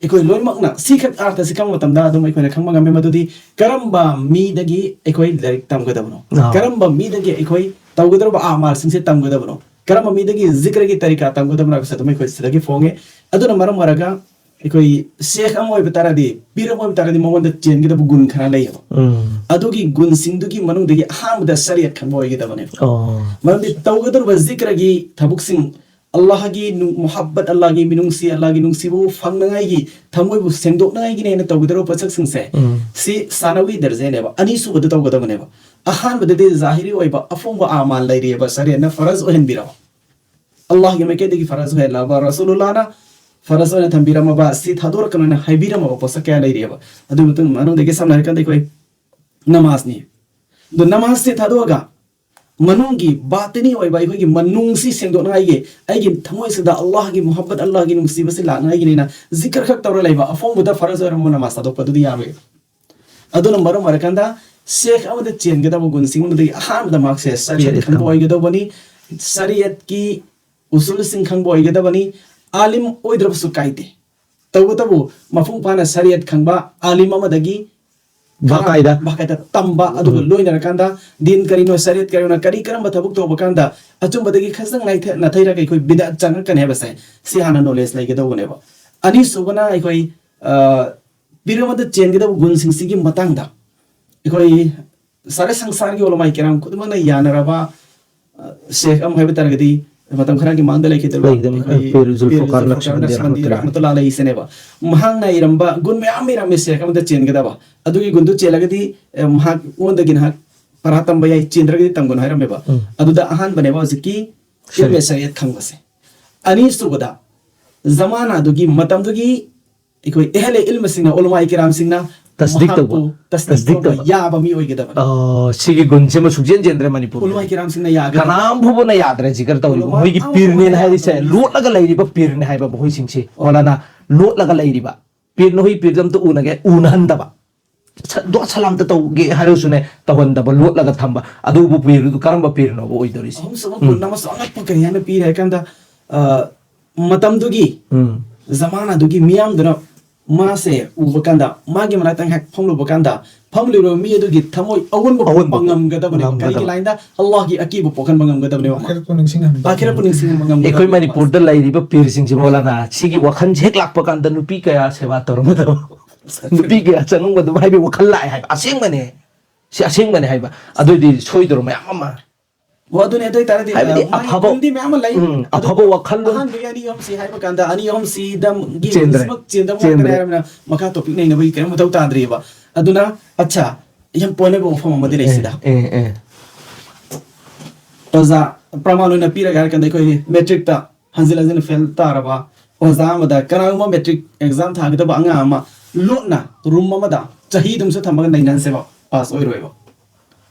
ꯑꯩꯈꯣꯏ ꯂꯣꯏꯅꯃꯛꯅ ꯁꯤꯈꯛ ꯑꯥꯔꯊꯁꯤ ꯈꯪꯕ ꯃꯇꯝꯗ ꯑꯗꯨꯝ ꯑꯩꯈꯣꯏꯅ ꯈꯪꯕ ꯉꯝꯃꯤ ꯃꯗꯨꯗꯤ ꯀꯔꯝꯕ ꯃꯤꯗꯒꯤ ꯑꯩꯈꯣꯏ ꯂꯥꯏꯔꯤꯛ ꯇꯝꯒꯗꯕꯅꯣ, ꯑꯥ꯫ ꯀꯔꯝꯕ ꯃꯤꯗꯒꯤ ꯑꯩꯈꯣꯏ ꯇꯧꯒꯗꯧꯔꯕ ꯑꯃꯥꯜꯁꯤꯡꯁꯦ ꯇꯝꯒꯗꯕꯅꯣ, ꯀꯔꯝꯕ ꯃꯤꯗꯒꯤ ꯖꯤꯀ꯭ꯔꯒꯤ ꯇꯔꯤꯀꯥ ꯇꯝꯒꯗꯕꯅꯣ ꯍꯥꯏꯕꯁꯦ ꯑꯗꯨꯝ ꯑꯩꯈꯣꯏ ꯁꯤꯗꯒꯤ ꯐꯣꯡꯉꯦ꯫ ꯑꯗꯨꯅ ꯃꯔꯝ ꯑꯣꯏꯔꯒ ꯑꯩꯈꯣꯏ ꯁꯦꯈ ꯑꯃ ꯑꯣꯏꯕ ꯇꯥꯔꯗꯤ, ꯄꯤꯔ ꯑꯃ ꯑꯣꯏꯕ ꯇꯥꯔꯗꯤ ꯃꯉꯣꯟꯗ ꯆꯦꯟꯒꯗꯕ ꯒꯨꯟ ꯈꯔ ꯂꯩꯌꯦꯕ꯫ ꯎꯝ꯫ ꯑꯗꯨꯒꯤ ꯒꯨꯟꯁꯤꯡꯗꯨꯒꯤ ꯃꯅꯨꯡꯗꯒꯤ ꯑꯍꯥꯟꯕꯗ ꯁꯔꯤꯌꯠ ꯈꯪꯕ ꯑꯣꯏꯒꯗꯕꯅꯦꯕ꯫ ꯑꯣ꯫ ꯃꯔꯝꯗꯤ ꯇꯧꯒꯗꯧꯔꯤꯕ ꯖꯤꯀ꯭ꯔꯒꯤ ꯊꯕꯛꯁꯤꯡ, ꯑꯜꯂꯥꯍꯒꯤ ꯅꯨꯡ-, ꯃꯨꯍꯥꯕꯠ, ꯑꯜꯂꯥꯍꯒꯤ ꯃꯤꯅꯨꯡꯁꯤ, ꯑꯜꯂꯥꯍꯒꯤ ꯅꯨꯡꯁꯤꯕꯕꯨ ꯐꯪꯅꯉꯥꯏꯒꯤ, ꯊꯃꯣꯏꯕꯨ ꯁꯦꯡꯗꯣꯛꯅꯉꯥꯏꯒꯤꯅꯦꯅ ꯇꯧꯒꯗꯧꯔꯤꯕ ꯄꯣꯠꯁꯛꯁꯤꯡꯁꯦ, ꯎꯝ꯫ ꯁꯤ ꯁꯥꯅꯋꯤ ꯗꯔꯖꯦꯅꯦꯕ, ꯑꯅꯤꯁꯨꯕꯗ ꯇꯧꯒꯗꯕꯅꯦꯕ꯫ ꯑꯍꯥꯟꯕꯗꯗꯤ ꯖꯥꯍꯤꯔꯤ ꯑꯣꯏꯕ ꯑꯐꯣꯡꯕ ꯑꯃꯥꯜ ꯂꯩꯔꯤꯑꯕ, ꯁꯔꯤꯌꯠꯅ ꯐꯔꯖ ꯑꯣꯏꯍꯟꯕꯤꯔꯕ, ꯑꯜꯂꯥꯍꯒꯤ ꯃꯥꯏꯀꯩꯗꯒꯤ ꯐꯔꯖ ꯑꯣꯏꯍꯜꯂꯕ, ꯔꯁꯨꯂꯨꯜꯂꯥꯍꯅ ꯐꯔꯖ ꯑꯣꯏꯅ ꯊꯝꯕꯤꯔꯝꯃꯕ, ꯁꯤ ꯊꯥꯗꯣꯔꯛꯀꯅꯣꯅ ꯍꯥꯏꯕꯤꯔꯝꯃꯕ ꯄꯣꯠꯁꯛ ꯀꯌꯥ ꯂꯩꯔꯤꯑꯕ꯫ ꯑꯗꯨꯒꯤ ꯃꯇꯨꯡ ꯃꯅꯨꯡꯗꯒꯤ ꯁꯝꯅ ꯍꯥꯏꯔꯀꯥꯟꯗ ꯑꯩꯈꯣꯏ ꯅꯃꯥꯖꯅꯤ꯫ ꯑꯗꯣ ꯅꯃꯥꯖꯁꯦ ꯊꯥꯗꯣꯛꯑꯒ ꯃꯅꯨꯡꯒꯤ ꯕꯥꯇꯤꯅꯤ ꯑꯣꯏꯕ ꯑꯩꯈꯣꯏꯒꯤ ꯃꯅꯨꯡꯁꯤ ꯁꯦꯡꯗꯣꯛꯅꯉꯥꯏꯒꯤ, ꯑꯩꯒꯤ ꯊꯃꯣꯏꯁꯤꯗ ꯑꯜꯂꯥꯍꯒꯤ ꯃꯨꯍꯕꯠ, ꯑꯜꯂꯥꯍꯒꯤ ꯅꯨꯡꯁꯤꯕꯁꯤ ꯂꯥꯛꯅꯉꯥꯏꯒꯤꯅꯤꯅ ꯖꯤꯀꯔ ꯈꯛ ꯇꯧꯔ ꯂꯩꯕ, ꯑꯐꯣꯡꯕꯗ ꯐꯔꯖ ꯑꯣꯏꯔꯝꯕ ꯅꯃꯥꯖ ꯊꯥꯗꯣꯛꯄ ꯑꯗꯨꯗꯤ ꯌꯥꯔꯣꯏ꯫ ꯑꯗꯨꯅ ꯃꯔꯝ ꯑꯣꯏꯔꯀꯥꯟꯗ ꯁꯦꯈ ꯑꯃꯗ ꯆꯦꯟꯒꯗꯕ ꯒꯨꯟꯁꯤꯡ ꯑꯃꯗꯒꯤ ꯑꯍꯥꯟꯕꯗ ꯃꯍꯥꯛꯁꯦ ꯁꯔꯤꯌꯠ ꯈꯪꯕ ꯑꯣꯏꯒꯗꯧꯕꯅꯤ, ꯁꯔꯤꯌꯠꯀꯤ ꯎꯁꯨꯜꯁꯤꯡ ꯈꯪꯕ ꯑꯣꯏꯒꯗꯕꯅꯤ, ꯑꯥꯂꯤꯝ ꯑꯣꯏꯗ꯭ꯔꯕꯁꯨ ꯀꯥꯏꯗꯦ꯫ ꯇꯧꯕꯇꯕꯨ ꯃꯄꯨꯡ ꯐꯥꯅ ꯁꯔꯤꯌꯠ ꯈꯪꯕ ꯑꯥꯂꯤꯝ ꯑꯃꯗꯒꯤ ꯕꯥꯀꯥꯏꯗ꯫ ꯕꯥꯀꯥꯏꯗ ꯇꯝꯕ, ꯑꯗꯨꯒ ꯎꯝ꯫ ꯂꯣꯏꯅꯔꯀꯥꯟꯗ ꯗꯤꯟ ꯀꯔꯤꯅꯣ, ꯁꯔꯤꯌꯠ ꯀꯔꯤꯅꯣ, ꯀꯔꯤ ꯀꯔꯝꯕ ꯊꯕꯛ ꯇꯧꯕ ꯀꯥꯟꯗ ꯑꯆꯨꯝꯕꯗꯒꯤ ꯈꯖꯤꯛꯇꯪ ꯅꯥꯏꯊ-, ꯅꯥꯊꯩꯔꯒ ꯑꯩꯈꯣꯏ ꯕꯤꯗꯥꯠ ꯆꯪꯉꯛꯀꯅꯤ ꯍꯥꯏꯕꯁꯦ, ꯁꯤ ꯍꯥꯟꯅ ꯅꯣꯂꯦꯖ ꯂꯩꯒꯗꯧꯕꯅꯦꯕ꯫ ꯑꯅꯤꯁꯨꯕꯅ ꯑꯩꯈꯣꯏ, ꯑ, ꯄꯤꯔ ꯑꯃꯗ ꯆꯦꯟꯒꯗꯧꯕ ꯒꯨꯟꯁꯤꯡꯁꯤꯒꯤ ꯃꯇꯥꯡꯗ ꯑꯩꯈꯣꯏ ꯁꯥꯔꯦ ꯁꯪꯁꯥꯔꯒꯤ ꯎꯂꯃꯥꯏ ꯀꯤꯔꯥꯝ ꯈꯨꯗꯤꯡꯃꯛꯅ ꯌꯥꯅꯔꯕ, ꯑ, ꯁꯦꯈ ꯑꯃ ꯍꯥꯏꯕ ꯇꯥꯔꯒꯗꯤ ꯃꯇꯝ ꯈꯔꯒꯤ ꯃꯥꯡꯗ ꯂꯩꯈꯤꯗꯕ ꯂꯩꯈꯤꯗꯕ, ꯑꯩꯈꯣꯏ ꯄꯤꯔ ꯖꯨꯜꯐꯤꯀꯥꯔ ꯄꯤꯔ ꯖꯨꯜꯐꯤꯀꯥꯔ ꯅꯛꯁꯕꯟꯗꯤ ꯅꯛꯁꯕꯟꯗꯤ ꯔꯍꯃꯇꯨꯜꯂꯥꯍꯤ ꯔꯍꯃꯇꯨꯜꯂꯥꯍꯤ ꯑꯂꯩꯍꯤꯁꯤꯅꯦꯕ꯫ ꯃꯍꯥꯛꯅ ꯏꯔꯝꯕ ꯒꯨꯟ ꯃꯌꯥꯝ ꯏꯔꯝꯃꯤ ꯁꯦꯈ ꯑꯃꯗ ꯆꯦꯟꯒꯗꯕ꯫ ꯑꯗꯨꯒꯤ ꯒꯨꯟꯗꯨ ꯆꯦꯜꯂꯒꯗꯤ, ꯑ, ꯃꯍꯥꯛꯉꯣꯟꯗꯒꯤ ꯅꯍꯥꯛ ꯄꯔꯥ ꯇꯝꯕ ꯌꯥꯏ, ꯆꯦꯟꯗ꯭ꯔꯒꯗꯤ ꯇꯝꯒꯅꯨ ꯍꯥꯏꯔꯝꯃꯦꯕ꯫ ꯎꯝ꯫ ꯑꯗꯨꯗ ꯑꯍꯥꯟꯕꯅꯦꯕ ꯍꯧꯖꯤꯛꯀꯤ ꯁꯔꯤ꯫ ꯏꯜꯃꯦ ꯁꯔꯤꯌꯠ ꯈꯪꯕꯁꯦ꯫ ꯑꯅꯤꯁꯨꯕꯗ, ꯖꯃꯥꯅꯥꯗꯨꯒꯤ, ꯃꯇꯝꯗꯨꯒꯤ ꯑꯩꯈꯣꯏ ꯑꯍꯂꯦ ꯏꯜꯃꯁꯤꯡꯅ, ꯎꯂꯃꯥꯏ ꯀꯤꯔꯥꯝꯁꯤꯡꯅ ꯇꯁꯗꯤꯛ ꯇꯧꯕ꯫ ꯃꯍꯥꯛꯄꯨ ꯇꯁꯗꯤꯛ ꯇꯁꯗꯤꯛ ꯇꯧꯕ ꯇꯧꯕ꯫ ꯌꯥꯕ ꯃꯤ ꯑꯣꯏꯒꯗꯕꯅꯤ꯫ ꯑ, ꯁꯤꯒꯤ ꯒꯨꯟꯁꯤꯃ ꯁꯨꯛꯆꯦꯟ ꯆꯦꯟꯗ꯭ꯔꯦ ꯃꯅꯤꯄꯨꯔꯗꯗꯤ꯫ ꯎꯂꯃꯥꯏ ꯀꯤꯔꯥꯝꯁꯤꯡꯅ ꯌꯥꯒꯗꯕ꯫ ꯀꯅꯥꯝ ꯐꯥꯎꯕꯅ ꯌꯥꯗ꯭ꯔꯦ ꯖꯤꯀꯔ ꯇꯧꯔꯤꯕ꯫ ꯎꯂꯃꯥ ꯃꯣꯏꯒꯤ ꯑꯃ ꯄꯤꯔꯅꯦꯅ ꯐꯥꯎꯕꯅ ꯍꯥꯏꯔꯤꯁꯦ ꯌꯥꯗꯕ꯫ ꯂꯣꯠꯂꯒ ꯂꯩꯔꯤꯕ ꯄꯤꯔꯅꯦ ꯍꯥꯏꯕ ꯃꯈꯣꯏꯁꯤꯡꯁꯤ꯫ ꯑꯣ꯫ ꯃꯧꯂꯥꯅꯥ, ꯂꯣꯠꯂꯒ ꯂꯩꯔꯤꯕ꯫ ꯄꯤꯔ ꯅꯈꯣꯏ ꯄꯤꯔꯗ ꯑꯝꯇ ꯎꯅꯒꯦ, ꯎꯅꯍꯟꯗꯕ꯫ ꯁ-, ꯗꯨꯋꯥ ꯁꯂꯥꯝꯇ ꯇꯧꯒꯦ ꯍꯥꯏꯔꯁꯨꯅꯦ, ꯇꯧꯍꯟꯗꯕ, ꯂꯣꯠꯂꯒ ꯊꯝꯕ꯫ ꯑꯗꯨꯕꯨ ꯄꯤꯔꯗꯨ ꯀꯔꯝꯕ ꯄꯤꯔꯅꯣꯕ ꯑꯣꯏꯗꯣꯔꯤꯁꯦ? ꯑꯍꯨꯝꯁꯨꯕ ꯎꯝ꯫ ꯄꯣꯏꯟꯠ ꯑꯃꯁꯨ ꯑꯉꯛꯄ ꯀꯔꯤ ꯍꯥꯏꯅ ꯄꯤꯔꯦ ꯍꯥꯏ ꯀꯥꯟꯗ, ꯑ, ꯃꯇꯝꯗꯨꯒꯤ ꯎꯝ꯫ ꯖꯃꯥꯅꯥꯗꯨꯒꯤ ꯃꯤꯌꯥꯝꯗꯨꯅ ꯃꯥꯁꯦ ꯎꯕ ꯀꯥꯟꯗ, ꯃꯥꯒꯤ ꯃꯅꯥꯛꯇ ꯉꯥꯏꯍꯥꯛ ꯐꯝꯂꯨꯕ ꯀꯥꯟꯗ, ꯐꯝꯂꯤꯕ ꯃꯤ ꯑꯗꯨꯒꯤ ꯊꯃꯣꯏ ꯑꯑꯣꯟꯕ ꯑꯑꯣꯟꯕ ꯄꯣꯛꯄ ꯉꯝꯒꯗꯕꯅꯦꯕ꯫ ꯉꯝꯒꯗꯕ꯫ ꯀꯔꯤꯒꯤ ꯂꯥꯏꯟꯗ? ꯑꯜꯂꯥꯍꯒꯤ ꯑꯀꯤꯕ ꯄꯣꯛꯍꯟꯕ ꯉꯝꯒꯗꯕꯅꯦꯕ꯫ ꯑꯥꯈꯤꯔꯠꯄꯨ ꯅꯤꯡꯁꯤꯡꯍꯟꯕ꯫ ꯑꯥꯈꯤꯔꯠꯄꯨ ꯅꯤꯡꯁꯤꯡꯍꯟꯕ ꯉꯝꯒꯗꯕꯅꯦꯕ꯫ ꯑꯩꯈꯣꯏ ꯃꯅꯤꯄꯨꯔꯗ ꯂꯩꯔꯤꯕ ꯄꯤꯔꯁꯤꯡꯁꯤ, ꯃꯧꯂꯥꯅꯥ, ꯁꯤꯒꯤ ꯋꯥꯈꯜꯁꯦ ꯍꯦꯛ ꯂꯥꯛꯄ ꯀꯥꯟꯗ ꯅꯨꯄꯤ ꯀꯌꯥ ꯁꯦꯕꯥ ꯇꯧꯔꯝꯒꯗꯕ, ꯅꯨꯄꯤ ꯀꯌꯥ ꯆꯪꯉꯝꯒꯗꯕ ꯍꯥꯏꯕꯒꯤ ꯋꯥꯈꯜ ꯂꯥꯛꯑꯦ ꯍꯥꯏꯕ꯫ ꯑꯁꯦꯡꯕꯅꯦ꯫ ꯁꯤ ꯑꯁꯦꯡꯕꯅꯦ ꯍꯥꯏꯕ꯫ ꯑꯗꯨꯑꯣꯏꯗꯤ ꯁꯣꯏꯗ꯭ꯔꯣ ꯃꯌꯥꯝ ꯑꯃ? ꯑꯣ, ꯑꯗꯨꯅꯦ꯫ ꯑꯗꯨ ꯑꯣꯏꯇꯥꯔꯗꯤ, ꯍꯥꯏꯕꯗꯤ ꯑ, ꯃꯥꯒꯤ ꯑꯐꯕ, ꯒꯨꯟꯗꯤ ꯃꯌꯥꯝ ꯑꯃ ꯂꯩ꯫ ꯎꯝ, ꯑꯗꯨ ꯑꯐꯕ ꯋꯥꯈꯜꯂꯣꯟ ꯑꯍꯥꯟꯕꯒꯤ ꯑꯅꯤ ꯑꯍꯨꯝꯁꯤ ꯍꯥꯏꯕ ꯀꯥꯟꯗ, ꯑꯅꯤ ꯑꯍꯨꯝꯁꯤꯗꯒꯤ ꯆꯦꯟꯗ꯭ꯔꯦ꯫ ꯍꯧꯖꯤꯛꯃꯛ ꯆꯦꯟꯗꯕ ꯉꯥꯛꯇꯅꯦ ꯆꯦꯟꯗ꯭ꯔꯦ꯫ ꯍꯥꯏꯔꯕꯅꯤꯅ ꯃꯈꯥ ꯇꯣꯄꯤꯛ ꯅꯩꯅꯕꯒꯤ ꯀꯔꯤꯝ ꯃꯊꯧ ꯇꯥꯗ꯭ꯔꯤꯑꯕ꯫ ꯑꯗꯨꯅ, ꯑꯠꯆꯥ, ꯌꯥꯝ ꯄꯣꯏꯟ ꯑꯣꯏꯕ ꯋꯥꯐꯝ ꯑꯃꯗꯤ ꯂꯩ ꯁꯤꯗ꯫ ꯑꯦ, ꯑꯦ꯫ ꯑꯣꯖꯥ, ꯄ꯭ꯔꯃꯥꯟ ꯑꯣꯏꯅ ꯄꯤꯔꯒ ꯍꯥꯏꯔ ꯀꯥꯟꯗ, ꯑꯩꯈꯣꯏꯒꯤ ꯃꯦꯇ꯭ꯔꯤꯛꯇ ꯍꯟꯖꯤꯟ ꯍꯟꯖꯤꯟ ꯐꯦꯜ ꯇꯥꯔꯕ ꯑꯣꯖꯥ ꯑꯃꯗ, ꯀꯅꯥꯒꯨꯝꯕ ꯃꯦꯇ꯭ꯔꯤꯛ ꯑꯦꯛꯖꯥꯝ ꯊꯥꯒꯗꯕ ꯑꯉꯥꯡ ꯑꯃ ꯂꯣꯠꯅ ꯔꯨꯝ ꯑꯃꯗ ꯆꯍꯤꯗꯨꯃꯁꯨ ꯊꯝꯃꯒ ꯅꯩꯅꯍꯟꯁꯦꯕ, ꯄꯥꯁ ꯑꯣꯏꯔꯣꯏꯕ꯫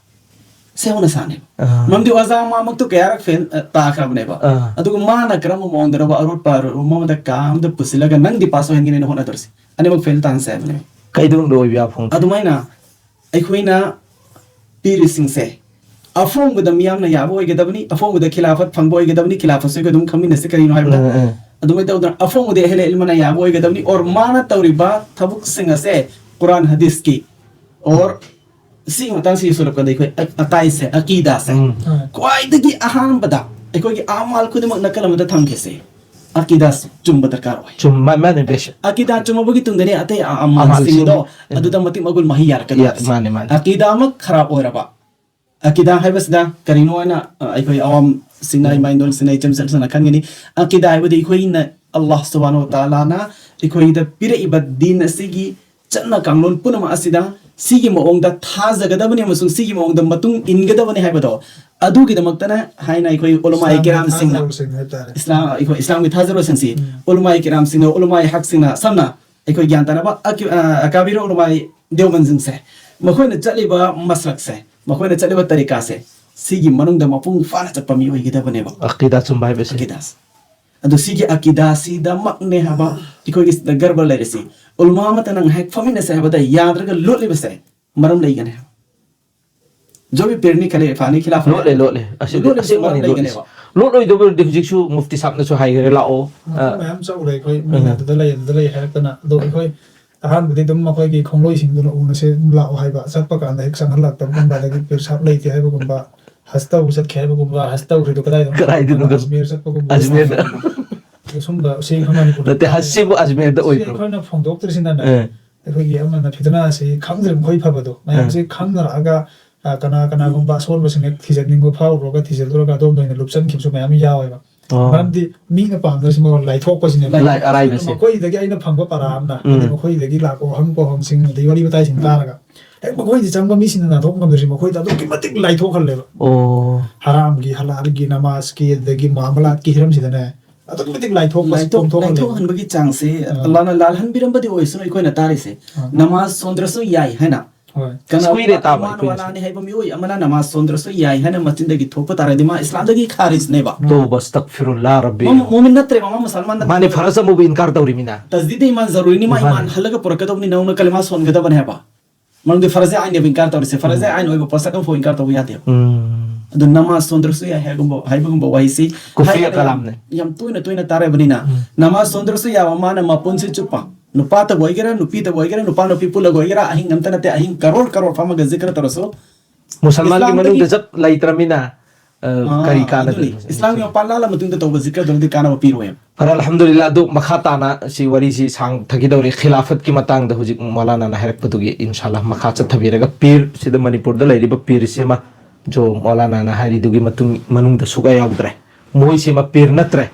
ꯁꯦ ꯍꯧꯅ ꯁꯥꯅꯦꯕ꯫ ꯑꯥ꯫ ꯃꯔꯝꯗꯤ ꯑꯣꯖꯥ ꯃꯥꯃꯛꯇꯨ ꯀꯌꯥꯔꯛ ꯐꯦꯜ, ꯑ, ꯇꯥꯈ꯭ꯔꯕꯅꯦꯕ꯫ ꯑꯥ꯫ ꯑꯗꯨꯒ ꯃꯥꯅ ꯀꯔꯝꯕ ꯃꯑꯣꯡꯗꯔꯕ ꯑꯔꯣꯠꯄ ꯑꯔꯨꯝ ꯑꯃꯗ ꯀꯥ ꯑꯃꯗ ꯄꯨꯁꯤꯜꯂꯒ ꯅꯪꯗꯤ ꯄꯥꯁ ꯑꯣꯏꯍꯟꯒꯦꯅ ꯍꯣꯠꯅꯗꯣꯔꯤꯁꯦ? ꯑꯅꯤꯃꯛ ꯐꯦꯜ ꯇꯥꯍꯟꯁꯦ ꯍꯥꯏꯕꯅꯦꯕ꯫ ꯀꯩꯗꯧꯅꯨꯡꯗ ꯑꯣꯏꯕ ꯌꯥꯐꯝ? ꯑꯗꯨꯃꯥꯏꯅ ꯑꯩꯈꯣꯏꯅ ꯄꯤꯔꯤꯁꯤꯡꯁꯦ ꯑꯐꯣꯡꯕꯗ ꯃꯤꯌꯥꯝꯅ ꯌꯥꯕ ꯑꯣꯏꯒꯗꯕꯅꯤ, ꯑꯐꯣꯡꯕꯗ ꯈꯤꯂꯥꯐꯠ ꯐꯪꯕ ꯑꯣꯏꯒꯗꯕꯅꯤ꯫ ꯈꯤꯂꯥꯐꯠꯁꯨ ꯑꯩꯈꯣꯏ ꯑꯗꯨꯝ ꯈꯪꯃꯤꯟꯅꯁꯤ, ꯀꯔꯤꯅꯣ ꯍꯥꯏꯕꯗ, ꯎꯝ, ꯎꯝ꯫ ꯑꯗꯨꯃꯥꯏꯅ ꯇꯧꯗꯅ ꯑꯐꯣꯡꯕꯗꯤ ꯑꯍꯦꯂ ꯏꯜꯃꯅ ꯌꯥꯕ ꯑꯣꯏꯒꯗꯕꯅꯤ꯫ ꯑꯣꯔ ꯃꯥꯅ ꯇꯧꯔꯤꯕ ꯊꯕꯛꯁꯤꯡ ꯑꯁꯦ ꯀꯨꯔꯥꯟ ꯍꯗꯤꯁꯀꯤ ꯑꯣꯔ ꯁꯤꯒꯤ ꯃꯇꯥꯡꯁꯤꯒꯤ ꯁꯣꯔꯛꯀꯗ ꯑꯩꯈꯣꯏ ꯑ-, ꯑꯀꯥꯏꯁꯦ, ꯑꯀꯤꯗꯥꯁꯦ, ꯎꯝ꯫ ꯈ꯭ꯋꯥꯏꯗꯒꯤ ꯑꯍꯥꯟꯕꯗ ꯑꯩꯈꯣꯏꯒꯤ ꯑꯃꯥꯜ ꯈꯨꯗꯤꯡꯃꯛ ꯅꯥꯀꯜ ꯑꯃꯗ ꯊꯝꯈꯤꯁꯦ, ꯑꯀꯤꯗꯥ ꯆꯨꯝꯕ ꯗꯔꯀꯥꯔ ꯑꯣꯏ꯫ ꯆꯨꯝ-, ꯃꯥ-, ꯃꯥꯅꯦ, ꯕꯦꯁ꯫ ꯑꯀꯤꯗꯥ ꯆꯨꯝꯃꯕꯒꯤ ꯇꯨꯡꯗꯅꯤ ꯑꯇꯩ ꯑ-, ꯑꯃꯥꯜꯁꯤꯡꯗꯣ ꯑꯃꯥꯜꯁꯤꯡ-, ꯎꯝ꯫ ꯑꯗꯨꯗ ꯃꯇꯤꯛ ꯃꯒꯨꯟ ꯃꯍꯩ ꯌꯥꯔꯛꯀꯗꯕ꯫ ꯌꯥ-, ꯃꯥꯅꯦ, ꯃꯥꯅꯦ꯫ ꯑꯀꯤꯗꯥ ꯑꯃ ꯈꯔꯥꯞ ꯑꯣꯏꯔꯕ, ꯑꯀꯤꯗꯥ ꯍꯥꯏꯕꯁꯤꯗ ꯀꯔꯤꯅꯣ ꯍꯥꯏꯅ, ꯑ, ꯑꯩꯈꯣꯏ ꯑꯋꯥꯝꯁꯤꯡꯅ, ꯏꯃꯥ ꯏꯟꯗꯣꯜꯁꯤꯡꯅ, ꯏꯆꯝ ꯆꯝꯁꯤꯡꯅ ꯈꯟꯒꯅꯤ꯫ ꯑꯀꯤꯗꯥ ꯍꯥꯏꯕꯗꯤ ꯑꯩꯈꯣꯏꯅ ꯑꯜꯂꯥꯍ ꯁꯨꯕꯍꯥꯅꯍꯨ ꯋ ꯇꯥꯂꯥꯅ ꯑꯩꯈꯣꯏꯗ ꯄꯤꯔꯛꯏꯕ ꯗꯤꯟ ꯑꯁꯤꯒꯤ ꯆꯠꯅ ꯀꯥꯡꯂꯣꯟ ꯄꯨꯝꯅꯃꯛ ꯑꯁꯤꯗ ꯁꯤꯒꯤ ꯃꯑꯣꯡꯗ ꯊꯥꯖꯒꯗꯕꯅꯤ ꯑꯃꯁꯨꯡ ꯁꯤꯒꯤ ꯃꯑꯣꯡꯗ ꯃꯇꯨꯡ ꯏꯟꯒꯗꯕꯅꯤ ꯍꯥꯏꯕꯗꯣ, ꯑꯗꯨꯒꯤꯗꯃꯛꯇꯅ ꯍꯥꯏꯅ ꯑꯩꯈꯣꯏ ꯎꯂꯃꯥ ꯏꯁꯂꯥꯝꯒꯤ ꯀꯤꯔꯥꯝꯁꯤꯡꯅ, ꯊꯥꯖꯔꯣꯏꯁꯤꯡ ꯍꯥꯏꯇꯥꯔꯦ꯫ ꯏꯁꯂꯥꯝ, ꯑꯩꯈꯣꯏ ꯏꯁꯂꯥꯝꯒꯤ ꯊꯥꯖꯔꯣꯏꯁꯤꯡꯁꯤ, ꯎꯝ꯫ ꯎꯂꯃꯥ ꯀꯤꯔꯥꯝꯁꯤꯡꯅ, ꯎꯂꯃꯥ ꯍꯛꯁꯤꯡꯅ, ꯁꯝꯅ ꯑꯩꯈꯣꯏ ꯒ꯭ꯌꯥꯟ ꯇꯥꯅꯕ ꯑꯀꯤ-, ꯑ, ꯑꯀꯥꯕꯤꯔ ꯎꯂꯃꯥ ꯗꯦꯋꯕꯟꯁꯤꯡꯁꯦ, ꯃꯈꯣꯏꯅ ꯆꯠꯂꯤꯕ ꯃꯁꯂꯛꯁꯦ, ꯃꯈꯣꯏꯅ ꯆꯠꯂꯤꯕ ꯇꯔꯤꯀꯥꯁꯦ, ꯁꯤꯒꯤ ꯃꯅꯨꯡꯗ ꯃꯄꯨꯡ ꯐꯥꯅ ꯆꯠꯄ ꯃꯤ ꯑꯣꯏꯒꯗꯕꯅꯦꯕ꯫ ꯑꯀꯤꯗꯥ ꯆꯨꯝꯕ ꯍꯥꯏꯕꯁꯦ꯫ ꯑꯀꯤꯗꯥꯁꯦ꯫ ꯑꯗꯣ ꯁꯤꯒꯤ ꯑꯀꯤꯗꯥꯁꯤꯗꯃꯛꯅꯦ ꯍꯥꯏꯕ ꯑꯩꯈꯣꯏꯒꯤ ꯁꯤꯗ ꯒꯔꯕ ꯂꯩꯔꯤꯁꯤ꯫ ꯎꯂꯃꯥ ꯑꯃꯠꯇꯅ ꯉꯥꯏꯍꯥꯛ ꯐꯝꯃꯤꯟꯅꯁꯦ ꯍꯥꯏꯕꯗ ꯌꯥꯗ꯭ꯔꯒ ꯂꯣꯠꯂꯤꯕꯁꯦ ꯃꯔꯝ ꯂꯩꯒꯅꯤ ꯍꯥꯏꯕ꯫ ꯖꯣꯕꯤ ꯄꯤꯔꯅꯤ ꯈꯜꯂꯦ, ꯐꯥꯅꯤ ꯈꯤꯂꯥꯐ ꯂꯣꯠꯂꯦ, ꯂꯣꯠꯂꯦ꯫ ꯑꯁꯤ ꯂꯣꯠꯂꯤꯕꯁꯦ ꯑꯁꯦꯡꯕꯅꯤ, ꯃꯔꯝ ꯂꯩꯒꯅꯦꯕ꯫ ꯂꯣꯠꯂꯤꯁꯦ꯫ ꯂꯣꯠꯂꯣꯏꯗꯕꯗꯤ ꯍꯧꯖꯤꯛꯁꯨ ꯃꯨꯐꯇꯤ ꯁꯥꯕꯅꯁꯨ ꯍꯥꯏꯈ꯭ꯔꯦ, "ꯂꯥꯛꯑꯣ"꯫ ꯃꯐꯝ ꯑ꯫ ꯃꯌꯥꯝ ꯆꯠꯂꯨꯔꯦ ꯑꯩꯈꯣꯏ, ꯃꯤꯅ ꯎꯝ꯫ ꯑꯗꯨꯗ ꯂꯩ, ꯑꯗꯨꯗ ꯂꯩ ꯍꯥꯏꯔꯛꯇꯅ꯫ ꯑꯗꯣ ꯑꯩꯈꯣꯏ ꯑꯍꯥꯟꯕꯗꯤ ꯑꯗꯨꯝ ꯑꯩꯈꯣꯏꯒꯤ ꯈꯣꯡꯂꯣꯏꯁꯤꯡꯗꯨꯅ ꯎꯅꯁꯦ, ꯑꯗꯨꯝ ꯂꯥꯛꯑꯣ ꯍꯥꯏꯕ, ꯆꯠꯄ ꯀꯥꯟꯗ ꯍꯦꯛ ꯆꯪꯍꯜꯂꯛꯇꯕꯒꯨꯝꯕ, ꯑꯗꯒꯤ ꯄꯦꯁꯥꯞ ꯂꯩꯇꯦ ꯍꯥꯏꯕꯒꯨꯝꯕ, ꯍꯖ ꯇꯧꯕ ꯆꯠꯈꯤ ꯍꯥꯏꯕꯒꯨꯝꯕ, ꯍꯖ ꯇꯧꯈ꯭ꯔꯤꯗꯣ ꯀꯗꯥꯏꯗꯅꯣ ꯀꯗꯥꯏꯗꯅꯣ? ꯑꯖꯃꯤꯔ ꯆꯠꯄꯒꯨꯝꯕ꯫ ꯑꯖꯃꯤꯔꯗ꯫ ꯁꯨꯝꯕ ꯁꯤ ꯑꯩꯈꯣꯏ ꯃꯅꯤꯄꯨꯔꯗ ꯅꯠꯇꯦ, ꯍꯖꯁꯤꯕꯨ ꯑꯖꯃꯤꯔꯗ ꯁꯤ ꯑꯣꯏꯕ꯭ꯔꯣ? ꯑꯩꯈꯣꯏꯅ ꯐꯣꯡꯗꯣꯛꯇ꯭ꯔꯤꯁꯤꯅꯅꯦ, ꯑꯦ꯫ ꯑꯩꯈꯣꯏꯒꯤ ꯑꯃꯅ ꯐꯤꯇꯅꯥ ꯑꯁꯤ ꯈꯪꯗ꯭ꯔꯤꯕ ꯃꯈꯣꯏ ꯐꯕꯗꯣ, ꯃꯌꯥꯝꯁꯤ ꯑꯦ꯫ ꯈꯪꯅꯔꯛꯑꯒ, ꯑ, ꯀꯅꯥ ꯀꯅꯥꯒꯨꯝꯕ ꯑꯁꯣꯟꯕꯁꯤꯡ ꯍꯦꯛ ꯊꯤꯖꯤꯟꯅꯤꯡꯕ ꯐꯥꯎꯔꯨꯔꯒ ꯊꯤꯖꯤꯜꯂꯨꯔꯒ ꯑꯗꯣꯝꯗ ꯑꯣꯏꯅ ꯂꯨꯞꯁꯟꯈꯤꯕꯁꯨ ꯃꯌꯥꯝ ꯌꯥꯎꯋꯦꯕ꯫ ꯑꯣ꯫ ꯃꯔꯝꯗꯤ ꯃꯤꯅ ꯄꯥꯝꯗꯣꯏꯁꯤ ꯃꯉꯣꯟ ꯂꯥꯏꯊꯣꯛꯄꯁꯤꯅꯦꯕ꯫ ꯂꯥꯏ ꯑꯔꯥꯏꯕꯁꯦ꯫ ꯃꯈꯣꯏꯗꯒꯤ ꯑꯩꯅ ꯐꯪꯕ ꯄꯔꯥ ꯑꯃꯅ, ꯎꯝ꯫ ꯑꯗꯩ ꯃꯈꯣꯏꯗꯒꯤ ꯂꯥꯛꯄ ꯋꯥꯍꯪ ꯄꯥꯎꯍꯪꯁꯤꯡ, ꯑꯗꯩ ꯋꯥꯔꯤ ꯋꯥꯇꯥꯏꯁꯤꯡ ꯇꯥꯔꯒ ꯍꯦꯛ ꯃꯈꯣꯏꯗ ꯆꯪꯕ ꯃꯤꯁꯤꯡꯅ ꯅꯥꯊꯣꯛꯄ ꯉꯝꯗꯣꯏꯁꯤ ꯃꯈꯣꯏꯗ ꯑꯗꯨꯛꯀꯤ ꯃꯇꯤꯛ ꯂꯥꯏꯊꯣꯛꯍꯜꯂꯦꯕ꯫ ꯑꯣ꯫ ꯍꯔꯥꯝꯒꯤ, ꯍꯂꯥꯜꯒꯤ, ꯅꯃꯥꯖꯀꯤ, ꯑꯗꯒꯤ ꯃꯨꯑꯥꯃꯂꯥꯠꯀꯤ ꯍꯤꯔꯝꯁꯤꯗꯅꯦ ꯑꯗꯨꯛꯀꯤ ꯃꯇꯤꯛ ꯂꯥꯏꯊꯣꯛꯄ, ꯂꯥꯏꯊꯣꯛ-, ꯀꯣꯝꯊꯣꯛꯍꯜꯂꯦꯕ꯫ ꯂꯥꯏꯊꯣꯛꯍꯟꯕꯒꯤ ꯆꯥꯡꯁꯦ ꯑꯥ꯫ ꯑꯜꯂꯥꯍꯅ ꯂꯥꯜꯍꯟꯕꯤꯔꯝꯕꯗꯤ ꯑꯣꯏꯁꯅꯨ, ꯑꯩꯈꯣꯏꯅ ꯇꯥꯔꯤꯁꯦ꯫ ꯑꯥ꯫ ꯅꯃꯥꯖ ꯁꯣꯟꯗ꯭ꯔꯁꯨ ꯌꯥꯏ ꯍꯥꯏꯅ ꯍꯣꯏ꯫ ꯀꯅꯥꯒꯨꯝꯕ ꯀꯨꯏꯔꯦ ꯇꯥꯕ ꯏꯃꯥꯟ ꯑꯩꯈꯣꯏꯅꯁꯨ꯫ ꯋꯥꯂꯥꯅꯤ ꯍꯥꯏꯕ ꯃꯤꯑꯣꯏ ꯑꯃꯅ ꯅꯃꯥꯖ ꯁꯣꯟꯗ꯭ꯔꯁꯨ ꯌꯥꯏ ꯍꯥꯏꯅ ꯃꯆꯤꯟꯗꯒꯤ ꯊꯣꯛꯄ ꯇꯥꯔꯗꯤ ꯃꯥ ꯏꯁꯂꯥꯝꯗꯒꯤ ꯈꯥꯔꯤꯖꯅꯦꯕ꯫ ꯇꯣꯕ ꯑꯁꯇꯛꯐꯤꯔꯨꯜꯂꯥ ꯔꯕꯤ꯫ ꯃꯨ- ꯃꯨꯃꯤꯟ ꯅꯠꯇ꯭ꯔꯦꯕ, ꯃꯥ ꯃꯨꯁꯜꯃꯥꯟ ꯅꯠꯇ꯭ꯔꯦ꯫ ꯃꯥꯅꯦ, ꯐꯔꯁ ꯑꯃꯨꯕꯨ ꯏꯟꯀꯥꯔ ꯇꯧꯔꯤꯃꯤꯅ꯫ ꯇꯁꯗꯤꯗ ꯏꯃꯥꯟ ꯖꯔꯨꯔꯤꯅꯤ, ꯃꯥ ꯃꯥꯅꯦ꯫ ꯏꯃꯥꯟ ꯍꯜꯂꯒ ꯄꯨꯔꯛꯀꯗꯧꯕꯅꯤ, ꯅꯪꯅ ꯀꯂꯤꯃꯥ ꯁꯣꯟꯒꯗꯕꯅꯦ ꯍꯥꯏꯕ꯫ ꯃꯔꯝꯗꯤ ꯐꯔꯖ ꯑꯥꯏꯟꯅꯦꯕ ꯏꯟꯀꯥꯔ ꯇꯧꯔꯤꯁꯦ, ꯐꯔꯖ ꯑꯥꯏꯟ ꯑꯣꯏꯕ ꯄꯣꯠꯁꯛ ꯑꯃꯐꯥꯎ ꯏꯟꯀꯥꯔ ꯇꯧꯕ ꯌꯥꯗꯦꯕ꯫ ꯎꯝ꯫ ꯑꯗꯨ ꯅꯃꯥꯖ ꯁꯣꯟꯗ꯭ꯔꯁꯨ ꯌꯥꯏ ꯍꯥꯏꯒꯨꯝꯕ, ꯍꯥꯏꯕꯒꯨꯝꯕ ꯋꯥꯍꯩꯁꯤ ꯀꯨꯐ꯭ꯔꯤꯌꯥ ꯍꯥꯏꯒꯅ ꯌꯥꯝ, ꯀꯂꯥꯝꯅꯦ꯫ ꯌꯥꯝ ꯇꯣꯏꯅ ꯇꯣꯏꯅ ꯇꯥꯔꯕꯅꯤꯅ, ꯅꯃꯥꯖ ꯁꯣꯟꯗ꯭ꯔꯁꯨ ꯌꯥꯕ ꯃꯥꯅ ꯃꯄꯨꯟꯁꯤ ꯆꯨꯞꯄ ꯅꯨꯄꯥꯇꯕꯨ ꯑꯣꯏꯒꯦꯔꯥ, ꯅꯨꯄꯤꯇꯕꯨ ꯑꯣꯏꯒꯦꯔꯥ, ꯅꯨꯄꯥ ꯅꯨꯄꯤ ꯄꯨꯜꯂꯒ ꯑꯣꯏꯒꯦꯔꯥ, ꯑꯍꯤꯡ ꯅꯝꯇ ꯅꯠꯇꯦ, ꯑꯍꯤꯡ ꯀꯔꯣꯔ ꯀꯔꯣꯔ ꯐꯝꯃꯒ ꯖꯤꯀ꯭ꯔ ꯇꯧꯔꯁꯨ, ꯃꯨꯁꯜꯃꯥꯟꯒꯤ ꯏꯁꯂꯥꯝꯗꯒꯤ ꯃꯅꯨꯡꯗ ꯆꯞ ꯂꯩꯇ꯭ꯔꯃꯤꯅ, ꯑ, ꯑꯥ, ꯀꯔꯤ ꯑꯗꯨꯅꯤ꯫ ꯀꯥꯟꯅꯗꯣꯏꯅꯣ? ꯏꯁꯂꯥꯝꯒꯤ ꯃꯄꯥꯟ ꯂꯥꯜꯂ ꯃꯇꯨꯡꯗ ꯇꯧꯕ ꯖꯤꯀ꯭ꯔꯗꯨꯅꯗꯤ ꯀꯥꯟꯅꯕ ꯄꯤꯔꯣꯏꯕ꯫ ꯐꯔꯦ, ꯑꯜꯍꯝꯗꯨꯂꯤꯜꯂꯥ꯫ ꯑꯗꯨ ꯃꯈꯥ ꯇꯥꯅ ꯁꯤ ꯋꯥꯔꯤꯁꯤ ꯁꯥꯡꯊꯈꯤꯗꯧꯔꯤ꯫ ꯈꯤꯂꯥꯐꯠꯀꯤ ꯃꯇꯥꯡꯗ ꯍꯧꯖꯤꯛ ꯃꯧꯂꯥꯅꯥꯅ ꯍꯥꯏꯔꯛꯄꯗꯨꯒꯤ, ꯏꯟꯁꯥꯜꯂꯥ, ꯃꯈꯥ ꯆꯠꯊꯕꯤꯔꯒ ꯄꯤꯔ, ꯁꯤꯗ ꯃꯅꯤꯄꯨꯔꯗ ꯂꯩꯔꯤꯕ ꯄꯤꯔꯁꯤꯃ, ꯖꯣ ꯃꯧꯂꯥꯅꯥꯅ ꯍꯥꯏꯔꯤꯗꯨꯒꯤ ꯃꯇꯨꯡ, ꯃꯅꯨꯡꯗ ꯁꯨꯛꯌꯥ ꯌꯥꯎꯗ꯭ꯔꯦ꯫ ꯃꯣꯏꯁꯤꯃ ꯄꯤꯔ ꯅꯠꯇ꯭ꯔꯦ꯫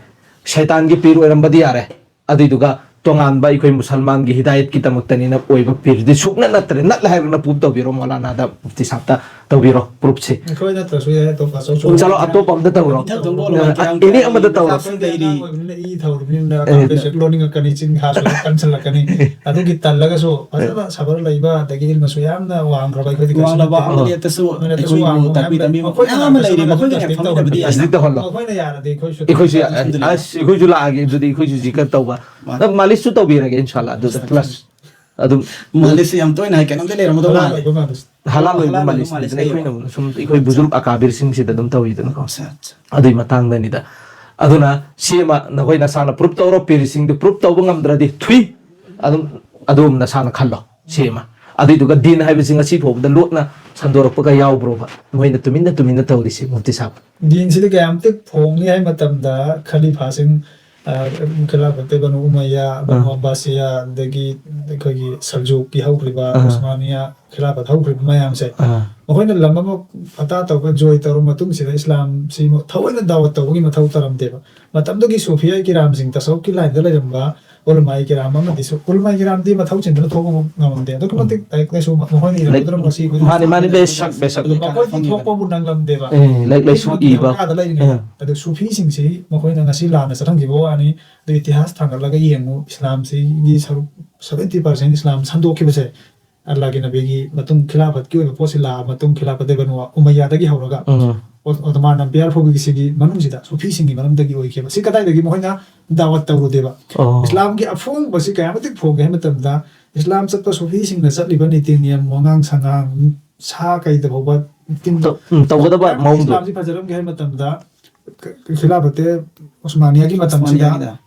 ꯁꯩꯇꯥꯟꯒꯤ ꯄꯤꯔ ꯑꯣꯏꯔꯝꯕꯗꯤ ꯌꯥꯔꯦ꯫ ꯑꯗꯨꯏꯗꯨꯒ ꯇꯣꯉꯥꯟꯕ ꯑꯩꯈꯣꯏ ꯃꯨꯁꯜꯃꯥꯟꯒꯤ ꯍꯤꯗꯥꯌꯠꯀꯤꯗꯃꯛꯇꯅꯤꯅ ꯑꯣꯏꯕ ꯄꯤꯔꯗꯤ ꯁꯨꯛꯅꯠ ꯅꯠꯇ꯭ꯔꯦ꯫ ꯅꯠꯂꯦ ꯍꯥꯏꯔꯒꯅ ꯄ꯭ꯔꯨꯞ ꯇꯧꯕꯤꯔꯣ, ꯃꯧꯂꯥꯅꯥꯗ, ꯃꯨꯐꯇꯤ ꯁꯥꯍꯕꯇ ꯇꯧꯕꯤꯔꯣ ꯄ꯭ꯔꯨꯞꯁꯤ꯫ ꯑꯩꯈꯣꯏ ꯅꯠꯇ꯭ꯔꯁꯨ ꯌꯥꯏ, ꯑꯇꯣꯞꯄ ꯑꯆꯧ ꯑꯆꯧꯕ ꯆꯠꯂꯣ, ꯃꯌꯥꯝ꯫ ꯑꯇꯣꯞꯄ ꯑꯝꯇ ꯇꯧꯔꯣ꯫ ꯏꯊꯛ ꯊꯣꯡꯕ ꯑ, ꯑꯣꯏꯔꯣ, ꯃꯌꯥꯝ ꯑꯦꯅꯤ ꯑꯃꯗ ꯇꯧꯔꯣ꯫ ꯑꯩꯈꯣꯏ ꯑꯉꯥꯡ ꯑꯣꯏꯕꯅꯤꯅ ꯏ ꯊꯧꯔꯤꯕꯅꯤꯅ ꯑꯦ꯫ ꯀꯥꯟꯐꯤꯗꯦꯟꯁ ꯂꯣꯟꯅꯤꯡꯉꯛꯀꯅꯤ, ꯆꯤꯟ ꯈꯥꯁꯨ ꯀꯟꯁꯤꯜꯂꯛꯀꯅꯤ꯫ ꯑꯗꯨꯒꯤ ꯇꯜꯂꯒꯁꯨ ꯐꯖꯅ ꯁꯕꯔ ꯂꯩꯕ, ꯑꯗꯒꯤ ꯏꯜꯃꯁꯨ ꯌꯥꯝꯅ ꯋꯥꯡꯈ꯭ꯔꯕ ꯑꯩꯈꯣꯏꯗꯤ ꯀꯩꯁꯨ ꯋꯥꯡꯂꯕ ꯅꯠꯇꯦ꯫ ꯑꯃꯗꯤ ꯑꯇꯁꯨ ꯃꯣꯏꯅ ꯑꯇꯁꯨ ꯑꯩꯈꯣꯏꯕꯨ ꯋꯥꯡꯕ ꯇꯥꯛꯄꯤ ꯃꯌꯥꯝ ꯂꯩ꯫ ꯇꯝꯕꯤꯕ ꯑꯩꯈꯣꯏꯅ ꯃꯌꯥꯝ ꯑꯃ ꯂꯩꯔꯤ, ꯐꯖꯅ ꯃꯈꯣꯏꯒ ꯇꯥꯛꯄꯤ ꯇꯝꯕꯤꯗꯕꯗꯤ ꯇꯝꯕꯤꯕ ꯌꯥꯏ꯫ ꯇꯁꯗꯤꯛ ꯇꯧꯍꯜꯂꯣ꯫ ꯑꯩꯈꯣꯏꯅ ꯌꯥꯔꯗꯤ ꯑꯩꯈꯣꯏꯁꯨ ꯑꯩꯈꯣꯏꯁꯨ ꯌꯥ-, ꯑꯗꯨꯝ ꯑꯁ, ꯑꯩꯈꯣꯏꯁꯨ ꯂꯥꯛꯑꯒꯦ꯫ ꯑꯗꯨꯗꯤ ꯑꯩꯈꯣꯏꯁꯨ ꯖꯤꯀꯔ ꯇꯧꯕ꯫ ꯃꯥꯅꯤ꯫ ꯅꯪ ꯃꯥꯂꯤꯁꯁꯨ ꯇꯧꯕꯤꯔꯒꯦ, ꯏꯟꯁꯥꯜꯂꯥ꯫ ꯑꯗꯨꯗ ꯄ꯭ꯂꯁ ꯑꯗꯨꯝ ꯃꯥꯂꯤꯁꯁꯦ ꯌꯥꯝ ꯇꯣꯏꯅ ꯍꯥꯏ, ꯀꯩꯅꯣꯝꯗꯤ ꯂꯩꯔꯝꯒꯗꯧ ꯍꯂꯥꯜ ꯃꯥꯜꯂꯦ꯫ ꯑꯣꯏꯕ ꯃꯥꯜꯂꯦ꯫ ꯍꯂꯥꯜ ꯑꯣꯏꯕ ꯍꯂꯥꯜ ꯑꯣꯏꯕ ꯃꯥꯂꯤꯁ ꯃꯥꯂꯤꯁ ꯅꯠꯇꯦ, ꯑꯩꯈꯣꯏꯅ ꯂꯩꯌꯦꯕ꯫ ꯁꯨꯝ ꯑꯩꯈꯣꯏ ꯕꯨꯖꯨꯔꯒ ꯑꯀꯥꯕꯤꯔꯁꯤꯡꯁꯤꯗ ꯑꯗꯨꯝ ꯇꯧꯋꯤꯗꯅꯀꯣ꯫ ꯑꯠꯆꯥ, ꯑꯠꯆꯥ꯫ ꯑꯗꯨꯏ ꯃꯇꯥꯡꯗꯅꯤꯗ꯫ ꯑꯗꯨꯅ ꯁꯤꯃ ꯅꯈꯣꯏ ꯅꯁꯥꯅ ꯄ꯭ꯔꯨꯞ ꯇꯧꯔꯣ, ꯄꯤꯔꯁꯤꯡꯗꯨ ꯄ꯭ꯔꯨꯞ ꯇꯧꯕ ꯉꯝꯗ꯭ꯔꯗꯤ ꯊꯨꯏ꯫ ꯑꯗꯨꯝ ꯑꯗꯨꯝ ꯅꯁꯥꯅ ꯈꯜꯂꯣ ꯁꯤꯃ꯫ ꯑꯗꯨꯏꯗꯨꯒ ꯗꯤꯟ ꯍꯥꯏꯕꯁꯤ ꯉꯁꯤ ꯐꯥꯎꯕꯗ ꯂꯣꯠꯅ ꯁꯟꯗꯣꯔꯛꯄꯒ ꯌꯥꯎꯕ꯭ꯔꯣꯕ? ꯃꯣꯏꯅ ꯇꯨꯃꯤꯟꯅ ꯇꯨꯃꯤꯟꯅ ꯇꯧꯔꯤꯁꯤ, ꯃꯨꯐꯇꯤ ꯁꯥꯍꯕ꯫ ꯗꯤꯟꯁꯤꯗ ꯀꯌꯥꯝꯇ ꯐꯣꯡꯉꯤ ꯍꯥꯏ ꯃꯇꯝꯗ ꯈꯂꯤꯐꯥꯁꯤꯡ, ꯑ, ꯈꯤꯂꯥꯐꯠꯇ ꯕꯅꯨ ꯎꯃꯩꯌꯥ, ꯕꯅꯨ ꯑꯥ꯫ ꯑꯕꯥꯁꯤꯌꯥ, ꯑꯗꯒꯤ ꯑꯩꯈꯣꯏꯒꯤ ꯁꯜꯖꯨꯛꯀꯤ ꯍꯧꯈ꯭ꯔꯤꯕ ꯑꯥ꯫ ꯎꯁꯃꯥꯅꯤꯌꯥ ꯈꯤꯂꯥꯐꯠ ꯍꯧꯈ꯭ꯔꯤꯕ ꯃꯌꯥꯝꯁꯦ, ꯑꯥ꯫ ꯃꯈꯣꯏꯅ ꯂꯝ ꯑꯃ ꯐꯇꯥ ꯇꯧꯔꯒ ꯖꯣꯏ ꯇꯧꯔꯕ ꯃꯇꯨꯡꯁꯤꯗ ꯏꯁꯂꯥꯝꯁꯤ ꯊꯑꯣꯏꯅ ꯗꯥꯋꯠ ꯇꯧꯕꯒꯤ ꯃꯊꯧ ꯇꯧꯔꯝꯗꯦꯕ꯫ ꯃꯇꯝꯗꯨꯒꯤ ꯁꯨꯐꯤꯌꯥ ꯀꯤꯔꯥꯝꯁꯤꯡ, ꯇꯁꯧꯐꯀꯤ ꯂꯥꯏꯟꯗ ꯂꯩꯔꯝꯕ ꯎꯂꯃꯥꯏ ꯀꯤꯔꯥꯝ ꯑꯃꯗꯤ ꯁꯨ-, ꯎꯂꯃꯥꯏ ꯀꯤꯔꯥꯝꯗꯤ ꯃꯊꯧ ꯆꯤꯟꯗꯅ ꯊꯣꯛꯄ ꯉꯝꯃꯝꯗꯦ꯫ ꯑꯗꯨꯛꯀꯤ ꯃꯇꯤꯛ ꯂꯥꯏꯔꯤꯛ ꯂꯥꯏꯁꯨ ꯃꯈꯣꯏꯅ ꯏꯔꯝꯒꯗ꯭ꯔꯥ ꯃꯁꯤ ꯑꯩꯈꯣꯏꯗꯤ ꯃꯥꯅꯤ, ꯃꯥꯅꯤ, ꯕꯦꯁꯛ, ꯕꯦꯁꯛ꯫ ꯑꯗꯨ ꯃꯈꯣꯏꯗꯤ ꯊꯣꯛꯄꯕꯨ ꯅꯪꯂꯝꯗꯦꯕ꯫ ꯑꯦ, ꯂꯥꯏꯔꯤꯛ ꯂꯥꯏꯁꯨ ꯏꯕ꯫ ꯃꯈꯥꯗ ꯂꯩꯔꯤꯉꯩꯗ꯫ ꯑꯦ꯫ ꯑꯗꯨ ꯁꯨꯐꯤꯁꯤꯡꯁꯤ ꯃꯈꯣꯏꯅ ꯉꯁꯤ ꯂꯥꯟꯅ ꯆꯠꯍꯟꯈꯤꯕ ꯋꯥꯅꯤ꯫ ꯑꯗꯨ ꯏꯇꯤꯍꯥꯁ ꯊꯥꯡꯒꯠꯂꯒ ꯌꯦꯡꯉꯨ, ꯏꯁꯂꯥꯝꯁꯤꯒꯤ ꯁꯔꯨꯛ seventy percent ꯏꯁꯂꯥꯝ ꯁꯟꯗꯣꯛꯈꯤꯕꯁꯦ ꯑꯜꯂꯥꯒꯤ ꯅꯕꯤꯒꯤ ꯃꯇꯨꯡ ꯈꯤꯂꯥꯐꯠꯀꯤ ꯑꯣꯏꯕ ꯄꯣꯠꯁꯤ ꯂꯥꯛꯑꯕ ꯃꯇꯨꯡ, ꯈꯤꯂꯥꯐꯠ ꯕꯅꯨ ꯎꯃꯩꯌꯥꯗꯒꯤ ꯍꯧꯔꯒ ꯎꯝ ꯑꯣ- ꯑꯣꯇꯣꯃꯥꯟ ꯑꯝꯄꯤꯌꯥꯔ ꯐꯥꯎꯕꯒꯤ ꯁꯤꯒꯤ ꯃꯅꯨꯡꯁꯤꯗ ꯁꯨꯐꯤꯁꯤꯡꯒꯤ ꯃꯔꯝꯗꯒꯤ ꯑꯣꯏꯈꯤꯕ꯫ ꯁꯤ ꯀꯗꯥꯏꯗꯒꯤ ꯃꯈꯣꯏꯅ ꯗꯥꯋꯠ ꯇꯧꯔꯨꯗꯦꯕ? ꯑꯣ ꯏꯁꯂꯥꯝꯒꯤ ꯑꯐꯣꯡꯕꯁꯤ ꯀꯌꯥꯃꯇꯤꯛ ꯐꯣꯡꯒꯦ ꯍꯥꯏꯕ ꯃꯇꯝꯗ, ꯏꯁꯂꯥꯝ ꯆꯠꯄ ꯁꯨꯐꯤꯁꯤꯡꯅ ꯆꯠꯂꯤꯕ ꯅꯤꯇꯤ ꯅꯤꯌꯝ, ꯋꯥꯉꯥꯡ ꯁꯉꯥꯡ, ꯁꯥ ꯀꯩꯗ ꯐꯥꯎꯕ ꯇꯤꯟ- ꯇꯧ- ꯎꯝ, ꯇꯧꯒꯗꯕ ꯃꯌꯥꯝ ꯃꯑꯣꯡꯗꯣ꯫ ꯏꯁꯂꯥꯝꯁꯤ ꯐꯖꯔꯝꯒꯦ ꯍꯥꯏꯕ ꯃꯇꯝꯗ, ꯈ- ꯈꯤꯂꯥꯐꯠꯇꯦ ꯎꯁꯃꯥꯅꯤꯌꯥꯒꯤ ꯃꯇꯝꯁꯤꯗ ꯎꯁꯃꯥꯅꯤꯌꯥꯒꯤꯗ꯫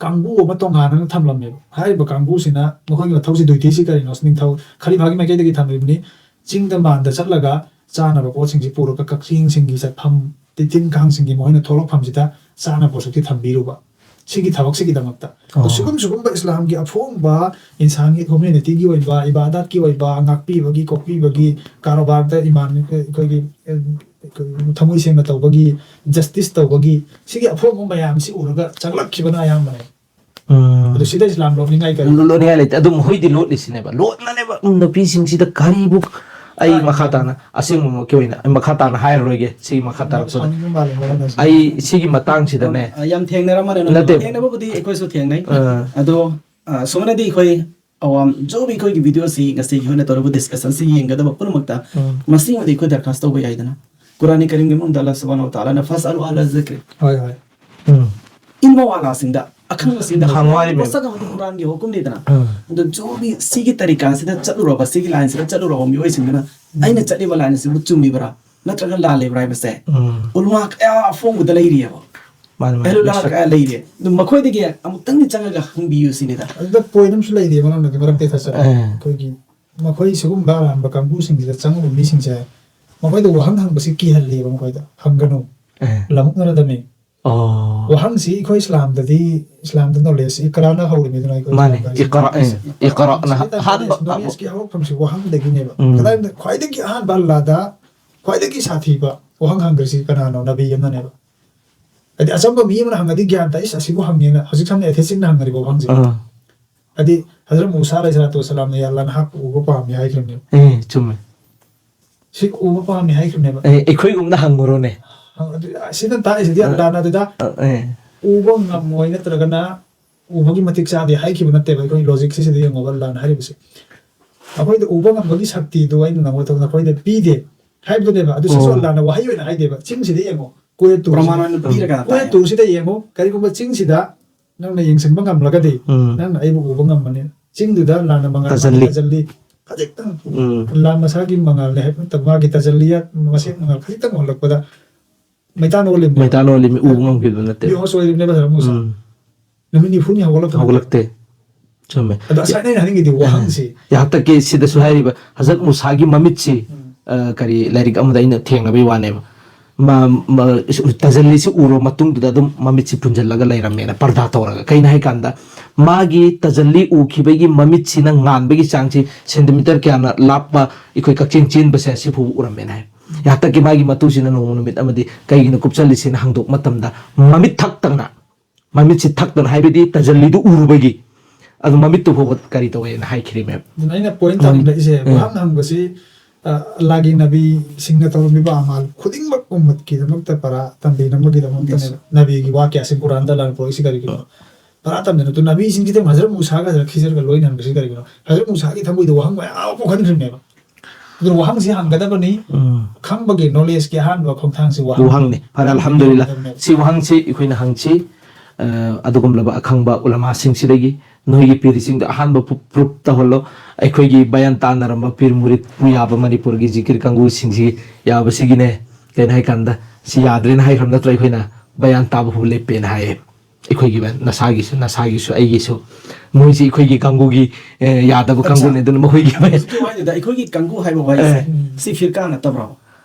ꯀꯥꯡꯕꯨ ꯑꯃ ꯇꯣꯉꯥꯟꯅ ꯊꯝꯂꯝꯃꯦꯕ꯫ ꯍꯥꯏꯔꯤꯕ ꯀꯥꯡꯕꯨꯁꯤꯅ ꯃꯈꯣꯏꯒꯤ ꯃꯊꯧꯁꯤ, ꯗ꯭ꯌꯨꯇꯤꯁꯤ ꯀꯔꯤꯅꯣ? ꯅꯤꯡꯊꯧ ꯈꯂꯤꯐꯥꯒꯤ ꯃꯥꯏꯀꯩꯗꯒꯤ ꯊꯝꯂꯤꯕꯅꯤ꯫ ꯆꯤꯡꯗ ꯃꯥꯟꯗ ꯆꯠꯂꯒ ꯆꯥꯅꯕ ꯄꯣꯠꯁꯤꯡꯁꯤ ꯄꯨꯔꯒ ꯀꯛꯆꯤꯡꯁꯤꯡꯒꯤ ꯆꯠꯐꯝ, ꯇꯤ- ꯇꯤꯟ ꯀꯥꯡꯁꯤꯡꯒꯤ ꯃꯈꯣꯏꯅ ꯊꯣꯛꯂꯛꯐꯝꯁꯤꯗ ꯆꯥꯅꯕ ꯄꯣꯠꯁꯛꯇꯤ ꯊꯝꯕꯤꯔꯨꯕ꯫ ꯁꯤꯒꯤ ꯊꯕꯛꯁꯤꯒꯤꯗꯃꯛꯇ꯫ ꯑꯣ꯫ ꯁꯤꯒꯨꯝ ꯁꯤꯒꯨꯝꯕ ꯏꯁꯂꯥꯝꯒꯤ ꯑꯐꯣꯡꯕ ꯏꯟꯁꯥꯟꯒꯤ ꯍ꯭ꯌꯨꯃꯦꯅꯤꯇꯤꯒꯤ ꯑꯣꯏꯕ, ꯏꯕꯥꯗꯥꯠꯀꯤ ꯑꯣꯏꯕ, ꯉꯥꯛꯄꯤꯕꯒꯤ ꯀꯣꯛꯄꯤꯕꯒꯤ, ꯀꯥꯔꯣꯕꯥꯔꯗ ꯏꯃꯥꯟ ꯑꯩꯈꯣꯏꯒꯤ ꯑꯩꯈꯣꯏ ꯊꯃꯣꯏ ꯁꯦꯡꯅ ꯇꯧꯕꯒꯤ, ꯖꯁꯇꯤꯁ ꯇꯧꯕꯒꯤ, ꯁꯤꯒꯤ ꯑꯐꯣꯡꯕ ꯃꯌꯥꯝꯁꯤ ꯎꯔꯒ ꯆꯪꯂꯛꯈꯤꯕꯅ ꯑꯌꯥꯝꯕꯅꯦ꯫ ꯎꯝ꯫ ꯑꯗꯨ ꯁꯤꯗ ꯏꯁꯂꯥꯝ ꯂꯣꯞꯅꯤꯡꯉꯥꯏ ꯀꯔꯤ? ꯂꯣꯠꯅꯤꯡꯉꯥꯏ ꯂꯩꯇꯦ꯫ ꯑꯗꯨꯝ ꯍꯨꯏꯗꯤ ꯂꯣꯠꯂꯤꯁꯤꯅꯦꯕ, ꯂꯣꯠꯅꯅꯦꯕ꯫ ꯎꯝ, ꯅꯨꯄꯤꯁꯤꯡꯁꯤꯗ ꯀꯔꯤꯕꯨ ꯑꯩ ꯃꯈꯥ ꯇꯥꯅ, ꯑꯁꯦꯡꯕꯃꯛꯀꯤ ꯑꯣꯏꯅ ꯑꯩ ꯃꯈꯥ ꯇꯥꯅ ꯍꯥꯏꯔꯔꯣꯏꯒꯦ꯫ ꯁꯤꯒꯤ ꯃꯈꯥ ꯇꯥꯔꯛꯄꯗ ꯁꯥꯎꯅꯤꯡꯕ ꯃꯥꯜꯂꯦ ꯃꯔꯝ ꯑꯁꯤꯅ꯫ ꯑꯩ ꯁꯤꯒꯤ ꯃꯇꯥꯡꯁꯤꯗꯅꯦ꯫ ꯑ, ꯌꯥꯝ ꯊꯦꯡꯅꯔꯝꯃꯅꯦ꯫ ꯅꯠꯇꯦ꯫ ꯊꯦꯡꯅꯕꯕꯨꯗꯤ ꯑꯩꯈꯣꯏꯁꯨ ꯊꯦꯡꯅꯩ꯫ ꯑ, ꯑꯗꯣ ꯑ, ꯁꯨꯃꯥꯏꯅꯗꯤ ꯑꯩꯈꯣꯏ ꯑꯋꯥꯝ ꯖꯣꯕꯤ ꯑꯩꯈꯣꯏꯒꯤ ꯚꯤꯗꯤꯑꯣꯁꯤ ꯉꯁꯤꯒꯤ ꯑꯣꯏꯅ ꯇꯧꯔꯤꯕ ꯗꯤꯁꯀꯁꯟꯁꯤ ꯌꯦꯡꯒꯗꯕ ꯄꯨꯝꯅꯃꯛꯇ ꯎꯝ꯫ ꯃꯁꯤꯃꯗꯤ ꯑꯩꯈꯣꯏ ꯗꯔꯈꯥꯁ ꯇꯧꯕ ꯌꯥꯏꯗꯅ꯫ ꯀꯨꯔꯥꯟ ꯀꯔꯤꯝꯒꯤ ꯃꯅꯨꯡꯗ ꯑꯜꯂꯥꯍ ꯁꯨꯕꯍꯥꯅꯍꯨ ꯋ ꯇꯥꯂꯥꯅ "ꯐꯁꯑꯂꯨ ꯑꯍꯂ ꯖꯤꯀ꯭ꯔꯤ", ꯍꯣꯏ ꯍꯣꯏ꯫ ꯎꯝ꯫ ꯏꯜꯃ ꯋꯥꯂꯥꯁꯤꯡꯗ, ꯑꯈꯪꯕꯁꯤꯡꯗ ꯍꯪꯉꯣ ꯍꯥꯏꯔꯤꯕ꯫ ꯃꯁꯛ ꯑꯃꯗꯤ ꯀꯨꯔꯥꯟꯒꯤ ꯍꯨꯀꯨꯝꯅꯤꯗꯅ꯫ ꯎꯝ꯫ ꯑꯗꯣ ꯖꯣꯕꯤ ꯁꯤꯒꯤ ꯇꯔꯤꯀꯥꯁꯤꯗ ꯆꯠꯂꯨꯔꯕ, ꯁꯤꯒꯤ ꯂꯥꯏꯟꯁꯤꯗ ꯆꯠꯂꯨꯔꯕ ꯃꯤꯑꯣꯏꯁꯤꯡꯗꯨꯅ ꯑꯩꯅ ꯆꯠꯂꯤꯕ ꯂꯥꯏꯟ ꯑꯁꯤꯕꯨ ꯆꯨꯝꯃꯤꯕ꯭ꯔꯥ ꯅꯠꯇ꯭ꯔꯒ ꯂꯥꯜꯂꯤꯕ꯭ꯔꯥ ꯍꯥꯏꯕꯁꯦ ꯎꯝ꯫ ꯎꯂꯃꯥ ꯀꯌꯥ ꯑꯐꯣꯡꯕꯗ ꯂꯩꯔꯤꯑꯕ꯫ ꯃꯥꯅꯤ, ꯃꯥꯅꯤ꯫ ꯑꯍꯂꯨꯜꯂꯥꯍ ꯃꯁꯛ- ꯀꯌꯥ ꯂꯩꯔꯤ꯫ ꯑꯗꯨ ꯃꯈꯣꯏꯗꯒꯤ ꯑꯃꯨꯛꯇꯪꯗꯤ ꯆꯪꯉꯒ ꯍꯪꯕꯤꯌꯨ ꯁꯤꯅꯤꯗ꯫ ꯑꯗꯨꯗ ꯄꯣꯏꯟ ꯑꯃꯁꯨ ꯂꯩꯔꯤ, ꯃꯔꯝꯗꯤ ꯃꯔꯛꯇ ꯊꯠꯆꯔꯦ꯫ ꯑꯦ꯫ ꯑꯩꯈꯣꯏꯒꯤ ꯃꯈꯣꯏ ꯁꯤꯒꯨꯝꯕ ꯑꯔꯥꯟꯕ ꯀꯥꯡꯕꯨꯁꯤꯡꯁꯤꯗ ꯆꯪꯉꯕ ꯃꯤꯁꯤꯡꯁꯦ ꯃꯈꯣꯏꯗ ꯋꯥꯍꯪ ꯍꯪꯕꯁꯤ ꯀꯤꯍꯜꯂꯦꯕ꯫ ꯃꯈꯣꯏꯗ ꯍꯪꯒꯅꯨ, ꯑꯦ꯫ ꯂꯥꯃꯨꯛꯅꯔꯗꯕꯅꯤ꯫ ꯑꯣ꯫ ꯋꯥꯍꯪꯁꯤ ꯑꯩꯈꯣꯏ ꯏꯁꯂꯥꯝꯗꯗꯤ, ꯏꯁꯂꯥꯝꯗ ꯅꯣꯂꯦꯖ ꯏꯀꯔꯥꯅ ꯍꯧꯔꯤꯃꯤꯗꯅ ꯑꯩꯈꯣꯏ ꯃꯥꯅꯤ꯫ ꯏꯁꯂꯥꯝꯗ꯫ ꯏꯀꯔꯥ, ꯑꯦ, ꯏꯀꯔꯥꯅ ꯁꯤꯗ ꯑꯍꯥꯟꯕ꯫ ꯅꯣꯂꯦꯖꯀꯤ ꯍꯧꯔꯛꯐꯝꯁꯤ ꯋꯥꯍꯪꯗꯒꯤꯅꯦꯕ꯫ ꯎꯝ꯫ ꯀꯗꯥꯏꯗ ꯈ꯭ꯋꯥꯏꯗꯒꯤ ꯑꯍꯥꯟꯕ ꯑꯜꯂꯥꯗ ꯈ꯭ꯋꯥꯏꯗꯒꯤ ꯁꯥꯊꯤꯕ ꯋꯥꯍꯪ ꯍꯪꯈ꯭ꯔꯤꯁꯤ ꯀꯅꯥꯅꯣ? ꯅꯕꯤ ꯑꯃꯅꯅꯦꯕ꯫ ꯍꯥꯏꯗꯤ ꯑꯆꯝꯕ ꯃꯤ ꯑꯃꯅ ꯍꯪꯉꯗꯤ ꯒ꯭ꯌꯥꯟ ꯇꯥꯏ, "ꯏꯁ, ꯑꯁꯤꯕꯨ ꯍꯪꯉꯦꯅ"꯫ ꯍꯧꯖꯤꯛ ꯁꯝꯅ ꯑꯦꯊꯤꯁꯁꯤꯡꯅ ꯍꯪꯅꯔꯤꯕ ꯋꯥꯍꯪꯁꯦ꯫ ꯑꯥ꯫ ꯍꯥꯏꯗꯤ ꯍꯖꯔꯠ ꯃꯨꯁꯥ ꯑꯂꯩꯍꯤ ꯁꯂꯥꯇꯨ ꯋꯁꯂꯥꯝꯅ "ꯌꯥ ꯑꯜꯂꯥ, ꯅꯍꯥꯛꯄꯨ ꯎꯕ ꯄꯥꯝꯃꯤ" ꯍꯥꯏꯈ꯭ꯔꯕꯅꯦꯕ꯫ ꯑꯦ, ꯆꯨꯝꯃꯦ꯫ "ꯁꯤ ꯎꯕ ꯄꯥꯝꯃꯤ" ꯍꯥꯏꯈ꯭ꯔꯕꯅꯦꯕ꯫ ꯑꯦ, ꯑꯩꯈꯣꯏꯒꯨꯝꯅ ꯍꯪꯉꯨꯔꯣꯅꯦ꯫ ꯑꯗꯨ, ꯁꯤꯅ ꯇꯥꯛꯏꯁꯤꯗꯤ ꯑꯜꯂꯥꯅ ꯑꯗꯨꯗ ꯑ, ꯑꯦ꯫ ꯎꯕ ꯉꯝꯃꯣꯏ ꯅꯠꯇ꯭ꯔꯒꯅ ꯎꯕꯒꯤ ꯃꯇꯤꯛ ꯆꯥꯗꯦ ꯍꯥꯏꯈꯤꯕ ꯅꯠꯇꯦꯕ꯫ ꯑꯩꯈꯣꯏ ꯂꯣꯖꯤꯛꯁꯤꯗ ꯌꯦꯡꯉꯣꯕ, ꯑꯜꯂꯥꯅ ꯍꯥꯏꯔꯤꯕꯁꯦ꯫ ꯑꯩꯈꯣꯏꯗ ꯎꯕ ꯉꯝꯕꯒꯤ ꯁꯛꯇꯤꯗꯣ ꯑꯩꯅ ꯅꯉꯣꯟꯗ, ꯅꯈꯣꯏꯗ ꯄꯤꯗꯦ ꯍꯥꯏꯕꯗꯨꯅꯦꯕ꯫ ꯑꯗꯨꯁꯨ ꯑꯣ꯫ ꯑꯜꯂꯥꯍꯅ ꯋꯥꯍꯩ ꯑꯣꯏꯅ ꯍꯥꯏꯗꯦꯕ꯫ ꯆꯤꯡꯁꯤꯗ ꯌꯦꯡꯉꯣ, ꯀꯣꯌꯦꯠ ꯇꯨꯔꯁꯤꯗ, ꯄ꯭ꯔꯃꯥꯟ ꯑꯣꯏꯅ ꯄꯤꯔꯒ ꯀꯣꯌꯦꯠ ꯇꯥꯛꯑꯦ꯫ ꯇꯨꯔꯁꯤꯗ ꯌꯦꯡꯉꯣ, ꯀꯔꯤꯒꯨꯝꯕ ꯆꯤꯡꯁꯤꯗ ꯅꯪꯅ ꯌꯦꯡꯁꯤꯟꯕ ꯉꯝꯂꯒꯗꯤ ꯎꯝ꯫ ꯅꯪꯅ ꯑꯩꯕꯨ ꯎꯕ ꯉꯝꯕꯅꯤ꯫ ꯆꯤꯡꯗꯨꯗ ꯂꯥꯟꯅ ꯃꯉꯥꯜ ꯇꯖꯜꯂꯤ꯫ ꯇꯖꯜꯂꯤ꯫ ꯈꯖꯤꯛꯇꯪ ꯎꯝ꯫ ꯂꯥꯟ ꯃꯁꯥꯒꯤ ꯃꯉꯥꯜꯅꯦ ꯍꯥꯏꯕ ꯅꯠꯇꯕ, ꯃꯥꯒꯤ ꯇꯖꯜꯂꯤꯌꯥꯠ ꯃꯁꯦꯟ ꯃꯉꯥꯜ ꯈꯖꯤꯛꯇꯪ ꯎꯍꯜꯂꯛꯄꯗ ꯃꯩꯇꯥꯟ ꯑꯣꯜꯂꯤꯕꯅꯦꯕ꯫ ꯃꯩꯇꯥꯟ ꯑꯣꯜꯂꯤꯃꯤ, ꯎꯕ ꯉꯝꯈꯤꯕ ꯅꯠꯇꯦ꯫ ꯕꯦꯍꯣꯁ ꯑꯣꯏꯔꯤꯕꯅꯦꯕ ꯍꯖꯔꯠ ꯃꯨꯁꯥ꯫ ꯎꯝ꯫ ꯅꯨꯃꯤꯠ ꯅꯤꯐꯨꯅꯤ ꯍꯧꯒꯠꯂꯛꯄ ꯅꯠꯇꯦ꯫ ꯍꯧꯒꯠꯂꯛꯇꯦ꯫ ꯆꯨꯝꯃꯦ꯫ ꯑꯗꯣ ꯉꯁꯥꯏ ꯑꯩꯅ ꯍꯥꯏꯅꯤꯡꯉꯤꯗꯤ ꯋꯥꯍꯪꯁꯤ꯫ ꯌꯥꯍꯥꯛꯇꯛꯀꯤ ꯁꯤꯗꯁꯨ ꯍꯥꯏꯔꯤꯕ ꯍꯖꯔꯠ ꯃꯨꯁꯥꯒꯤ ꯃꯃꯤꯠꯁꯤ, ꯎꯝ꯫ ꯑ, ꯀꯔꯤ ꯂꯥꯏꯔꯤꯛ ꯑꯃꯗ ꯑꯩꯅ ꯊꯦꯡꯅꯕꯒꯤ ꯋꯥꯅꯦꯕ꯫ ꯃ-, ꯃ-, ꯇꯖꯜꯂꯤꯁꯤ ꯎꯔꯕ ꯃꯇꯨꯡꯗꯨꯗ ꯑꯗꯨꯝ ꯃꯃꯤꯠꯁꯤ ꯄꯨꯟꯁꯤꯜꯂꯒ ꯂꯩꯔꯝꯃꯦꯅ, ꯄꯔꯗꯥ ꯇꯧꯔꯒ꯫ ꯀꯩꯅꯣ ꯍꯥꯏꯀꯥꯟꯗ, ꯃꯥꯒꯤ ꯇꯖꯜꯂꯤ ꯎꯈꯤꯕꯒꯤ ꯃꯃꯤꯠꯁꯤꯅ ꯉꯥꯟꯕꯒꯤ ꯆꯥꯡꯁꯤ ꯁꯦꯟꯇꯤꯃꯤꯇꯔ ꯀꯌꯥꯅ ꯂꯥꯞꯄ ꯑꯩꯈꯣꯏ ꯀꯛꯆꯦꯡ ꯆꯦꯟꯕꯁꯦ ꯁꯤꯐꯥꯎꯕ ꯎꯔꯝꯃꯦꯅ ꯍꯥꯏ꯫ ꯌꯥꯍꯥꯛꯇꯛꯀꯤ ꯃꯥꯒꯤ ꯃꯇꯨꯁꯤꯅ ꯅꯣꯡꯃ ꯅꯨꯃꯤꯠ ꯑꯃꯗꯤ ꯀꯩꯒꯤꯅꯣ ꯀꯨꯞꯁꯜꯂꯤꯁꯤꯅ ꯍꯪꯗꯣꯛ ꯃꯇꯝꯗ, ꯃꯃꯤꯠ ꯊꯛꯇꯅ, ꯃꯃꯤꯠꯁꯤ ꯊꯛꯇꯅ, ꯍꯥꯏꯕꯗꯤ ꯇꯖꯜꯂꯤꯗꯨ ꯎꯔꯨꯕꯒꯤ, ꯑꯗꯨ ꯃꯃꯤꯠꯇꯨ ꯐꯥꯎꯕ ꯀꯔꯤ ꯇꯧꯋꯦꯅ ꯍꯥꯏꯈꯤꯔꯤꯃꯦꯕ꯫ ꯑꯗꯨꯅ ꯑꯩꯅ ꯄꯣꯏꯟ ꯎꯝ꯫ ꯇꯥꯅꯤꯡꯂꯛꯏꯁꯦ, ꯎꯝ꯫ ꯋꯥꯍꯪ ꯍꯪꯕꯁꯤ, ꯑ, ꯑꯜꯂꯥꯒꯤ ꯅꯕꯤꯁꯤꯡꯅ ꯇꯧꯔꯝꯃꯤꯕ ꯑꯃꯥꯜ ꯈꯨꯗꯤꯡꯃꯛ ꯎꯝꯃꯠꯀꯤꯗꯃꯛꯇ ꯄꯔꯥ ꯇꯝꯕꯤꯅꯕꯒꯤꯗꯃꯛꯇꯅꯦꯕ꯫ ꯅꯕꯤꯒꯤ ꯋꯥꯀꯌꯥꯁꯤꯡ ꯀꯨꯔꯥꯟꯗ ꯂꯥꯟ ꯄꯨꯔꯛꯏꯁꯤ ꯀꯔꯤꯒꯤꯅꯣ? ꯎꯝ꯫ ꯄꯔꯥ ꯇꯝꯗꯅ, ꯑꯗꯨ ꯅꯕꯤꯁꯤꯡꯁꯤꯗ ꯍꯖꯔꯠ ꯃꯨꯁꯥꯒ ꯍꯖꯔꯠ ꯈꯤꯖꯔꯒ ꯂꯣꯏꯅꯍꯟꯕꯁꯤ ꯀꯔꯤꯒꯤꯅꯣ? ꯍꯖꯔꯠ ꯃꯨꯁꯥꯒꯤ ꯊꯃꯣꯏꯗ ꯋꯥꯍꯪ ꯃꯌꯥꯝ ꯑꯃ ꯄꯣꯛꯍꯟꯈ꯭ꯔꯤꯕꯅꯦꯕ꯫ ꯑꯗꯨꯅ ꯋꯥꯍꯪꯁꯤ ꯍꯪꯒꯗꯕꯅꯤ꯫ ꯎꯝ꯫ ꯈꯪꯕꯒꯤ ꯅꯣꯂꯦꯖꯀꯤ ꯑꯍꯥꯟꯕ ꯈꯣꯡꯊꯥꯡꯁꯤ ꯋꯥꯍꯪ꯫ ꯋꯥꯍꯪꯅꯤ꯫ ꯐꯔꯦ, ꯑꯜꯍꯝꯗꯨꯂꯤꯜꯂꯥ꯫ ꯍꯪꯒꯗꯕꯅꯦꯕ꯫ ꯁꯤ ꯋꯥꯍꯪꯁꯤ ꯑꯩꯈꯣꯏꯅ ꯍꯪꯁꯤ, ꯑ, ꯑꯗꯨꯒꯨꯝꯂꯕ ꯑꯈꯪꯕ ꯎꯂꯃꯥꯁꯤꯡꯁꯤꯗꯒꯤ ꯅꯣꯏꯒꯤ ꯄꯤꯔꯤꯁꯤꯡꯗꯣ ꯑꯍꯥꯟꯕ ꯄ꯭ꯔꯨ-, ꯄ꯭ꯔꯨꯐ ꯇꯧꯍꯜꯂꯣ꯫ ꯑꯩꯈꯣꯏꯒꯤ ꯕꯌꯥꯟ ꯇꯥꯟꯅꯔꯝꯕ ꯄꯤꯔ ꯃꯨꯔꯤꯠꯄꯨ ꯌꯥꯕ ꯃꯅꯤꯄꯨꯔꯒꯤ ꯖꯤꯀꯤꯔ ꯀꯥꯡꯕꯨꯁꯤꯡꯁꯤ ꯌꯥꯕꯁꯤꯒꯤꯅꯦ꯫ ꯀꯩꯅꯣ ꯍꯥꯏꯀꯥꯟꯗ, ꯁꯤ ꯌꯥꯗ꯭ꯔꯦꯅ ꯍꯥꯏꯈ꯭ꯔꯕ ꯅꯠꯇ꯭ꯔꯣ? ꯑꯩꯈꯣꯏꯅ ꯕꯌꯥꯟ ꯇꯥꯕ ꯐꯥꯎ ꯂꯦꯞꯄꯦꯅ ꯍꯥꯏꯌꯦ꯫ ꯑꯩꯈꯣꯏꯒꯤ ꯅꯁꯥꯒꯤꯁꯨ, ꯅꯁꯥꯒꯤꯁꯨ, ꯑꯩꯒꯤꯁꯨ꯫ ꯃꯣꯏꯁꯤ ꯑꯩꯈꯣꯏꯒꯤ ꯀꯥꯡꯕꯨꯒꯤ, ꯑꯦ, ꯌꯥꯗꯕ ꯑꯠꯆꯥ꯫ ꯀꯥꯡꯕꯨꯅꯤ, ꯑꯗꯨꯅ ꯃꯈꯣꯏꯒꯤ ꯍꯧꯖꯤꯛꯀꯤ ꯋꯥꯍꯩꯗꯨꯗ ꯑꯩꯈꯣꯏꯒꯤ ꯀꯥꯡꯕꯨ ꯍꯥꯏꯕ ꯋꯥꯍꯩꯁꯦ, ꯑꯦ꯫ ꯁꯤ ꯐꯤꯔꯀꯥ ꯅꯠꯇꯕ꯭ꯔꯣ?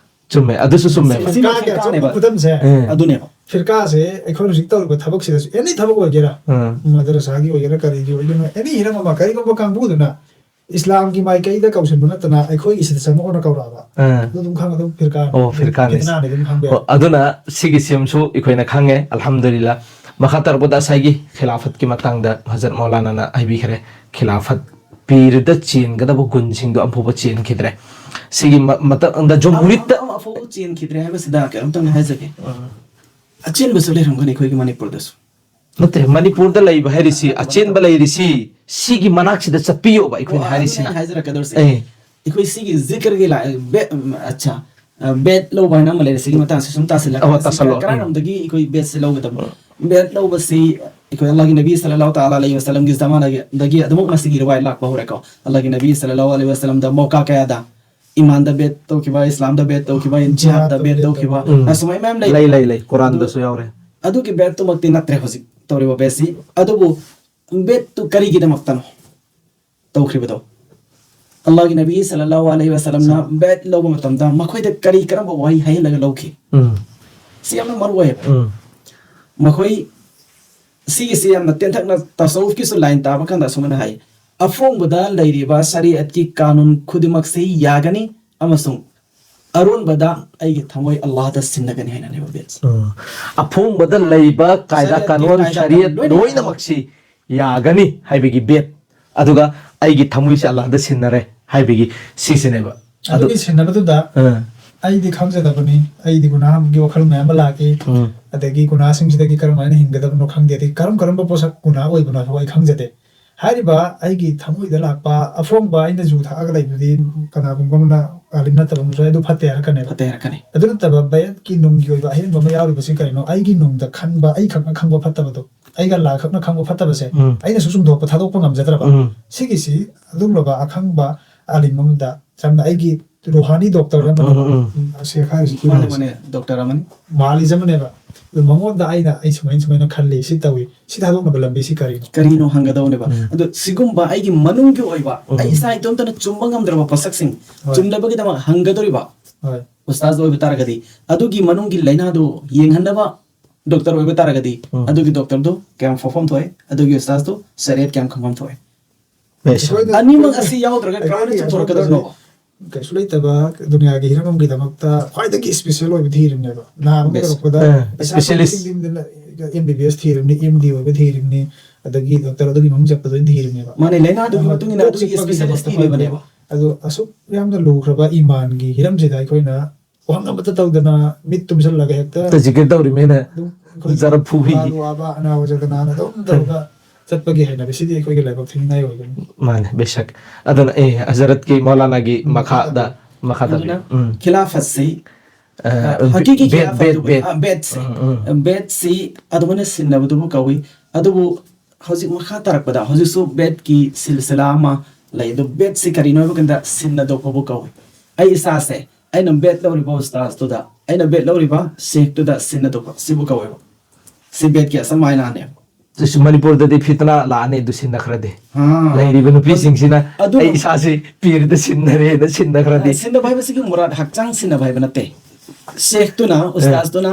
ꯆꯨꯝꯃꯦ, ꯑꯗꯨꯁꯨ ꯆꯨꯝꯃꯦꯕ꯫ ꯁꯤ ꯐꯤꯔꯀꯥꯒꯤ ꯐꯤꯔꯀꯥꯅꯦꯕ꯫ ꯑꯆꯧꯕ ꯈꯨꯗꯝꯁꯦ ꯑꯦ꯫ ꯑꯗꯨꯅꯦꯕ꯫ ꯐꯤꯔꯀꯥꯁꯦ ꯑꯩꯈꯣꯏꯅ ꯍꯧꯖꯤꯛ ꯇꯧꯔꯤꯕ ꯊꯕꯛꯁꯤꯗꯁꯨ, ꯑꯦꯅꯤ ꯊꯕꯛ ꯑꯣꯏꯒꯦꯔꯥ, ꯎꯝ꯫ ꯃꯗꯔꯁꯥꯒꯤ ꯑꯣꯏꯒꯦꯔꯥ, ꯀꯔꯤꯒꯤ ꯑꯣꯏꯒꯦꯔꯥ, ꯑꯦꯅꯤ ꯍꯤꯔꯝ ꯑꯃ, ꯀꯔꯤꯒꯨꯝꯕ ꯀꯥꯡꯕꯨꯗꯨꯅ ꯏꯁꯂꯥꯝꯒꯤ ꯃꯥꯏꯀꯩꯗ ꯀꯧꯁꯤꯟꯕ ꯅꯠꯇꯅ ꯑꯩꯈꯣꯏꯒꯤ ꯁꯤꯗ ꯆꯪꯉꯛꯑꯣꯅ ꯀꯧꯔꯛꯑꯕ꯫ ꯑꯥ꯫ ꯑꯗꯨ ꯑꯗꯨꯝ ꯈꯪꯉ ꯑꯗꯨꯝ ꯐꯤꯔꯀꯥ ꯑꯣ, ꯐꯤꯔꯀꯥꯅꯤ꯫ ꯐꯤꯇꯅꯥꯅꯤ ꯑꯗꯨꯝ ꯈꯪꯕ ꯌꯥꯏ꯫ ꯑꯣ, ꯑꯗꯨꯅ ꯁꯤꯒꯤ ꯁꯤꯝꯁꯨ ꯑꯩꯈꯣꯏꯅ ꯈꯪꯉꯦ, ꯑꯜꯍꯝꯗꯨꯂꯤꯜꯂꯥ꯫ ꯃꯈꯥ ꯇꯥꯔꯛꯄꯗ ꯉꯁꯥꯏꯒꯤ ꯈꯤꯂꯥꯐꯠꯀꯤ ꯃꯇꯥꯡꯗ ꯍꯖꯔꯠ ꯃꯧꯂꯥꯅꯥꯅ ꯍꯥꯏꯕꯤꯈ꯭ꯔꯦ꯫ ꯈꯤꯂꯥꯐꯠ ꯄꯤꯔꯗ ꯆꯦꯟꯒꯗꯕ ꯒꯨꯟꯁꯤꯡꯗꯣ ꯑꯃꯐꯥꯎꯕ ꯆꯦꯟꯈꯤꯗ꯭ꯔꯦ꯫ ꯁꯤꯒꯤ ꯃ-, ꯃꯇꯝꯗ ꯖꯝꯍꯨꯔꯤꯠꯇ ꯑꯃ, ꯑꯃ, ꯑꯃꯐꯥꯎꯕ ꯆꯦꯟꯈꯤꯗ꯭ꯔꯦ ꯍꯥꯏꯕꯁꯤꯗ ꯀꯩꯅꯣꯝꯇꯪ ꯍꯥꯏꯖꯒꯦ꯫ ꯎꯝ꯫ ꯑꯆꯦꯟꯕꯁꯨ ꯂꯩꯔꯝꯒꯅꯤ ꯑꯩꯈꯣꯏꯒꯤ ꯃꯅꯤꯄꯨꯔꯗꯁꯨ꯫ ꯅꯠꯇꯦ, ꯃꯅꯤꯄꯨꯔꯗ ꯂꯩꯕ ꯍꯥꯏꯔꯤꯁꯤ, ꯑꯆꯦꯟꯕ ꯂꯩꯔꯤꯁꯤ, ꯁꯤꯒꯤ ꯃꯅꯥꯛꯁꯤꯗ ꯆꯠꯄꯤꯌꯣꯕ ꯑꯩꯈꯣꯏꯅ ꯑꯣ, ꯍꯥꯏꯔꯤꯁꯤꯅ꯫ ꯑꯗꯨꯅꯦ ꯑꯩ ꯍꯥꯏꯖꯔꯛꯀꯗꯧꯔꯤꯁꯦ꯫ ꯑꯦ꯫ ꯑꯩꯈꯣꯏ ꯁꯤꯒꯤ ꯖꯤꯀꯔꯒꯤ ꯂꯥ-, ꯕꯦꯠ, ꯎꯝ, ꯑꯠꯆꯥ, ꯑ, ꯕꯦꯠ ꯂꯧꯕ ꯍꯥꯏꯅ ꯑꯃ ꯂꯩꯔꯦ꯫ ꯁꯤꯒꯤ ꯃꯇꯥꯡꯁꯦ ꯁꯨꯝ ꯇꯥꯁꯤꯜꯂꯛ ꯑꯍꯣꯏ, ꯁꯤ ꯇꯥꯁꯜꯂꯣ꯫ ꯀꯔꯝꯕꯗꯒꯤ ꯑꯩꯈꯣꯏ ꯕꯦꯠꯁꯦ ꯂꯧꯒꯗꯕꯅꯣ? ꯕꯦꯠ ꯂꯧꯕꯁꯤ ꯑꯩꯈꯣꯏ ꯑꯜꯂꯥꯍꯒꯤ ꯅꯕꯤ ꯁꯜꯂꯜꯂꯥꯍꯨ ꯇꯥꯂꯥ ꯑꯂꯩꯍꯤ ꯋꯁꯜꯂꯝꯒꯤ ꯖꯃꯥꯅꯗꯒꯤ ꯑꯗꯨꯃꯛ ꯃꯁꯤꯒꯤ ꯔꯤꯋꯥꯌꯠ ꯂꯥꯛꯄ ꯍꯧꯔꯦꯀꯣ꯫ ꯑꯜꯂꯥꯍꯒꯤ ꯅꯕꯤ ꯁꯜꯂꯜꯂꯥꯍꯨ ꯑꯂꯩꯍꯤ ꯋꯁꯜꯂꯝꯗ ꯃꯧꯀꯥ ꯀꯌꯥꯗ ꯏꯃꯥꯟꯗ ꯕꯦꯠ ꯇꯧꯈꯤꯕ, ꯏꯁꯂꯥꯝꯗ ꯕꯦꯠ ꯇꯧꯈꯤꯕ, ꯖꯤꯍꯥꯗ ꯕꯦꯠ ꯇꯧꯈꯤꯕ, ꯎꯝ꯫ ꯑꯁꯨꯃꯥꯏ ꯃꯌꯥꯝ ꯂꯩ꯫ ꯂꯩ, ꯂꯩ, ꯂꯩ꯫ ꯀꯨꯔꯥꯟꯗꯁꯨ ꯌꯥꯎꯔꯦ꯫ ꯑꯗꯨꯒꯤ ꯕꯦꯠꯇꯨꯃꯛꯇꯤ ꯅꯠꯇ꯭ꯔꯦ ꯍꯧꯖꯤꯛ ꯇꯧꯔꯤꯕ ꯕꯦꯠꯁꯤ꯫ ꯑꯗꯨꯕꯨ ꯕꯦꯠꯇꯨ ꯀꯔꯤꯒꯤꯗꯃꯛꯇꯅꯣ ꯇꯧꯈ꯭ꯔꯤꯕꯗꯣ? ꯑꯜꯂꯥꯍꯒꯤ ꯅꯕꯤ ꯁꯜꯂꯜꯂꯥꯍꯨ ꯑꯂꯩꯍꯤ ꯋꯁꯜꯂꯝꯅ ꯕꯦꯠ ꯂꯧꯕ ꯃꯇꯝꯗ ꯃꯈꯣꯏꯗ ꯀꯔꯤ ꯀꯔꯝꯕ ꯋꯥꯍꯩ ꯍꯥꯏꯍꯜꯂꯒ ꯂꯧꯈꯤ? ꯎꯝ꯫ ꯁꯤ ꯌꯥꯝꯅ ꯃꯔꯨ ꯑꯣꯏꯌꯦꯕ꯫ ꯎꯝ꯫ ꯃꯈꯣꯏ ꯁꯤꯒꯤꯁꯤ ꯌꯥꯝꯅ ꯇꯦꯟꯊꯛꯅ ꯇꯁꯧꯐꯀꯤꯁꯨ ꯂꯥꯏꯟ ꯇꯥꯕ ꯀꯥꯟꯗ ꯑꯁꯨꯃꯥꯏꯅ ꯍꯥꯏ, "ꯑꯐꯣꯡꯕꯗ ꯂꯩꯔꯤꯕ ꯁꯔꯤꯌꯠꯀꯤ ꯀꯥꯅꯨꯟ ꯈꯨꯗꯤꯡꯃꯛꯁꯤ ꯌꯥꯒꯅꯤ ꯑꯃꯁꯨꯡ ꯑꯔꯣꯟꯕꯗ ꯑꯩꯒꯤ ꯊꯃꯣꯏ ꯑꯜꯂꯥꯍꯗ ꯁꯤꯟꯅꯒꯅꯤ" ꯍꯥꯏꯅꯅꯦꯕ ꯕꯦꯠꯁꯦ꯫ ꯎꯝ꯫ ꯑꯐꯣꯡꯕꯗ ꯂꯩꯕ ꯀꯥꯏꯗꯥ, ꯁꯔꯤꯌꯠꯀꯤ ꯀꯥꯅꯣꯟ, ꯀꯥꯏꯗꯥ, ꯁꯔꯤꯌꯠ ꯀꯥꯅꯣꯟ ꯂꯣꯏꯅ ꯂꯣꯏꯅꯃꯛꯁꯤ ꯌꯥꯒꯅꯤ ꯍꯥꯏꯕꯒꯤ ꯕꯦꯠ, ꯑꯗꯨꯒ ꯑꯩꯒꯤ ꯊꯃꯣꯏꯁꯦ ꯑꯜꯂꯥꯍꯗ ꯁꯤꯟꯅꯔꯦ ꯍꯥꯏꯕꯒꯤ ꯁꯤꯁꯤꯅꯦꯕ꯫ ꯑꯗꯨ ꯑꯗꯨꯒꯤ ꯁꯤꯟꯅꯕꯗꯨꯗ ꯑꯥ꯫ ꯑꯩꯗꯤ ꯈꯪꯖꯗꯕꯅꯤ, ꯑꯩꯗꯤ ꯒꯨꯅꯥꯍꯒꯤ ꯋꯥꯈꯜ ꯃꯌꯥꯝ ꯑꯃ ꯂꯥꯛꯏ, ꯎꯝ꯫ ꯑꯗꯒꯤ ꯒꯨꯅꯥꯁꯤꯡꯁꯤꯗꯒꯤ ꯀꯔꯝꯍꯥꯏꯅ ꯍꯤꯡꯒꯗꯕꯅꯣ ꯈꯪꯗꯦ, ꯑꯗꯒꯤ ꯀꯔꯝ ꯀꯔꯝꯕ ꯄꯣꯠꯁꯛ ꯒꯨꯅꯥ ꯑꯣꯏꯕꯅꯣ ꯍꯥꯏꯕ ꯑꯩ ꯈꯪꯖꯗꯦ꯫ ꯍꯥꯏꯔꯤꯕ ꯑꯩꯒꯤ ꯊꯃꯣꯏꯗ ꯂꯥꯛꯄ ꯑꯐꯣꯡꯕ ꯑꯩꯅ ꯌꯨ ꯊꯛꯑꯒ ꯂꯩꯕꯗꯨꯗꯤ ꯀꯅꯥꯒꯨꯝꯕ ꯑꯃꯅ ꯑꯥꯂꯤꯝ ꯅꯠꯇꯕ ꯑꯃꯁꯨ ꯑꯗꯨ ꯐꯠꯇꯦ ꯍꯥꯏꯔꯛꯀꯅꯦꯕ꯫ ꯐꯠꯇꯦ ꯍꯥꯏꯔꯛꯀꯅꯤ꯫ ꯑꯗꯨ ꯅꯠꯇꯕ ꯕꯦꯠꯀꯤ ꯅꯨꯡꯒꯤ ꯑꯣꯏꯕ ꯑꯍꯦꯟꯕ ꯑꯃ ꯌꯥꯎꯔꯤꯕꯁꯤ ꯀꯔꯤꯅꯣ? ꯑꯩꯒꯤ ꯅꯨꯡꯗ ꯈꯟꯕ, ꯑꯩ ꯈꯛꯅ ꯈꯪꯕ ꯐꯠꯇꯕꯗꯣ, ꯑꯩꯒ ꯑꯜꯂꯥꯍ ꯈꯛꯅ ꯈꯪꯕ ꯐꯠꯇꯕꯁꯦ ꯎꯝ꯫ ꯑꯩꯅꯁꯨ ꯆꯨꯝꯊꯣꯛꯄ ꯊꯥꯗꯣꯛꯄ ꯉꯝꯖꯗ꯭ꯔꯕ꯫ ꯎꯝ꯫ ꯁꯤꯒꯤꯁꯤ ꯑꯗꯨꯒꯨꯝꯂꯕ ꯑꯈꯪꯕ ꯑꯥꯂꯤꯝ ꯑꯃꯗ, ꯁꯝꯅ ꯑꯩꯒꯤ ꯔꯨꯍꯥꯅꯤ ꯗꯣꯛꯇꯔ ꯑꯃ, ꯎꯝ, ꯎꯝ꯫ ꯎꯝ, ꯁꯦꯈ ꯍꯥꯏꯔꯤꯁꯤ ꯃꯥꯅꯦ, ꯃꯥꯅꯦ, ꯗꯣꯛꯇꯔ ꯑꯃꯅꯤ꯫ ꯃꯥꯂꯤꯖ ꯑꯃꯅꯦꯕ꯫ ꯑꯗꯨ ꯃꯉꯣꯟꯗ ꯑꯩꯅ, "ꯑꯩ ꯁꯨꯃꯥꯏꯅ ꯁꯨꯃꯥꯏꯅ ꯈꯜꯂꯤ, ꯁꯤ ꯇꯧꯏ, ꯁꯤ ꯊꯥꯗꯣꯛꯅꯕ ꯂꯝꯕꯤ ꯁꯤ ꯀꯔꯤꯅꯣ?" ꯀꯔꯤꯅꯣ ꯍꯪꯒꯗꯧꯅꯦꯕ꯫ ꯎꯝ꯫ ꯑꯗꯣ ꯁꯤꯒꯨꯝꯕ ꯑꯩꯒꯤ ꯃꯅꯨꯡꯒꯤ ꯑꯣꯏꯕ, ꯎꯝ꯫ ꯑꯩ ꯏꯁꯥ ꯏꯇꯣꯝꯇꯅ ꯆꯨꯝꯕ ꯉꯝꯗ꯭ꯔꯕ ꯄꯣꯠꯁꯛꯁꯤꯡ ꯍꯣꯏ꯫ ꯆꯨꯝꯅꯕꯒꯤꯗꯃꯛ ꯍꯪꯒꯗꯧꯔꯤꯕ ꯍꯣꯏ꯫ ꯎꯁꯇꯥꯖ ꯑꯣꯏꯕ ꯇꯥꯔꯒꯗꯤ, ꯑꯗꯨꯒꯤ ꯃꯅꯨꯡꯒꯤ ꯂꯥꯏꯅꯥꯗꯨ ꯌꯦꯡꯍꯟꯅꯕ ꯗꯣꯛꯇꯔ ꯑꯣꯏꯕ ꯇꯥꯔꯒꯗꯤ, ꯎꯝ꯫ ꯑꯗꯨꯒꯤ ꯗꯣꯛꯇꯔꯗꯨ ꯀꯌꯥꯝ ꯐꯐꯝ ꯊꯣꯛꯑꯦ, ꯑꯗꯨꯒꯤ ꯎꯁꯇꯥꯖꯇꯨ ꯁꯔꯤꯌꯠ ꯀꯌꯥꯝ ꯈꯪꯐꯝ ꯊꯣꯛꯑꯦ? ꯃꯦꯁ꯫ ꯑꯩꯈꯣꯏꯗ ꯑꯅꯤꯃꯛ ꯑꯁꯤ ꯌꯥꯎꯗ꯭ꯔꯒ ꯀꯔꯝꯍꯥꯏꯅ ꯑꯩꯈꯣꯏꯒꯤ ꯆꯨꯝꯊꯣꯔꯛꯀꯗꯧꯔꯤꯅꯣ? ꯀꯩꯁꯨ ꯂꯩꯇꯕ ꯗꯨꯅꯤꯌꯥꯒꯤ ꯍꯤꯔꯝ ꯑꯃꯒꯤꯗꯃꯛꯇ ꯈ꯭ꯋꯥꯏꯗꯒꯤ ꯏꯁꯄꯤꯁꯦꯜ ꯑꯣꯏꯕ ꯊꯤꯔꯤꯕꯅꯦꯕ꯫ ꯅꯥꯕ Best. ꯇꯧꯔꯛꯄꯗ ꯑ, ꯄꯩꯁꯥ specialist. ꯆꯪꯕꯁꯤꯡꯗꯨꯅ ꯑꯦꯝ ꯕꯤ ꯕꯤ ꯑꯦꯁ ꯊꯤꯔꯤꯕꯅꯤ, ꯑꯦꯝ ꯗꯤ ꯑꯣꯏꯕ ꯊꯤꯔꯤꯕꯅꯤ, ꯑꯗꯒꯤ ꯗꯣꯛꯇꯔ ꯑꯗꯨꯒꯤ ꯃꯅꯨꯡ ꯆꯠꯄꯗꯣ ꯑꯩꯅ ꯊꯤꯔꯤꯕꯅꯦꯕ꯫ ꯃꯥꯅꯦ, ꯂꯥꯏꯅꯥꯗꯨꯒꯤ ꯑꯍꯣꯏ, ꯃꯇꯨꯡ ꯏꯟꯅ ꯀꯣꯛ ꯑꯗꯨꯒꯤ ꯆꯤꯛꯄꯒꯤ ꯏꯁꯄꯤꯁꯦꯂꯤꯁ ꯗꯣꯛꯇꯔ ꯊꯤꯕꯅꯦꯕ꯫ ꯑꯗꯨ ꯑꯁꯨꯛ ꯌꯥꯝꯅ ꯂꯨꯈ꯭ꯔꯕ ꯏꯃꯥꯟꯒꯤ ꯍꯤꯔꯝꯁꯤꯗ ꯑꯩꯈꯣꯏꯅ ꯋꯥꯍꯪ ꯑꯃꯠꯇ ꯇꯧꯗꯅ ꯃꯤꯠ ꯇꯨꯝꯁꯤꯜꯂꯒ ꯍꯦꯛꯇ ꯍꯦꯛꯇ ꯖꯤꯀꯤꯔ ꯇꯧꯔꯤꯃꯤꯅ ꯑꯗꯨꯝ ꯑꯩꯈꯣꯏꯒꯤ ꯖꯔ ꯐꯨꯕꯤꯒꯤ꯫ ꯋꯥꯕ, ꯑꯅꯥꯕ ꯖꯒꯅꯥꯅ ꯑꯗꯨꯝ ꯇꯧꯔꯒ ꯆꯠꯄꯒꯤ ꯍꯩꯅꯕꯤꯁꯤꯗꯤ ꯑꯩꯈꯣꯏꯒꯤ ꯂꯥꯏꯕꯛ ꯊꯤꯅꯤꯡꯉꯥꯏ ꯑꯣꯏꯒꯅꯤ꯫ ꯃꯥꯅꯦ, ꯕꯦꯁꯛ꯫ ꯑꯗꯨꯅ ꯑꯦ ꯍꯖꯔꯠꯀꯤ ꯃꯧꯂꯥꯅꯥꯒꯤ ꯃꯈꯥꯗ ꯃꯈꯥ ꯑꯗꯨꯅ ꯇꯥꯕꯤꯌꯨ꯫ ꯎꯝ꯫ ꯈꯤꯂꯥꯐꯠꯁꯤ ꯑ, ꯍꯀꯤꯀꯤ ꯕꯦꯠ ꯈꯤꯂꯥꯐꯠ ꯕꯦꯠ ꯑꯗꯨꯕꯨ- ꯕꯦꯠ ꯑ, ꯕꯦꯠꯁꯤ ꯎꯝ, ꯎꯝ꯫ ꯕꯦꯠꯁꯤ ꯑꯗꯨꯃꯥꯏꯅ ꯁꯤꯟꯅꯕꯗꯨꯕꯨ ꯀꯧꯏ꯫ ꯑꯗꯨꯕꯨ ꯍꯧꯖꯤꯛ ꯃꯈꯥ ꯇꯥꯔꯛꯄꯗ ꯍꯧꯖꯤꯛꯁꯨ ꯕꯦꯠꯀꯤ ꯁꯤꯜꯁꯤꯂꯥ ꯑꯃ ꯂꯩ꯫ ꯑꯗꯨ ꯕꯦꯠꯁꯤ ꯀꯔꯤꯅꯣ ꯍꯥꯏꯕ ꯀꯥꯟꯗ ꯁꯤꯟꯅꯗꯣꯛꯄꯕꯨ ꯀꯧꯏ꯫ ꯑꯩ ꯏꯁꯥꯁꯦ ꯑꯩꯅ ꯕꯦꯠ ꯂꯧꯔꯤꯕ ꯎꯁꯇꯥꯖꯇꯨꯗ, ꯑꯩꯅ ꯕꯦꯠ ꯂꯧꯔꯤꯕ ꯁꯦꯈꯇꯨꯗ ꯁꯤꯟꯅꯗꯣꯛꯄ ꯁꯤꯕꯨ ꯀꯧꯋꯦꯕ꯫ ꯁꯤ ꯕꯦꯠꯀꯤ ꯑꯁꯝ ꯃꯥꯏꯅꯥꯅꯦꯕ꯫ ꯑꯗꯨꯁꯨ ꯃꯅꯤꯄꯨꯔꯗꯗꯤ ꯐꯤꯇꯅꯥ ꯂꯥꯛꯑꯅꯤ ꯑꯗꯨ ꯁꯤꯟꯅꯈ꯭ꯔꯗꯤ꯫ ꯑꯥ꯫ ꯂꯩꯔꯤꯕ ꯅꯨꯄꯤꯁꯤꯡꯁꯤꯅ ꯑꯗꯨꯅ- ꯑꯩ ꯏꯁꯥꯁꯤ ꯄꯤꯔꯗ ꯁꯤꯟꯅꯔꯦꯅ ꯁꯤꯟꯅꯈ꯭ꯔꯗꯤ꯫ ꯁꯤꯟꯅꯕ ꯍꯥꯏꯕꯁꯤꯒꯤ ꯃꯨꯔꯥꯠ ꯍꯛꯆꯥꯡ ꯁꯤꯟꯅꯕ ꯍꯥꯏꯕ ꯅꯠꯇꯦ꯫ ꯁꯦꯈꯇꯨꯅ ꯎꯁꯇꯥꯖꯇꯨꯅ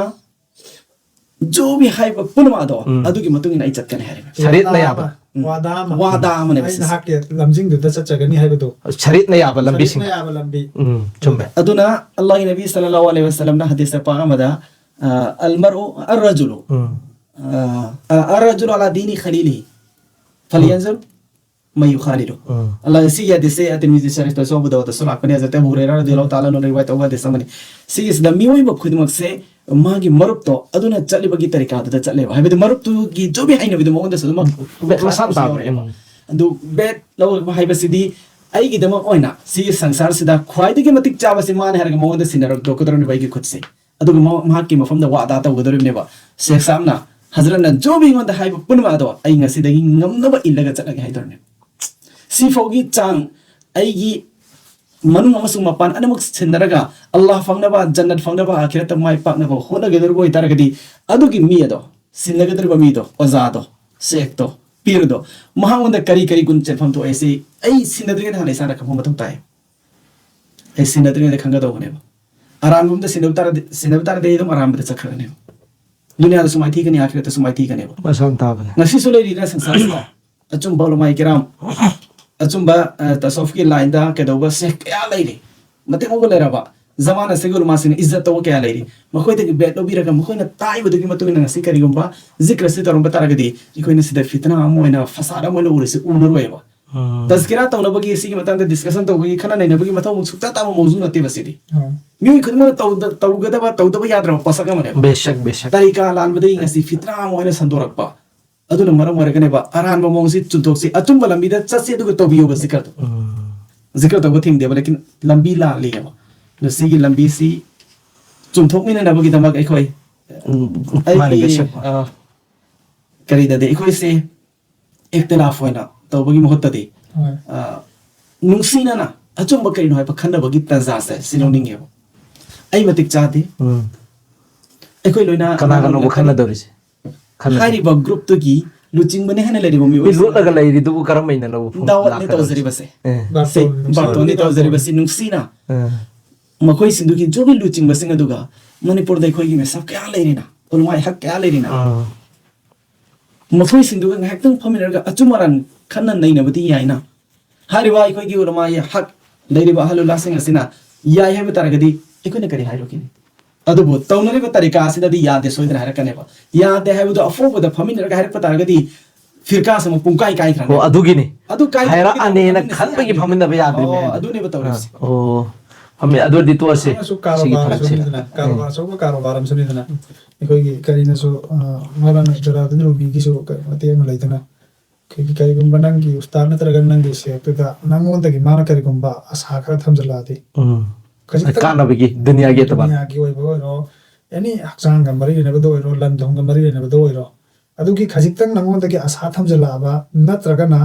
ꯖꯣꯕꯤ ꯍꯥꯏꯕ ꯄꯨꯝꯅꯃꯛ ꯑꯗꯣ ꯎꯝ꯫ ꯑꯗꯨꯒꯤ ꯃꯇꯨꯡ ꯏꯟꯅ ꯑꯩ ꯆꯠꯀꯅꯤ ꯍꯥꯏꯔꯤꯕ꯫ ꯁꯔꯤꯌꯠꯅ ꯌꯥꯕ꯫ ꯎꯝ꯫ ꯋꯥꯗꯥ ꯑꯃ꯫ ꯋꯥꯗꯥ ꯑꯃꯅꯦꯕ ꯑꯩ ꯁꯤꯁꯦ꯫ ꯅꯍꯥꯛꯀꯤ ꯂꯝꯖꯤꯡꯗꯨꯗ ꯆꯠꯆꯒꯅꯤ ꯍꯥꯏꯕꯗꯣ꯫ ꯁꯔꯤꯌꯠꯅ ꯌꯥꯕ ꯂꯝꯕꯤꯁꯤꯡ꯫ ꯁꯔꯤꯌꯠꯅ ꯌꯥꯕ ꯂꯝꯕꯤ꯫ ꯎꯝ, ꯆꯨꯝꯃꯦ꯫ ꯑꯗꯨꯅ ꯑꯜꯂꯥꯍꯤ ꯅꯕꯤ ꯁꯜꯂꯜꯂꯥꯍꯨ ꯑꯂꯩꯍꯤ ꯋꯁꯜꯂꯝꯅ ꯍꯗꯤꯁ ꯄꯥꯛ ꯑꯃꯗ ꯑ, "ꯑꯜ ꯃꯔꯎ ꯑꯔ ꯔꯖꯨꯂꯨ ꯎꯝ꯫ ꯑ, ꯑ, ꯑꯔ ꯔꯖꯨꯂꯨ ꯑꯂꯥ ꯗꯤꯅꯤ ꯈꯂꯤꯂꯤ ꯐꯂꯤꯌꯟꯖꯨꯔ ꯃꯌꯨ ꯈꯥꯂꯤꯂꯨ"꯫ ꯎꯝ꯫ ꯑꯜꯂꯥꯍ ꯁꯤꯒꯤ ꯍꯗꯤꯁꯁꯦ ꯑꯇꯤꯔꯃꯤꯖꯤ ꯁꯔꯤꯐꯇꯁꯨ ꯑꯕꯨ ꯗꯥꯎꯗꯁꯨ ꯂꯥꯛꯄꯅꯦ꯫ ꯍꯖꯔꯠ ꯑꯕꯨ ꯍꯨꯔꯩꯔꯥ ꯔꯗꯤꯌꯜꯂꯥꯍꯨ ꯇꯥꯂꯥ ꯑꯟꯍꯨꯅ ꯔꯤꯋꯥꯌꯠ ꯇꯧꯕ ꯍꯗꯤꯁ ꯑꯃꯅꯤ꯫ ꯁꯤꯒꯤꯁꯤꯗ ꯃꯤꯑꯣꯏꯕ ꯈꯨꯗꯤꯡꯃꯛꯁꯦ ꯃꯥꯒꯤ ꯃꯔꯨꯞꯇꯣ ꯑꯗꯨꯅ ꯆꯠꯂꯤꯕꯒꯤ ꯇꯔꯤꯀꯥꯗꯨꯗ ꯆꯠꯂꯦꯕ꯫ ꯍꯥꯏꯕꯗꯤ ꯃꯔꯨꯞꯇꯨꯒꯤ ꯖꯣꯕꯤ ꯍꯩꯅꯕꯤꯗꯨ ꯃꯉꯣꯟꯗꯁꯨ ꯑꯗꯨꯝ ꯃꯁꯥ ꯃꯁꯥ ꯎꯝ꯫ ꯑꯗꯨ ꯕꯦꯠ ꯂꯧꯔꯛꯄ ꯍꯥꯏꯕꯁꯤꯗꯤ ꯑꯩꯒꯤꯗꯃꯛ ꯑꯣꯏꯅ ꯁꯤꯒꯤ ꯁꯪꯁꯥꯔꯁꯤꯗ ꯈ꯭ꯋꯥꯏꯗꯒꯤ ꯃꯇꯤꯛ ꯆꯥꯕꯁꯤ ꯃꯥꯅꯦ ꯍꯥꯏꯔꯒ ꯃꯉꯣꯟꯗ ꯁꯤꯟꯅꯔꯛꯇꯣꯛꯀꯗꯧꯔꯤꯕ ꯑꯩꯒꯤ ꯈꯨꯠꯁꯦ꯫ ꯑꯗꯨꯒ ꯃꯍꯥꯛ-, ꯃꯍꯥꯛꯀꯤ ꯃꯐꯝꯗ ꯋꯥꯗꯥ ꯇꯧꯒꯗꯧꯔꯤꯕꯅꯦꯕ꯫ ꯁꯦꯈ ꯁꯥꯍꯕꯅ ꯍꯖꯔꯠꯅ ꯖꯣꯕꯤ ꯑꯩꯉꯣꯟꯗ ꯍꯥꯏꯕ ꯄꯨꯝꯅꯃꯛ ꯑꯗꯣ ꯑꯩ ꯉꯁꯤꯗꯒꯤ ꯉꯝꯅꯕ ꯏꯜꯂꯒ ꯆꯠꯂꯒꯦ ꯍꯥꯏꯗꯧꯔꯤꯕꯅꯦꯕ꯫ ꯁꯤꯐꯥꯎꯒꯤ ꯆꯥꯡ ꯑꯩꯒꯤ ꯃꯅꯨꯡ ꯑꯃꯁꯨꯡ ꯃꯄꯥꯟ ꯑꯅꯤꯃꯛ ꯁꯤꯟꯅꯔꯒ ꯑꯜꯂꯥꯍ ꯐꯪꯅꯕ, ꯖꯟꯅꯠ ꯐꯪꯅꯕ, ꯑꯥꯈꯤꯔꯠꯇ ꯃꯥꯏ ꯄꯥꯛꯅꯕ ꯍꯣꯠꯅꯒꯗꯧꯔꯤꯕ ꯑꯣꯏꯇꯥꯔꯒꯗꯤ ꯑꯗꯨꯒꯤ ꯃꯤ ꯑꯗꯣ, ꯁꯤꯟꯅꯒꯗꯧꯔꯤꯕ ꯃꯤꯗꯣ, ꯑꯣꯖꯥꯗꯣ, ꯁꯦꯈꯇꯣ, ꯄꯤꯔꯗꯣ, ꯃꯍꯥꯛꯉꯣꯟꯗ ꯀꯔꯤ ꯀꯔꯤ ꯒꯨꯟ ꯆꯦꯟꯐꯝ ꯊꯣꯛꯑꯦ ꯁꯤ ꯑꯩ ꯁꯤꯟꯅꯗ꯭ꯔꯤꯉꯩꯗ ꯍꯥꯟꯅ ꯏꯁꯥꯅ ꯈꯪꯕ ꯃꯊꯧ ꯇꯥꯏ꯫ ꯑꯩ ꯁꯤꯟꯅꯗ꯭ꯔꯤꯉꯩꯗ ꯈꯪꯒꯗꯧꯕꯅꯦꯕ꯫ ꯑꯔꯥꯟꯕ ꯑꯝꯗ ꯁꯤꯟꯅꯕ ꯇꯥꯔꯗꯤ, ꯁꯤꯟꯅꯕ ꯇꯥꯔꯗꯤ ꯑꯩ ꯑꯗꯨꯝ ꯑꯔꯥꯟꯕꯗꯁꯨ ꯆꯠꯈ꯭ꯔꯒꯅꯦꯕ꯫ ꯗꯨꯅꯤꯌꯥꯗꯁꯨ ꯃꯥꯏꯊꯤꯒꯅꯤ, ꯑꯥꯈꯤꯔꯠꯇꯁꯨ ꯃꯥꯏꯊꯤꯒꯅꯦꯕ꯫ ꯃꯁꯥ ꯇꯥꯕꯅꯦ꯫ ꯉꯁꯤꯁꯨ ꯂꯩꯔꯤꯅ ꯁꯪꯁꯥꯔꯁꯤꯗ ꯑꯆꯨꯝꯕ ꯎꯂꯃꯥꯏ ꯀꯤꯔꯥꯝ, ꯑꯆꯨꯝꯕ, ꯑ, ꯇꯁꯧꯐꯀꯤ ꯂꯥꯏꯟꯗ ꯀꯩꯗꯧꯕ ꯁꯦꯈ ꯀꯌꯥ ꯂꯩꯔꯤ, ꯃꯇꯤꯛ ꯃꯒꯨꯟ ꯂꯩꯔꯕ꯫ ꯖꯃꯥꯅ ꯑꯁꯤꯒꯤ ꯎꯂꯃꯥꯁꯤꯡꯅ ꯏꯖꯠ ꯇꯧꯕ ꯀꯌꯥ ꯂꯩꯔꯤ꯫ ꯃꯈꯣꯏꯗꯒꯤ ꯕꯦꯠ ꯂꯧꯕꯤꯔꯒ ꯃꯈꯣꯏꯅ ꯇꯥꯛꯏꯕꯗꯨꯒꯤ ꯃꯇꯨꯡ ꯏꯟꯅ ꯉꯁꯤ ꯀꯔꯤꯒꯨꯝꯕ ꯖꯤꯀ꯭ꯔ ꯑꯁꯤ ꯇꯧꯔꯝꯕ ꯇꯥꯔꯒꯗꯤ ꯑꯩꯈꯣꯏꯅ ꯁꯤꯗ ꯐꯤꯇꯅꯥ ꯑꯃ ꯑꯣꯏꯅ, ꯐꯁꯥꯗ ꯑꯃ ꯑꯣꯏꯅ ꯎꯔꯤꯁꯤ ꯎꯅꯔꯣꯏꯕ꯫ ꯎꯝ꯫ ꯇꯖꯀꯤꯔꯥ ꯇꯧꯅꯕꯒꯤ, ꯁꯤꯒꯤ ꯃꯇꯥꯡꯗ ꯗꯤꯁꯀꯁꯟ ꯇꯧꯕꯒꯤ, ꯈꯟꯅ ꯅꯩꯅꯕꯒꯤ ꯃꯊꯧ ꯁꯨꯛꯇꯥ ꯇꯥꯕ ꯃꯧꯖꯨ ꯅꯠꯇꯦꯕ ꯁꯤꯗꯤ꯫ ꯑꯥ꯫ ꯃꯤꯑꯣꯏ ꯈꯨꯗꯤꯡꯃꯛꯅ ꯇꯧꯗ-, ꯇꯧꯒꯗꯕ, ꯇꯧꯗꯕ ꯌꯥꯗ꯭ꯔꯕ ꯄꯣꯠꯁꯛ ꯑꯃꯅꯦꯕ꯫ ꯕꯦꯁꯛ, ꯕꯦꯁꯛ꯫ ꯇꯔꯤꯀꯥ ꯂꯥꯟꯕꯗꯒꯤ ꯉꯁꯤ ꯐꯤꯇꯅꯥ ꯑꯃ ꯑꯣꯏꯅ ꯁꯟꯗꯣꯔꯛꯄ꯫ ꯑꯗꯨꯅ ꯃꯔꯝ ꯑꯣꯏꯔꯒꯅꯦꯕ ꯑꯔꯥꯟꯕ ꯃꯑꯣꯡꯁꯤ ꯆꯨꯝꯊꯣꯛꯁꯤ, ꯑꯆꯨꯝꯕ ꯂꯝꯕꯤꯗ ꯆꯠꯁꯤ ꯑꯗꯨꯒ ꯇꯧꯕꯤꯌꯣꯕ ꯖꯤꯀꯔꯗꯣ꯫ ꯎꯝ꯫ ꯖꯤꯀꯔ ꯇꯧꯕ ꯊꯤꯡꯗꯦꯕ, ꯂꯦꯀꯤꯟ ꯂꯝꯕꯤ ꯂꯥꯜꯂꯤꯑꯕ꯫ ꯑꯗꯣ ꯁꯤꯒꯤ ꯂꯝꯕꯤꯁꯤ ꯆꯨꯝꯊꯣꯛꯃꯤꯟꯅꯅꯕꯒꯤꯗꯃꯛ ꯑꯩꯈꯣꯏ ꯎꯝ, ꯃꯥꯅꯤ, ꯑꯩꯒꯤ, ꯀꯩꯁꯨ꯫ ꯑ, ꯀꯔꯤꯗꯗꯤ ꯑꯩꯈꯣꯏꯁꯦ ꯑꯦꯛꯇꯦꯂꯥꯐ ꯑꯣꯏꯅ ꯇꯧꯕꯒꯤ ꯃꯍꯨꯠꯇꯗꯤ, ꯍꯣꯏ꯫ ꯑ, ꯅꯨꯡꯁꯤꯅꯅ ꯑꯆꯨꯝꯕ ꯀꯔꯤꯅꯣ ꯍꯥꯏꯕ ꯈꯟꯅꯕꯒꯤ ꯇꯥꯟꯖꯥꯁꯦ ꯁꯤ ꯂꯧꯅꯤꯡꯉꯦꯕ꯫ ꯑꯩ ꯃꯇꯤꯛ ꯆꯥꯗꯦ꯫ ꯎꯝ꯫ ꯑꯩꯈꯣꯏ ꯂꯣꯏꯅ ꯀꯅꯥ ꯀꯅꯥꯅꯣꯕ ꯈꯟꯅꯗꯧꯔꯤꯁꯦ? ꯈꯟꯅꯁꯦ꯫ ꯍꯥꯏꯔꯤꯕ ꯒ꯭ꯔꯨꯞꯇꯨꯒꯤ ꯂꯨꯆꯤꯡꯕꯅꯦ ꯍꯥꯏꯅ ꯂꯩꯔꯤꯕ ꯃꯤ ꯃꯤꯑꯣꯏꯁꯤꯡ ꯂꯣꯠꯂꯒ ꯂꯩꯔꯤꯗꯨꯕꯨ ꯀꯔꯝꯍꯥꯏꯅ ꯂꯧꯕ ꯗꯥꯋꯠꯅꯦ ꯂꯥꯛꯀꯗꯧꯔꯤꯁꯦ? ꯇꯧꯖꯔꯤꯕꯁꯦ꯫ ꯑꯦ꯫ ꯁꯦ, ꯕꯥꯔꯇꯣꯟꯅꯤ ꯕꯥꯔꯇꯣꯟꯅꯤ ꯇꯧꯖꯔꯤꯕꯁꯦ꯫ ꯇꯧꯖꯔꯤꯕꯁꯤ ꯅꯨꯡꯁꯤꯅ ꯑ꯫ ꯃꯈꯣꯏꯁꯤꯡꯗꯨꯒꯤ ꯖꯨꯒꯤ ꯂꯨꯆꯤꯡꯕꯁꯤꯡ ꯑꯗꯨꯒ ꯃꯅꯤꯄꯨꯔꯗ ꯑꯩꯈꯣꯏꯒꯤ ꯃꯤꯁꯛ ꯀꯌꯥ ꯂꯩꯔꯤꯅ, ꯎꯂꯃꯥ ꯍꯛ ꯀꯌꯥ ꯂꯩꯔꯤꯅ꯫ ꯑ꯫ ꯃꯈꯣꯏꯁꯤꯡꯗꯨꯒ ꯉꯥꯏꯍꯥꯛꯇꯪ ꯐꯝꯃꯤꯟꯅꯔꯒ ꯑꯆꯨꯝ ꯑꯔꯥꯟ ꯈꯟꯅ ꯅꯩꯅꯕꯗꯤ ꯌꯥꯏꯅ꯫ ꯍꯥꯏꯔꯤꯕ ꯑꯩꯈꯣꯏꯒꯤ ꯎꯂꯃꯥ ꯍꯛ ꯂꯩꯔꯤꯕ ꯑꯍꯜ ꯎꯂꯥꯁꯤꯡ ꯑꯁꯤꯅ ꯌꯥꯏ ꯍꯥꯏꯕ ꯇꯥꯔꯒꯗꯤ ꯑꯩꯈꯣꯏꯅ ꯀꯔꯤ ꯍꯥꯏꯔꯨꯒꯅꯤ? ꯑꯗꯨꯕꯨ ꯇꯧꯅꯔꯤꯕ ꯇꯔꯤꯀꯥ ꯑꯁꯤꯗꯗꯤ ꯌꯥꯗꯦ ꯁꯣꯏꯗꯅ ꯍꯥꯏꯔꯛꯀꯅꯦꯕ꯫ ꯌꯥꯗꯦ ꯍꯥꯏꯕꯗꯨ ꯑꯐꯥꯎꯕꯗ ꯐꯝꯃꯤꯟꯅꯔꯒ ꯍꯥꯏꯔꯛꯄ ꯇꯥꯔꯒꯗꯤ ꯐꯤꯔꯀꯥꯁꯦ ꯑꯃꯨꯛ ꯄꯨꯡꯀꯥꯏ ꯀꯥꯏꯈ꯭ꯔꯅꯤ꯫ ꯑꯣ, ꯑꯗꯨꯒꯤꯅꯤ꯫ ꯑꯗꯨ ꯀꯥꯏ-, ꯍꯥꯏꯔꯛꯑꯅꯦꯅ ꯐꯝꯃꯤꯟꯅꯁꯤ ꯈꯟꯕꯒꯤ ꯌꯥꯗꯦ꯫ ꯐꯝꯃꯤꯟꯅꯕ ꯌꯥꯗ꯭ꯔꯤꯅꯦ ꯑꯣ, ꯍꯥꯏꯗꯤ꯫ ꯑꯗꯨꯅꯦꯕ ꯇꯧꯔꯤꯁꯦ꯫ ꯑꯥ, ꯑꯣ, ꯐꯝꯃꯤ꯫ ꯑꯗꯨ ꯑꯣꯏꯔꯗꯤ ꯇꯣꯛꯑꯁꯦ꯫ ꯑꯃꯁꯨ ꯁꯤꯒꯤ ꯀꯥꯔꯣꯕꯥꯔ ꯊꯕꯛꯁꯦ꯫ ꯁꯨꯅꯤꯗꯅ, ꯎꯝ꯫ ꯀꯥꯔꯣꯕꯥꯔ ꯑꯆꯧꯕ ꯀꯥꯔꯣꯕꯥꯔ ꯑꯃ ꯁꯨꯅꯤꯗꯅ꯫ ꯑꯩꯈꯣꯏꯒꯤ ꯀꯔꯤꯅꯁꯨ, ꯑ, ꯃꯧꯂꯥꯅꯥ ꯖꯂꯥꯂꯨꯗꯗꯤꯟ ꯔꯨꯃꯤꯒꯤꯁꯨ ꯀ-, ꯃꯇꯦꯛ ꯑꯃ ꯂꯩꯗꯅ, ꯑꯩꯈꯣꯏꯒꯤ ꯀꯔꯤꯒꯨꯝꯕ ꯅꯪꯒꯤ ꯎꯁꯇꯥꯗ ꯅꯠꯇ꯭ꯔꯒ ꯅꯪꯒꯤ ꯁꯦꯐꯇꯨꯗ ꯅꯪꯉꯣꯟꯗꯒꯤ ꯃꯥꯅ ꯀꯔꯤꯒꯨꯝꯕ ꯑꯁꯥ ꯈꯔ ꯊꯝꯖꯤꯜꯂꯛꯑꯗꯤ, ꯎꯝ꯫ ꯈꯖꯤꯛꯇꯪ ꯀꯥꯟꯅꯕꯒꯤ, ꯗꯨꯅꯤꯌꯥꯒꯤ ꯑꯦꯇꯕꯥꯔ꯫ ꯗꯨꯅꯤꯌꯥꯒꯤ ꯑꯣꯏꯕ ꯑꯣꯏꯔꯣ, ꯑꯦꯅꯤ ꯍꯛꯆꯥꯡꯒ ꯃꯔꯤ ꯂꯩꯅꯕꯗ ꯑꯣꯏꯔꯣ, ꯂꯟ ꯊꯨꯝꯒ ꯃꯔꯤ ꯂꯩꯅꯕꯗ ꯑꯣꯏꯔꯣ, ꯑꯗꯨꯒꯤ ꯈꯖꯤꯛꯇꯪ ꯅꯪꯉꯣꯟꯗꯒꯤ ꯑꯁꯥ ꯊꯝꯖꯤꯜꯂꯛꯑꯕ, ꯅꯠꯇ꯭ꯔꯒꯅ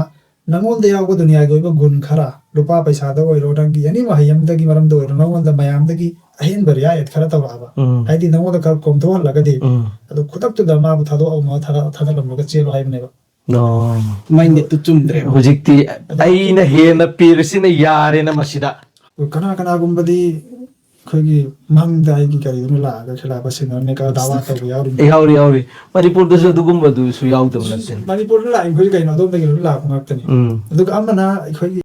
ꯅꯪꯉꯣꯟꯗ ꯌꯥꯎꯕ ꯗꯨꯅꯤꯌꯥꯒꯤ ꯑꯣꯏꯕ ꯒꯨꯟ ꯈꯔ, ꯂꯨꯄꯥ ꯄꯩꯁꯥꯗ ꯑꯣꯏꯔꯣ, ꯅꯪꯒꯤ ꯑꯦꯅꯤ ꯃꯍꯩ ꯑꯃꯗꯒꯤ ꯃꯔꯝꯗ ꯑꯣꯏꯔꯣ, ꯅꯪꯉꯣꯟꯗ ꯃꯌꯥꯝꯗꯒꯤ ꯑꯍꯦꯟꯕ ꯔꯤꯌꯥꯌꯠ ꯈꯔ ꯇꯧꯔꯛꯑꯕ, ꯎꯝ꯫ ꯍꯥꯏꯗꯤ ꯅꯪꯉꯣꯟꯗ ꯈꯔ ꯀꯣꯝꯊꯣꯛꯍꯜꯂꯒꯗꯤ, ꯎꯝ꯫ ꯑꯗꯨ ꯈꯨꯗꯛꯇꯨꯗ ꯃꯥꯕꯨ ꯊꯥꯗꯣꯛꯑꯝꯃꯒ ꯊꯥꯗ-, ꯊꯥꯗꯠꯂꯝꯃꯒ ꯆꯦꯜꯂꯣ ꯍꯥꯏꯕꯅꯦꯕ꯫ ꯑꯣ꯫ ꯃꯥꯏꯟꯗꯦꯠꯇꯨ ꯆꯨꯝꯗ꯭ꯔꯦꯕ꯫ ꯍꯧꯖꯤꯛꯇꯤ ꯑꯩꯅ ꯍꯦꯟꯅ ꯄꯤꯔꯁꯤꯅ ꯌꯥꯔꯦꯅ ꯃꯁꯤꯗ꯫ ꯑꯗꯨ ꯀꯅꯥ ꯀꯅꯥꯒꯨꯝꯕꯗꯤ ꯑꯩꯈꯣꯏꯒꯤ ꯃꯪꯗ ꯑꯩꯒꯤ ꯀꯔꯤꯗꯨꯅ ꯂꯥꯛꯑꯒ ꯈꯤꯂꯥꯐ ꯁꯤꯟꯅꯔꯝꯃꯦ ꯀꯥꯏꯅ ꯗꯥꯋꯥ ꯇꯧꯕ ꯌꯥꯎꯔꯤꯅꯤ꯫ ꯌꯥꯎꯔꯤ, ꯌꯥꯎꯔꯤ꯫ ꯃꯅꯤꯄꯨꯔꯗꯁꯨ ꯑꯗꯨꯒꯨꯝꯕꯗꯨꯁꯨ ꯌꯥꯎꯗꯕ ꯅꯠꯇꯦ꯫ ꯃꯅꯤꯄꯨꯔꯗ ꯂꯥꯛꯏ ꯃꯈꯩꯁꯦ ꯀꯩꯅꯣ ꯑꯗꯣꯝꯗꯒꯤ ꯂꯣꯏ ꯂꯥꯛꯄ ꯉꯥꯛꯇꯅꯤ꯫ ꯎꯝ꯫ ꯑꯗꯨꯒ ꯑꯃꯅ ꯑꯩꯈꯣꯏꯒꯤ